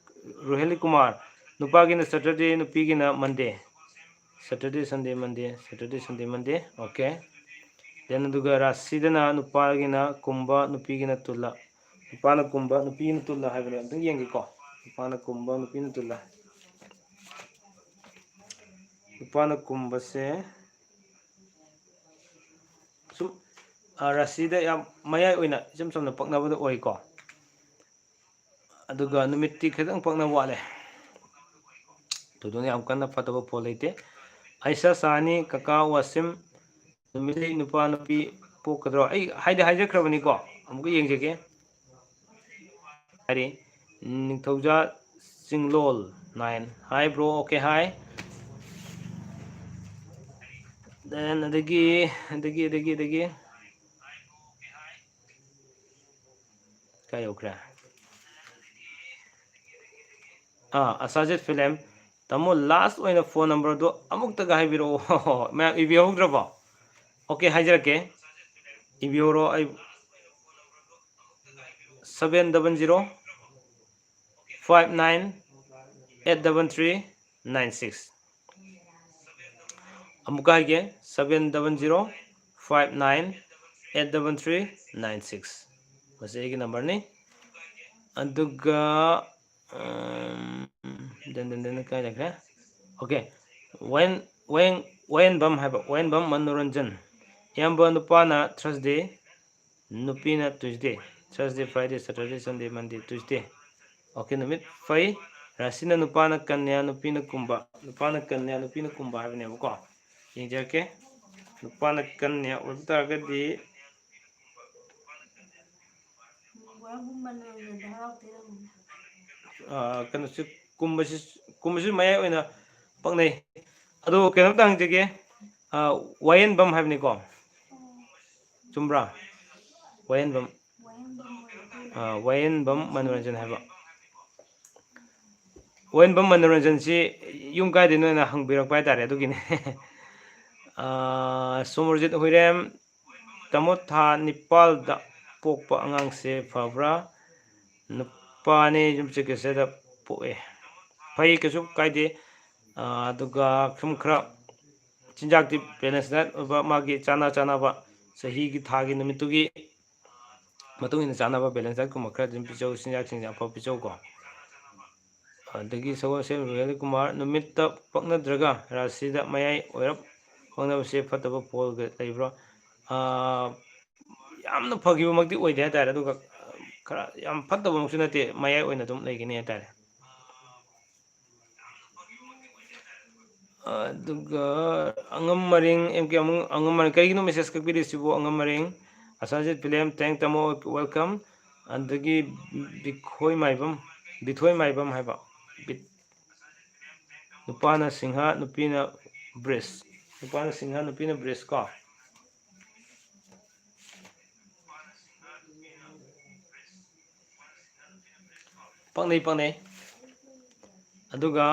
ꯔꯨꯍꯦꯂꯤ Kumar, ꯅꯨꯄꯥꯒꯤꯅ Saturday, ꯅꯨꯄꯤꯒꯤꯅ Monday꯫ Saturday, Sunday, Monday, Saturday, Sunday, Monday, okay꯫ Then ꯑꯗꯨꯒ ꯔꯥꯁꯤꯗꯅ ꯅꯨꯄꯥꯒꯤꯅ ꯀꯨꯝꯕ, ꯅꯨꯄꯤꯒꯤꯅ ꯇꯨꯂꯥ꯫ ꯅꯨꯄꯥꯅ ꯀꯨꯝꯕ, ꯅꯨꯄꯤꯅ ꯇꯨꯂꯥ ꯍꯥꯏꯕꯅꯦ꯫ ꯑꯝꯇꯪ ꯌꯦꯡꯒꯦꯀꯣ꯫ ꯅꯨꯄꯥꯅ ꯀꯨꯝꯕ, ꯅꯨꯄꯤꯅ ꯇꯨꯂꯥ꯫ ꯅꯨꯄꯥꯅ ꯀꯨꯝꯕꯁꯦ ꯁꯨꯝ ꯑ, ꯔꯥꯁꯤꯗ ꯌꯥꯝ ꯃꯌꯥꯏ ꯑꯣꯏꯅ ꯏꯆꯝ ꯆꯝꯅ ꯄꯛꯅꯕꯗ ꯑꯣꯏꯀꯣ꯫ ꯑꯗꯨꯒ ꯅꯨꯃꯤꯠꯇꯤ ꯈꯤꯇꯪ ꯄꯛꯅꯕ ꯋꯥꯠꯂꯦ꯫ ꯊꯣꯏꯗꯣꯛꯅ ꯌꯥꯝ ꯀꯟꯅ ꯐꯠꯇꯕ ꯐꯣꯜ ꯂꯩꯇꯦ꯫ ꯑꯩꯁꯥ ꯁꯥꯍꯅꯤ, ꯀꯀꯥ ꯋꯥꯁꯤꯝ, ꯅꯨꯃꯤꯠꯂꯩ ꯅꯨꯄꯥ ꯅꯨꯄꯤ ꯄꯣꯛꯀꯗ꯭ꯔꯣ? ꯑꯩ ꯍꯥꯏꯗꯤ ꯍꯥꯏꯖꯈ꯭ꯔꯕꯅꯤꯀꯣ, ꯑꯃꯨꯛꯀ ꯌꯦꯡꯖꯒꯦ꯫ ꯍꯥꯏꯔꯤ, ꯅꯤꯡꯊꯧꯖꯥ ꯆꯤꯡꯂꯣꯜ, nine꯫ Hi bro, okay, hi꯫ Then ꯑꯗꯒꯤ, ꯑꯗꯒꯤ, ꯑꯗꯒꯤ, ꯑꯗꯒꯤ ꯀꯥꯏ ꯌꯧꯈ꯭ꯔꯦ? ꯑꯥ, ꯑꯁꯥꯖꯤꯠ ꯐꯤꯂꯦꯝ꯫ ꯇꯥꯃꯣ, ꯂꯥꯁ ꯑꯣꯏꯅ ꯐꯣꯟ ꯅꯝꯕꯔꯗꯣ ꯑꯃꯨꯛꯇꯒ ꯍꯥꯏꯕꯤꯔꯛꯑꯣ꯫ ꯃꯌꯥꯝ ꯏꯕꯤꯍꯧꯗ꯭ꯔꯕꯣ? ꯑꯣꯀꯦ, ꯍꯥꯏꯖꯔꯛꯀꯦ꯫ ꯏꯕꯤꯍꯧꯔꯣ꯫ ꯑꯩ seven double zero five nine eight double three nine six꯫ ꯑꯃꯨꯛꯀ ꯍꯥꯏꯒꯦ, seven double zero five nine eight double three nine six꯫ ꯃꯁꯤ ꯑꯩꯒꯤ ꯅꯝꯕꯔꯅꯤ꯫ ꯑꯗꯨꯒ, ꯎꯝ, ꯗꯟ, ꯗꯟ, ꯗꯟ, ꯀꯥꯏ ꯂꯩꯈ꯭ꯔꯦ? ꯑꯣꯀꯦ꯫ ꯋꯥꯌꯦꯟ-, ꯋꯥꯌꯦꯟ-, ꯋꯥꯌꯦꯟꯕꯝ ꯍꯥꯏꯕ, ꯋꯥꯌꯦꯟꯕꯝ ꯃꯅꯣꯔꯟꯖꯟ꯫ ꯏꯌꯥꯝꯕ ꯅꯨꯄꯥꯅ ꯊꯔꯁꯗꯦ, ꯅꯨꯄꯤꯅ ꯇ꯭ꯌꯨꯁꯗꯦ꯫ ꯊꯔꯁꯗꯦ, ꯐ꯭ꯔꯥꯏꯗꯦ, ꯁꯇꯔꯗꯦ, ꯁꯟꯗꯦ, ꯃꯟꯗꯦ, ꯇ꯭ꯌꯨꯁꯗꯦ꯫ ꯑꯣꯀꯦ, ꯅꯨꯃꯤꯠ ꯐꯩ꯫ ꯔꯥꯁꯤꯅ ꯅꯨꯄꯥꯅ ꯀꯟꯌꯥ, ꯅꯨꯄꯤꯅ ꯀꯨꯝꯕ꯫ ꯅꯨꯄꯥꯅ ꯀꯟꯌꯥ, ꯅꯨꯄꯤꯅ ꯀꯨꯝꯕ ꯍꯥꯏꯕꯅꯦꯕꯀꯣ꯫ ꯌꯦꯡꯖꯔꯛꯀꯦ꯫ ꯅꯨꯄꯥꯅ ꯀꯟꯌꯥ ꯑꯣꯏꯕ ꯇꯥꯔꯒꯗꯤ, ꯑꯥ, ꯀꯩꯅꯣꯁꯤ, ꯀꯨꯝꯕꯁꯤ, ꯀꯨꯝꯕꯁꯤ ꯃꯌꯥꯏ ꯑꯣꯏꯅ ꯄꯛꯅꯩ꯫ ꯑꯗꯣ ꯀꯩꯅꯣꯝꯇ ꯍꯪꯖꯒꯦ, ꯑꯥ, ꯋꯥꯌꯦꯟꯕꯝ ꯍꯥꯏꯕꯅꯤꯀꯣ? ꯆꯨꯝꯕ꯭ꯔꯥ? ꯋꯥꯌꯦꯟꯕꯝ, ꯑꯥ, ꯋꯥꯌꯦꯟꯕꯝ ꯃꯅꯣꯔꯟꯖꯟ ꯍꯥꯏꯕ꯫ ꯋꯥꯌꯦꯟꯕꯝ ꯃꯅꯣꯔꯟꯖꯟꯁꯤ ꯌꯨꯝ ꯀꯥꯏꯗꯩꯅꯣꯅ ꯍꯪꯕꯤꯔꯛꯄ ꯍꯥꯏꯇꯥꯔꯦ, ꯑꯗꯨꯒꯤꯅꯦ꯫ ꯑꯥ, ꯁꯣꯃꯣꯔꯖꯤꯠ ꯍꯨꯏꯔꯦꯝ, ꯇꯥꯃꯣ, ꯊꯥ ꯅꯤꯄꯥꯜꯗ ꯄꯣꯛꯄ ꯑꯉꯥꯡꯁꯦ ꯐꯕ꯭ꯔꯥ? ꯅꯨꯄꯥꯅꯤ, ꯌꯨꯝ ꯆꯠꯈꯤꯁꯤꯗ ꯄꯣꯛꯑꯦ꯫ ꯐꯩ, ꯀꯩꯁꯨ ꯀꯥꯏꯗꯦ꯫ ꯑꯥ, ꯑꯗꯨꯒ ꯁꯨꯝ ꯈꯔ ꯆꯤꯟꯖꯥꯛꯇꯤ ꯕꯦꯂꯦꯟꯁ ꯗꯥꯏꯠ ꯑꯣꯏꯕ, ꯃꯥꯒꯤ ꯆꯥꯅ ꯆꯥꯅꯕ ꯆꯍꯤꯒꯤ, ꯊꯥꯒꯤ, ꯅꯨꯃꯤꯠꯇꯨꯒꯤ ꯃꯇꯨꯡ ꯏꯟꯅ ꯆꯥꯅꯕ ꯕꯦꯂꯦꯟꯁ ꯗꯥꯏꯠꯀꯨꯝꯕ ꯈꯔ ꯑꯗꯨꯝ ꯄꯤꯖꯧ, ꯆꯤꯟꯖꯥꯛꯁꯤꯡꯁꯦ ꯑꯐꯕ ꯄꯤꯖꯧꯀꯣ꯫ ꯑꯗꯒꯤ ꯁꯒꯣꯜꯁꯦꯝ ꯔꯣꯍꯦꯜ ꯀꯨꯃꯥꯔ, ꯅꯨꯃꯤꯠꯇ ꯄꯛꯅꯗ꯭ꯔꯒ ꯔꯥꯁꯤꯗ ꯃꯌꯥꯏ ꯑꯣꯏꯔꯞ ꯄꯛꯅꯕꯁꯦ ꯐꯠꯇꯕ ꯐꯣꯜꯒ ꯂꯩꯕ꯭ꯔꯣ? ꯑꯥ, ꯌꯥꯝꯅ ꯐꯈꯤꯕꯃꯛꯇꯤ ꯑꯣꯏꯗꯦ ꯍꯥꯏꯇꯥꯔꯦ, ꯑꯗꯨꯒ ꯈꯔ ꯌꯥꯝ ꯐꯠꯇꯕꯃꯛꯁꯨ ꯅꯠꯇꯦ, ꯃꯌꯥꯏ ꯑꯣꯏꯅ ꯑꯗꯨꯝ ꯂꯩꯒꯅꯤ ꯍꯥꯏꯇꯥꯔꯦ꯫ ꯑꯗꯨꯒ ꯑꯉꯝ ꯃꯔꯤꯡ, ꯑꯦꯝ ꯀꯦ ꯑꯉꯝ ꯃꯔꯤꯡ, ꯀꯔꯤꯒꯤꯅꯣ ꯃꯦꯁꯦꯖ ꯀꯛꯄꯤꯔꯤꯁꯤꯕꯨ? ꯑꯉꯝ ꯃꯔꯤꯡ, ꯑꯁꯥꯖꯤꯠ ꯐꯤꯂꯦꯝ, ꯊꯦꯡ ꯇꯥꯃꯣ, ꯋꯦꯜꯀꯝ꯫ ꯑꯗꯒꯤ ꯕꯤꯈꯣꯏ ꯃꯥꯏꯕꯝ, ꯕꯤꯊꯣꯏ ꯃꯥꯏꯕꯝ ꯍꯥꯏꯕ, ꯕꯤꯠ-, ꯅꯨꯄꯥꯅ ꯁꯤꯡꯍ, ꯅꯨꯄꯤꯅ ꯕ꯭ꯔꯤꯖ, ꯅꯨꯄꯥꯅ ꯁꯤꯡꯍ, ꯅꯨꯄꯤꯅ ꯕ꯭ꯔꯤꯖ ꯀꯣ꯫ ꯄꯛꯅꯩ, ꯄꯛꯅꯩ꯫ ꯑꯗꯨꯒ,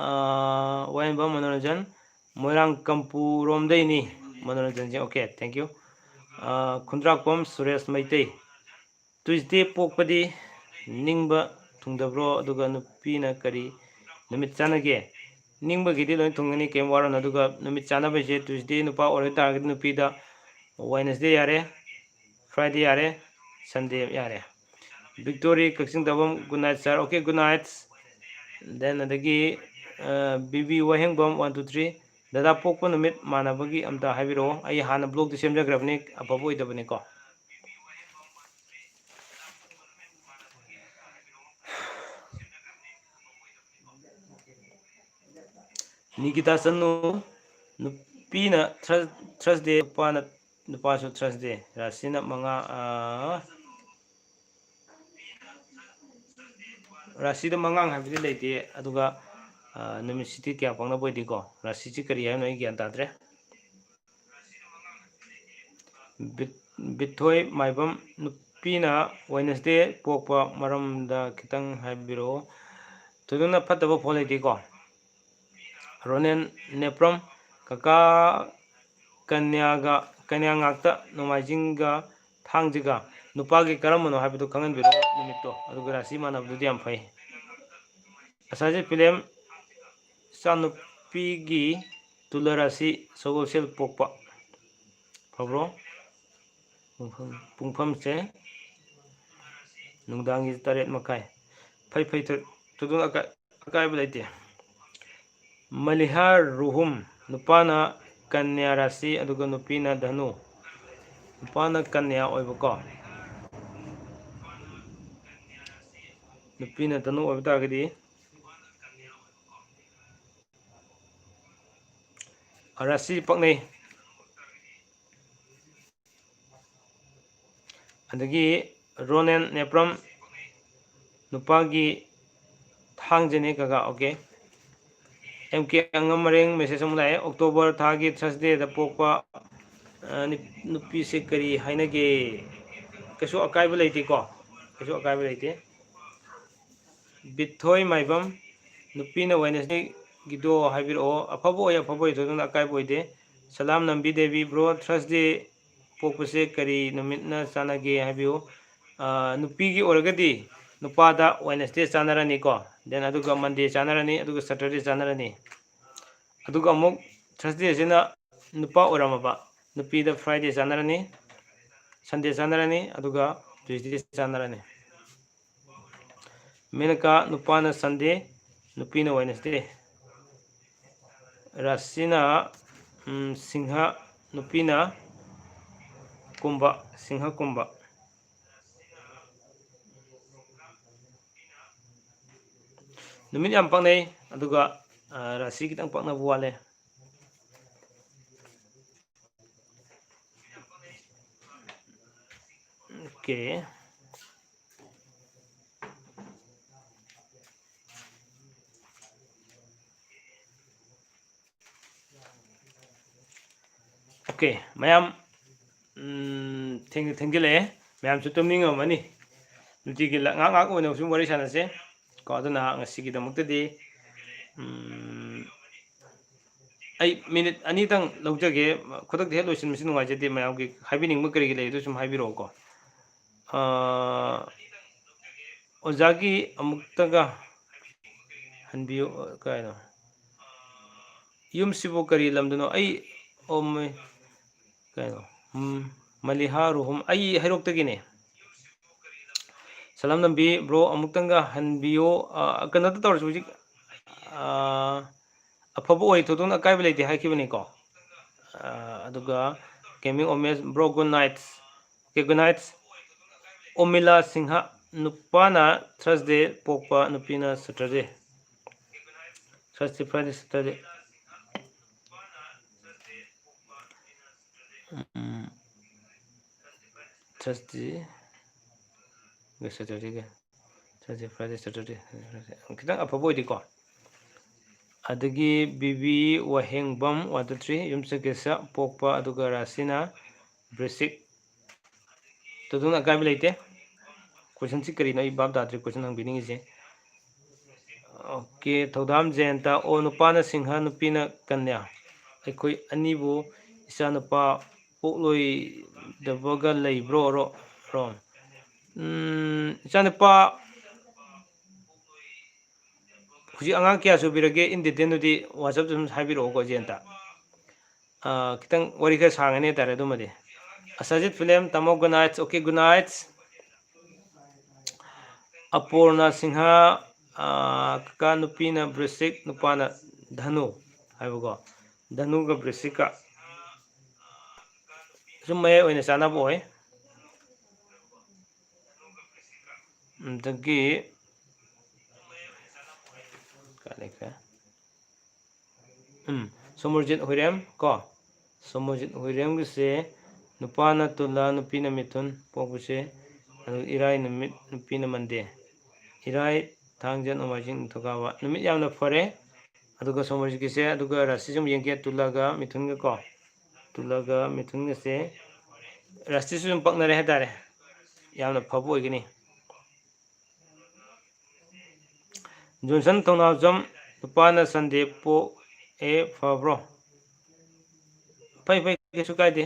ꯑꯥ, ꯋꯥꯍꯦꯡꯕꯝ ꯃꯅꯣꯔꯟꯖꯟ, ꯃꯣꯏꯔꯥꯡ ꯀꯝꯄꯨꯔꯣꯝꯗꯩꯅꯤ ꯃꯅꯣꯔꯟꯖꯟꯁꯦ꯫ Okay, thank you꯫ ꯑꯥ, ꯈꯨꯟꯗ꯭ꯔꯥꯛꯄꯝ ꯁꯨꯔꯦꯁ ꯃꯩꯇꯩ, ꯇ꯭ꯌꯨꯁꯗꯦ ꯄꯣꯛꯄꯗꯤ ꯅꯤꯡꯕ ꯊꯨꯡꯗꯕ꯭ꯔꯣ? ꯑꯗꯨꯒ ꯅꯨꯄꯤꯅ ꯀꯔꯤ ꯅꯨꯃꯤꯠ ꯆꯥꯟꯅꯒꯦ? ꯅꯤꯡꯕꯒꯤꯗꯤ ꯂꯣꯏ ꯊꯨꯡꯒꯅꯤ, ꯀꯩꯝ ꯋꯥꯔꯨꯅꯨ꯫ ꯑꯗꯨꯒ ꯅꯨꯃꯤꯠ ꯆꯥꯟꯅꯕꯁꯦ ꯇ꯭ꯌꯨꯁꯗꯦ ꯅꯨꯄꯥ ꯑꯣꯏꯔꯣꯏ ꯇꯥꯔꯒꯗꯤ ꯅꯨꯄꯤꯗ ꯋꯦꯅꯁꯗꯦ ꯌꯥꯔꯦ, ꯐ꯭ꯔꯥꯏꯗꯦ ꯌꯥꯔꯦ, ꯁꯟꯗꯦ ꯌꯥꯔꯦ꯫ ꯕꯤꯛꯇꯣꯔꯤ ꯀꯛꯆꯤꯡ ꯇꯥꯕꯝ, good night sir꯫ Okay, good night꯫ Then ꯑꯗꯒꯤ, ꯑ, ꯕꯤ ꯕꯤ ꯋꯥꯍꯦꯡꯕꯝ one two three꯫ ꯗꯗꯥ ꯄꯣꯛꯄ ꯅꯨꯃꯤꯠ ꯃꯥꯟꯅꯕꯒꯤ ꯑꯝꯇ ꯍꯥꯏꯕꯤꯔꯛꯑꯣ꯫ ꯑꯩ ꯍꯥꯟꯅ ꯕ꯭ꯂꯣꯛꯇꯤ ꯁꯦꯝꯖꯈ꯭ꯔꯕꯅꯤ, ꯑꯐꯕ ꯑꯣꯏꯗꯕꯅꯤꯀꯣ꯫ ꯅꯤꯀꯤꯇꯥ ꯆꯅꯨ, ꯅꯨꯄꯤꯅ ꯊ꯭ꯔ-, ꯊ꯭ꯔꯁꯗꯦ, ꯅꯨꯄꯥꯅ, ꯅꯨꯄꯥꯁꯨ ꯊ꯭ꯔꯁꯗꯦ꯫ ꯔꯥꯁꯤꯅ ꯃꯉꯥ, ꯑꯥ, ꯔꯥꯁꯤꯗ ꯃꯉꯥꯡ ꯍꯥꯏꯕꯗꯤ ꯂꯩꯇꯦ, ꯑꯗꯨꯒ, ꯑꯥ, ꯅꯨꯃꯤꯠꯁꯤꯗꯤ ꯀꯌꯥ ꯄꯥꯛꯅꯕ ꯑꯣꯏꯗꯦꯀꯣ꯫ ꯔꯥꯁꯤꯁꯤ ꯀꯔꯤ ꯍꯥꯏꯕꯅꯣ ꯑꯩ ꯒ꯭ꯌꯥꯟ ꯇꯥꯗ꯭ꯔꯦ꯫ ꯕꯤꯠ-, ꯕꯤꯊꯣꯏ ꯃꯥꯏꯕꯝ, ꯅꯨꯄꯤꯅ ꯋꯦꯅꯁꯗꯦ ꯄꯣꯛꯄ ꯃꯔꯝꯗ ꯈꯤꯇꯪ ꯍꯥꯏꯕꯤꯔꯛꯑꯣ꯫ ꯊꯣꯏꯗꯣꯛꯅ ꯐꯠꯇꯕ ꯐꯣꯟ ꯂꯩꯇꯦꯀꯣ꯫ ꯔꯣꯅꯦꯟ ꯅꯦꯄ꯭ꯔꯝ, ꯀꯀꯥ, ꯀꯟꯌꯥꯒ, ꯀꯟꯌꯥ ꯉꯥꯛꯇ ꯅꯣꯡꯃꯥꯏꯖꯤꯡꯒ ꯊꯥꯡꯖꯒ ꯅꯨꯄꯥꯒꯤ ꯀꯔꯝꯕꯅꯣ ꯍꯥꯏꯕꯗꯨ ꯈꯪꯍꯟꯕꯤꯔꯛꯑꯣ ꯅꯨꯃꯤꯠꯇꯣ, ꯑꯗꯨꯒ ꯔꯥꯁꯤ ꯃꯥꯟꯅꯕꯗꯨꯗꯤ ꯌꯥꯝ ꯐꯩ꯫ ꯑꯁꯥꯖꯤꯠ ꯐꯤꯂꯦꯝ, ꯏꯆꯥꯅꯨꯄꯤꯒꯤ ꯇꯨꯂ ꯔꯥꯁꯤ ꯁꯒꯣꯜꯁꯦꯜ ꯄꯣꯛꯄ꯫ ꯐꯕ꯭ꯔꯣ? ꯄꯨꯡꯐꯝ-, ꯄꯨꯡꯐꯝꯁꯦ ꯅꯨꯡꯗꯥꯡꯒꯤ ꯇꯔꯦꯠ ꯃꯈꯥꯏ꯫ ꯐꯩ, ꯐꯩ, ꯊꯣꯏ-, ꯊꯣꯏꯗꯣꯛꯅ ꯑꯀꯥꯏ-, ꯑꯀꯥꯏꯕ ꯂꯩꯇꯦ꯫ ꯃꯂꯤꯍꯥꯔ ꯔꯨꯍꯨꯝ, ꯅꯨꯄꯥꯅ ꯀꯟꯌꯥ ꯔꯥꯁꯤ, ꯑꯗꯨꯒ ꯅꯨꯄꯤꯅ ꯙꯅꯨ꯫ ꯅꯨꯄꯥꯅ ꯀꯟꯌꯥ ꯑꯣꯏꯕꯀꯣ, ꯅꯨꯄꯤꯅ ꯙꯅꯨ ꯑꯣꯏꯕ ꯇꯥꯔꯒꯗꯤ ꯔꯥꯁꯤ ꯄꯛꯅꯩ꯫ ꯑꯗꯒꯤ ꯔꯣꯅꯦꯟ ꯅꯦꯄ꯭ꯔꯝ, ꯅꯨꯄꯥꯒꯤ ꯊꯥꯡꯖꯅꯦ ꯀꯀꯥ꯫ ꯑꯣꯀꯦ꯫ ꯑꯦꯝ ꯀꯦ ꯑꯉꯝ ꯃꯔꯦꯡ ꯃꯦꯁꯦꯖ ꯑꯃ ꯂꯥꯛꯑꯦ, "ꯑꯣꯛꯇꯣꯕꯔ ꯊꯥꯒꯤ ꯊꯔꯁꯗꯦꯗ ꯄꯣꯛꯄ, ꯑ, ꯅꯨ-, ꯅꯨꯄꯤꯁꯦ ꯀꯔꯤ ꯍꯥꯏꯅꯒꯦ?" ꯀꯩꯁꯨ ꯑꯀꯥꯏꯕ ꯂꯩꯇꯦꯀꯣ, ꯀꯩꯁꯨ ꯑꯀꯥꯏꯕ ꯂꯩꯇꯦ꯫ ꯕꯤꯊꯣꯏ ꯃꯥꯏꯕꯝ, "ꯅꯨꯄꯤꯅ ꯋꯦꯅꯁꯗꯦꯒꯤꯗꯣ ꯍꯥꯏꯕꯤꯔꯛꯑꯣ"꯫ ꯑꯐꯕ ꯑꯣꯏ, ꯑꯐꯕ ꯑꯣꯏ, ꯊꯣꯏꯗꯣꯛꯅ ꯑꯀꯥꯏꯕ ꯑꯣꯏꯗꯦ꯫ "ꯁꯂꯥꯝ ꯅꯝꯕꯤ ꯗꯦꯕꯤ ꯕ꯭ꯔꯣ, ꯊꯔꯁꯗꯦ ꯄꯣꯛꯄꯁꯦ ꯀꯔꯤ ꯅꯨꯃꯤꯠꯅ ꯆꯥꯟꯅꯒꯦ ꯍꯥꯏꯕꯤꯌꯨ"꯫ ꯑ, ꯅꯨꯄꯤꯒꯤ ꯑꯣꯏꯔꯒꯗꯤ ꯅꯨꯄꯥꯗ ꯋꯦꯅꯁꯗꯦ ꯆꯥꯟꯅꯔꯅꯤꯀꯣ, then ꯑꯗꯨꯒ ꯃꯟꯗꯦ ꯆꯥꯟꯅꯔꯅꯤ, ꯑꯗꯨꯒ ꯁꯇꯔꯗꯦ ꯆꯥꯟꯅꯔꯅꯤ꯫ ꯑꯗꯨꯒ ꯑꯃꯨꯛ ꯊꯔꯁꯗꯦꯁꯤꯅ ꯅꯨꯄꯥ ꯑꯣꯏꯔꯝꯃꯕ, ꯅꯨꯄꯤꯗ ꯐ꯭ꯔꯥꯏꯗꯦ ꯆꯥꯟꯅꯔꯅꯤ, ꯁꯟꯗꯦ ꯆꯥꯟꯅꯔꯅꯤ, ꯑꯗꯨꯒ ꯇ꯭ꯌꯨꯁꯗꯦ ꯆꯥꯟꯅꯔꯅꯤ꯫ ꯃꯦꯅꯀꯥ, ꯅꯨꯄꯥꯅ ꯁꯟꯗꯦ, ꯅꯨꯄꯤꯅ ꯋꯦꯅꯁꯗꯦ꯫ ꯔꯥꯁꯤꯅ, ꯎꯝ, ꯁꯤꯡꯍ, ꯅꯨꯄꯤꯅ ꯀꯨꯝꯕ, ꯁꯤꯡꯍ ꯀꯨꯝꯕ꯫ ꯅꯨꯃꯤꯠ ꯌꯥꯝ ꯄꯛꯅꯩ, ꯑꯗꯨꯒ, ꯑ, ꯔꯥꯁꯤ ꯈꯤꯇꯪ ꯄꯛꯅꯕ ꯋꯥꯠꯂꯦ꯫ ꯑꯣꯀꯦ꯫ ꯑꯣꯀꯦ, ꯃꯌꯥꯝ, ꯎꯝ, ꯊꯦꯡ-, ꯊꯦꯡꯖꯤꯜꯂꯛꯑꯦ꯫ ꯃꯌꯥꯝꯁꯨ ꯇꯨꯝꯅꯤꯡꯉꯝꯃꯅꯤ꯫ ꯅꯨꯡꯇꯤꯒꯤ ꯂ-, ꯉꯥꯏꯍꯥꯛ ꯉꯥꯏꯍꯥꯛ ꯑꯣꯏꯅ ꯁꯨꯝ ꯋꯥꯔꯤ ꯁꯥꯟꯅꯁꯦ ꯀꯣ꯫ ꯑꯗꯨꯅ ꯉꯁꯤꯒꯤꯗꯃꯛꯇꯗꯤ, ꯎꯝ, ꯑꯩ ꯃꯤꯅꯤꯠ ꯑꯅꯤꯇꯪ ꯂꯧꯖꯒꯦ꯫ ꯈꯨꯗꯛꯇ ꯍꯦꯛ ꯂꯣꯏꯁꯤꯟꯕꯁꯤ ꯅꯨꯡꯉꯥꯏꯖꯗꯦ꯫ ꯃꯌꯥꯝꯒꯤ ꯍꯥꯏꯕꯤꯅꯤꯡꯕ ꯀꯔꯤꯒꯤ ꯂꯩ, ꯑꯗꯨ ꯁꯨꯝ ꯍꯥꯏꯕꯤꯔꯛꯑꯣꯀꯣ꯫ ꯑꯥ, ꯑꯣꯖꯥꯒꯤ ꯑꯃꯨꯛꯇꯒ ꯍꯟꯕꯤꯌꯨ, ꯀꯩꯅꯣ? ꯌꯨꯝꯁꯤꯕꯨ ꯀꯔꯤ ꯂꯝꯗꯅꯣ? ꯑꯩ, ꯑꯣ, ꯃꯩ-, ꯀꯩꯅꯣ? ꯎꯝ, ꯃꯂꯤꯍꯥ ꯔꯨꯍꯨꯝ, ꯑꯩ ꯍꯩꯔꯣꯛꯇꯒꯤꯅꯦ꯫ ꯁꯂꯥꯝ ꯅꯝꯕꯤ ꯕ꯭ꯔꯣ, ꯑꯃꯨꯛꯇꯪꯒ ꯍꯟꯕꯤꯌꯣ꯫ ꯑ, ꯀꯩꯅꯣꯗ ꯇꯧꯔꯁꯤ ꯍꯧꯖꯤꯛ, ꯑ, ꯑꯐꯕ ꯑꯣꯏ, ꯊꯣꯏꯗꯣꯛꯅ ꯑꯀꯥꯏꯕ ꯂꯩꯇꯦ ꯍꯥꯏꯈꯤꯕꯅꯤꯀꯣ꯫ ꯑ, ꯑꯗꯨꯒ Gaming Omes, bro, good night. Okay, good night. Omila Singha, ꯅꯨꯄꯥꯅ Thursday ꯄꯣꯛꯄ, ꯅꯨꯄꯤꯅ Saturday. Thursday, Friday, Saturday. ꯎꯝ, Thursday, Saturday, Thursday, Friday, Saturday, ꯈꯤꯇꯪ ꯑꯐꯕ ꯑꯣꯏꯗꯦꯀꯣ꯫ ꯑꯗꯒꯤ ꯕꯤꯕꯤ ꯋꯥꯍꯦꯡꯕꯝ, one, two, three, ꯌꯨꯝꯁꯀꯩꯁ ꯄꯣꯛꯄ, ꯑꯗꯨꯒ ꯔꯥꯁꯤꯅ ꯕ꯭ꯔꯤꯁꯤꯛ꯫ ꯊꯣꯏꯗꯣꯛꯅ ꯑꯀꯥꯏꯕ ꯂꯩꯇꯦ꯫ Questionꯁꯤ ꯀꯔꯤꯅꯣ ꯑꯩ ꯚꯥꯞ ꯇꯥꯗ꯭ꯔꯦ, question ꯍꯪꯕꯤꯅꯤꯡꯉꯤꯁꯦ꯫ Okay, ꯊꯧꯗꯥꯝ ꯖꯌꯟꯇ, ꯑꯣ, ꯅꯨꯄꯥꯅ ꯁꯤꯡꯍ, ꯅꯨꯄꯤꯅ ꯀꯟꯌꯥ꯫ ꯑꯩꯈꯣꯏ ꯑꯅꯤꯕꯨ ꯏꯆꯥꯅꯨꯄꯥ ꯄꯣꯛꯂꯣꯏꯗꯕꯒ ꯂꯩꯕ꯭ꯔꯣ? ꯔꯣ, ꯔꯣ꯫ ꯎꯝ, ꯏꯆꯥꯅꯨꯄꯥ ꯍꯧꯖꯤꯛ ꯑꯉꯥꯡ ꯀꯌꯥ ꯁꯨꯕꯤꯔꯒꯦ? In detailꯗꯨꯗꯤ WhatsAppꯇ ꯑꯗꯨꯝ ꯍꯥꯏꯕꯤꯔꯛꯑꯣꯀꯣ, ꯖꯌꯟꯇ꯫ ꯑꯥ, ꯈꯤꯇꯪ ꯋꯥꯔꯤ ꯈꯔ ꯁꯥꯡꯉꯅꯤ ꯍꯥꯏꯇꯥꯔꯦ ꯑꯗꯨꯃꯗꯤ꯫ ꯑꯁꯥꯖꯤꯠ ꯐꯤꯂꯝ, ꯇꯥꯃꯣ, good night꯫ Okay, good night꯫ ꯑꯄꯣꯔꯅ ꯁꯤꯡꯍ, ꯑꯥ, ꯀꯀꯥ, ꯅꯨꯄꯤꯅ ꯕ꯭ꯔꯤꯁꯤꯛ, ꯅꯨꯄꯥꯅ ꯙꯅꯨ ꯍꯥꯏꯕꯀꯣ꯫ ꯙꯅꯨꯒ ꯕ꯭ꯔꯤꯁꯤꯛꯀ ꯁꯨꯝ ꯃꯌꯥꯏ ꯑꯣꯏꯅ ꯆꯥꯟꯅꯕ ꯑꯣꯏ꯫ ꯑꯗꯒꯤ ꯀꯥꯏ ꯂꯩꯈ꯭ꯔꯦ? ꯎꯝ, ꯁꯣꯃꯣꯔꯖꯤꯠ ꯍꯨꯏꯔꯦꯝ ꯀꯣ, ꯁꯣꯃꯣꯔꯖꯤꯠ ꯍꯨꯏꯔꯦꯝꯒꯤꯁꯦ ꯅꯨꯄꯥꯅ ꯇꯨꯂꯥ, ꯅꯨꯄꯤꯅ ꯃꯤꯊꯨꯟ ꯄꯣꯛꯄꯁꯦ, ꯑꯗꯨ ꯏꯔꯥꯏ ꯅꯨꯃꯤꯠ, ꯅꯨꯄꯤꯅ ꯃꯟꯗꯦ꯫ ꯏꯔꯥꯏ, ꯊꯥꯡꯖ, ꯅꯣꯡꯃꯥꯏꯖꯤꯡ, ꯅꯤꯡꯊꯧꯀꯥꯕ꯫ ꯅꯨꯃꯤꯠ ꯌꯥꯝꯅ ꯐꯔꯦ꯫ ꯑꯗꯨꯒ ꯁꯣꯃꯣꯔꯖꯤꯠꯀꯤꯁꯦ, ꯑꯗꯨꯒ ꯔꯥꯁꯤꯁꯨ ꯑꯃꯨꯛ ꯌꯦꯡꯒꯦ, ꯇꯨꯂꯥꯒ ꯃꯤꯊꯨꯟꯒ ꯀꯣ꯫ ꯇꯨꯂꯥꯒ ꯃꯤꯊꯨꯟꯒꯁꯦ ꯔꯥꯁꯤꯁꯨ ꯑꯗꯨꯝ ꯄꯛꯅꯔꯦ ꯍꯥꯏꯇꯥꯔꯦ꯫ ꯌꯥꯝꯅ ꯐꯕ ꯑꯣꯏꯒꯅꯤ꯫ ꯖꯣꯟꯁꯟ ꯊꯧꯅꯥꯎꯖꯝ, ꯅꯨꯄꯥꯅ ꯁꯟꯗꯦ ꯄꯣꯛꯑꯦ, ꯐꯕ꯭ꯔꯣ? ꯐꯩ, ꯐꯩ, ꯀꯩꯁꯨ ꯀꯥꯏꯗꯦ꯫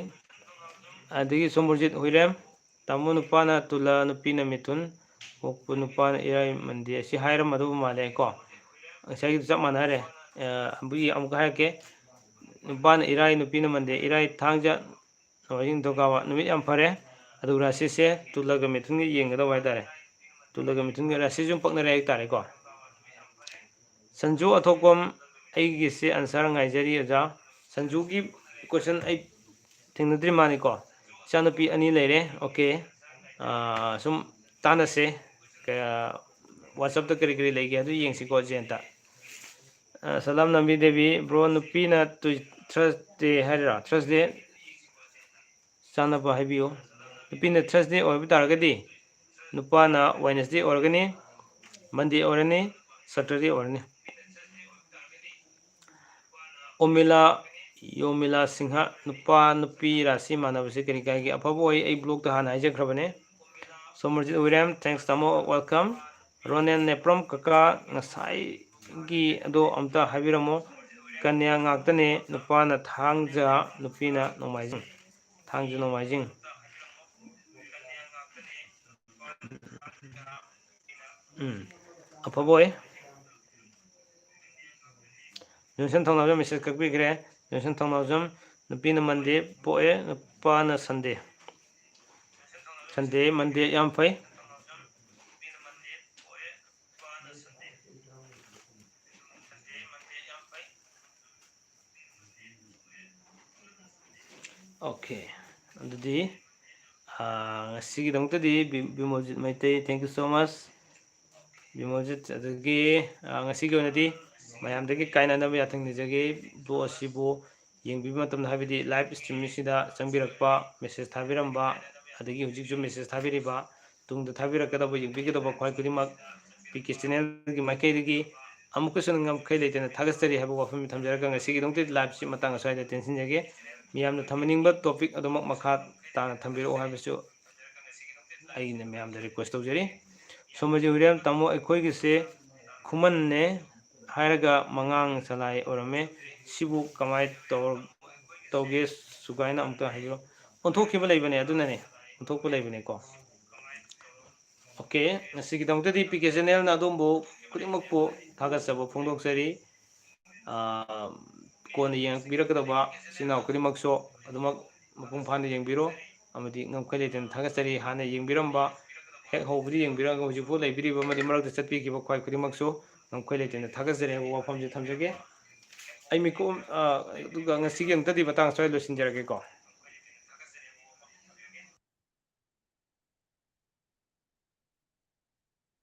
ꯑꯗꯒꯤ ꯁꯣꯃꯣꯔꯖꯤꯠ ꯍꯨꯏꯔꯦꯝ, ꯇꯥꯃꯣ, ꯅꯨꯄꯥꯅ ꯇꯨꯂꯥ, ꯅꯨꯄꯤꯅ ꯃꯤꯊꯨꯟ, ꯄꯣꯛꯄ ꯅꯨꯄꯥꯅ ꯏꯔꯥꯏ, ꯃꯟꯗꯦ꯫ ꯑꯁꯤ ꯍꯥꯏꯔꯝꯃꯗꯧꯕ ꯃꯥꯜꯂꯦ ꯀꯣ꯫ ꯉꯁꯥꯏꯒꯤꯗꯨ ꯆꯞ ꯃꯥꯟꯅꯔꯦ꯫ ꯑ, ꯑꯃꯨꯛꯀ ꯍꯥꯏꯔꯛꯀꯦ꯫ ꯅꯨꯄꯥꯅ ꯏꯔꯥꯏ, ꯅꯨꯄꯤꯅ ꯃꯟꯗꯦ꯫ ꯏꯔꯥꯏ, ꯊꯥꯡꯖ, ꯅꯣꯡꯃꯥꯏꯖꯤꯡ, ꯅꯤꯡꯊꯧꯀꯥꯕ꯫ ꯅꯨꯃꯤꯠ ꯌꯥꯝ ꯐꯔꯦ꯫ ꯑꯗꯨꯒ ꯔꯥꯁꯤꯁꯦ ꯇꯨꯂꯥꯒ ꯃꯤꯊꯨꯟꯒ ꯌꯦꯡꯒꯗꯧꯕ ꯍꯥꯏꯇꯥꯔꯦ꯫ ꯇꯨꯂꯥꯒ ꯃꯤꯊꯨꯟꯒ ꯔꯥꯁꯤꯁꯨ ꯑꯗꯨꯝ ꯄꯛꯅꯔꯦ ꯍꯥꯏꯇꯥꯔꯦꯀꯣ꯫ ꯁꯟꯖꯨ ꯑꯊꯣꯛꯄꯝ, ꯑꯩꯒꯤꯁꯦ answer ꯉꯥꯏꯖꯔꯤ ꯑꯣꯖꯥ꯫ ꯁꯟꯖꯨꯒꯤ question ꯑꯩ ꯊꯦꯡꯅꯗ꯭ꯔꯤ ꯃꯥꯅꯤꯀꯣ꯫ ꯏꯆꯥꯅꯨꯄꯤ ꯑꯅꯤ ꯂꯩꯔꯦ꯫ ꯑꯣꯀꯦ꯫ ꯁꯨꯝ ꯇꯥꯟꯅꯁꯦ꯫ ꯋꯥꯆꯞꯇ ꯀꯔꯤ ꯀꯔꯤ ꯂꯩꯒꯦ ꯑꯗꯨ ꯌꯦꯡꯁꯤꯀꯣ, ꯖꯦꯟꯇ꯫ ꯁꯂꯥꯝ ꯅꯝꯕꯤ ꯗꯦꯕꯤ꯫ ꯕ꯭ꯔꯣ, ꯅꯨꯄꯤꯅ ꯇꯨ-, ꯊꯔꯁꯗꯦ ꯍꯥꯏꯔꯤꯔꯥ? ꯊꯔꯁꯗꯦ ꯆꯥꯅꯕ ꯍꯥꯏꯕꯤꯌꯨ꯫ ꯅꯨꯄꯤꯅ ꯊꯔꯁꯗꯦ ꯑꯣꯏꯕ ꯇꯥꯔꯒꯗꯤ ꯅꯨꯄꯥꯅ ꯋꯦꯅꯁꯗꯦ ꯑꯣꯏꯔꯒꯅꯤ, ꯃꯟꯗꯦ ꯑꯣꯏꯔꯅꯤ, ꯁꯇꯔꯗꯦ ꯑꯣꯏꯔꯅꯤ꯫ ꯑꯣꯃꯤꯂꯥ, ꯌꯣꯃꯤꯂꯥ ꯁꯤꯡꯍ, ꯅꯨꯄꯥ ꯅꯨꯄꯤ ꯔꯥꯁꯤ ꯃꯥꯟꯅꯕꯁꯦ ꯀꯔꯤ ꯀꯥꯏꯒꯦ? ꯑꯐꯕ ꯑꯣꯏ, ꯑꯩ ꯕ꯭ꯂꯣꯛꯇ ꯍꯥꯟꯅ ꯍꯥꯏꯖꯈ꯭ꯔꯕꯅꯦ꯫ ꯁꯣꯃꯔꯖꯤꯠ ꯎꯔꯦꯝ, thanks ꯇꯥꯃꯣ, welcome꯫ ꯔꯣꯅꯦꯜ ꯅꯦꯄ꯭ꯔꯝ, ꯀꯀꯥ ꯉꯁꯥꯏꯒꯤ ꯑꯗꯣ ꯑꯝꯇ ꯍꯥꯏꯕꯤꯔꯝꯃꯣ꯫ ꯀꯟꯌꯥ ꯉꯥꯛꯇꯅꯦ, ꯅꯨꯄꯥꯅ ꯊꯥꯡꯖ, ꯅꯨꯄꯤꯅ ꯅꯣꯡꯃꯥꯏꯖꯤꯡ꯫ ꯊꯥꯡꯖ ꯅꯣꯡꯃꯥꯏꯖꯤꯡ꯫ ꯎꯝ, ꯑꯐꯕ ꯑꯣꯏ꯫ ꯖꯣꯟꯁꯟ ꯊꯧꯅꯥꯎꯖꯝ message ꯀꯛꯄꯤꯈ꯭ꯔꯦ꯫ ꯖꯣꯟꯁꯟ ꯊꯧꯅꯥꯎꯖꯝ, ꯅꯨꯄꯤꯅ ꯃꯟꯗꯦ ꯄꯣꯛꯑꯦ, ꯅꯨꯄꯥꯅ ꯁꯟꯗꯦ꯫ ꯁꯟꯗꯦ, ꯃꯟꯗꯦ ꯌꯥꯝ ꯐꯩ꯫ ꯑꯣꯀꯦ, ꯑꯗꯨꯗꯤ, ꯑꯥ, ꯉꯁꯤꯒꯤꯗꯃꯛꯇꯗꯤ ꯕꯤ-, Bimoljit Meitei, thank you so much꯫ Bimoljit, ꯑꯗꯒꯤ, ꯑꯥ, ꯉꯁꯤꯒꯤ ꯑꯣꯏꯅꯗꯤ ꯃꯌꯥꯝꯗꯒꯤ ꯀꯥꯏꯅꯅꯕ ꯌꯥꯊꯪ ꯅꯤꯖꯒꯦ꯫ ꯕ꯭ꯂꯣꯛ ꯑꯁꯤꯕꯨ ꯌꯦꯡꯕꯤꯕ ꯃꯇꯝꯗ, ꯍꯥꯏꯕꯗꯤ live stream ꯑꯁꯤꯗ ꯆꯪꯕꯤꯔꯛꯄ, message ꯊꯥꯕꯤꯔꯝꯕ, ꯑꯗꯒꯤ ꯍꯧꯖꯤꯛꯁꯨ message ꯊꯥꯕꯤꯔꯤꯕ, ꯇꯨꯡꯗ ꯊꯥꯕꯤꯔꯛꯀꯗꯕ, ꯌꯦꯡꯕꯤꯒꯗꯕ ꯈ꯭ꯋꯥꯏ ꯈꯨꯗꯤꯡꯃꯛ ꯄꯤ ꯀꯦ channel ꯒꯤ ꯃꯥꯏꯀꯩꯗꯒꯤ ꯑꯃꯨꯛꯀꯁꯨ ꯉꯝꯈꯩ ꯂꯩꯇꯅ ꯊꯥꯒꯠꯆꯔꯤ ꯍꯥꯏꯕ ꯋꯥꯐꯝ ꯊꯝꯖꯔꯒ, ꯉꯁꯤꯒꯤꯗꯃꯛꯇꯗꯤ live ꯁꯤ ꯃꯇꯥꯡ ꯑꯁ꯭ꯋꯥꯏꯗ ꯇꯦꯟꯁꯤꯟꯖꯒꯦ꯫ ꯃꯤꯌꯥꯝꯅ ꯊꯝꯍꯟꯅꯤꯡꯕ topic ꯑꯗꯨꯃꯛ ꯃꯈꯥ ꯇꯥꯅ ꯊꯝꯕꯤꯔꯛꯑꯣ ꯍꯥꯏꯕꯁꯨ ꯑꯩꯅ ꯃꯌꯥꯝꯗ request ꯇꯧꯖꯔꯤ꯫ ꯁꯣꯃꯖꯤ ꯍꯨꯏꯔꯦꯝ, ꯇꯥꯃꯣ, ꯑꯩꯈꯣꯏꯒꯤꯁꯦ ꯈꯨꯃꯟꯅꯦ ꯍꯥꯏꯔꯒ ꯃꯉꯥꯡ ꯁꯂꯥꯏ ꯑꯣꯏꯔꯝꯃꯦ꯫ ꯁꯤꯕꯨ ꯀꯃꯥꯏ ꯇꯧꯔ-, ꯇꯧꯒꯦ? ꯁꯨꯒꯥꯏꯅ ꯑꯃꯨꯛꯇ ꯍꯥꯏꯕꯤꯔꯣ꯫ ꯑꯣꯟꯊꯣꯛꯈꯤꯕ ꯂꯩꯕꯅꯦ, ꯑꯗꯨꯅꯅꯦ꯫ ꯑꯣꯟꯊꯣꯛꯄ ꯂꯩꯕꯅꯦꯀꯣ꯫ ꯑꯣꯀꯦ, ꯉꯁꯤꯒꯤꯗꯃꯛꯇꯗꯤ ꯄꯤ ꯀꯦ channel ꯅ ꯑꯗꯣꯝꯕꯨ ꯈꯨꯗꯤꯡꯃꯛꯄꯨ ꯊꯥꯒꯠꯆꯕ ꯐꯣꯡꯗꯣꯛꯆꯔꯤ꯫ ꯑꯥ, ꯀꯣꯟꯅ ꯌꯦꯡꯕꯤꯔꯛꯀꯗꯕ ꯏꯆꯤꯟ ꯏꯅꯥꯎ ꯈꯨꯗꯤꯡꯃꯛꯁꯨ ꯑꯗꯨꯃꯛ ꯃꯄꯨꯡ ꯐꯥꯅ ꯌꯦꯡꯕꯤꯔꯣ, ꯑꯃꯗꯤ ꯉꯝꯈꯩ ꯂꯩꯇꯅ ꯊꯥꯒꯠꯆꯔꯤ꯫ ꯍꯥꯟꯅ ꯌꯦꯡꯕꯤꯔꯝꯕ, ꯍꯦꯛ ꯍꯧꯕꯗꯤ ꯌꯦꯡꯕꯤꯔꯛꯑꯒ ꯍꯧꯖꯤꯛꯐꯥꯎ ꯂꯩꯕꯤꯔꯤꯕ ꯑꯃꯗꯤ ꯃꯔꯛꯇ ꯆꯠꯄꯤꯈꯤꯕ ꯈ꯭ꯋꯥꯏ ꯈꯨꯗꯤꯡꯃꯛꯁꯨ ꯉꯝꯈꯩ ꯂꯩꯇꯅ ꯊꯥꯒꯠꯆꯔꯤ ꯍꯥꯏꯕ ꯋꯥꯐꯝꯁꯤ ꯊꯝꯖꯒꯦ꯫ ꯑꯩ ꯃꯤꯀꯨꯞ, ꯑꯥ, ꯑꯗꯨꯒ ꯉꯁꯤꯒꯤ ꯑꯃꯨꯛꯇꯗꯤ ꯃꯇꯥꯡ ꯑꯁ꯭ꯋꯥꯏꯗ ꯂꯣꯏꯁꯤꯟꯖꯔꯒꯦꯀꯣ꯫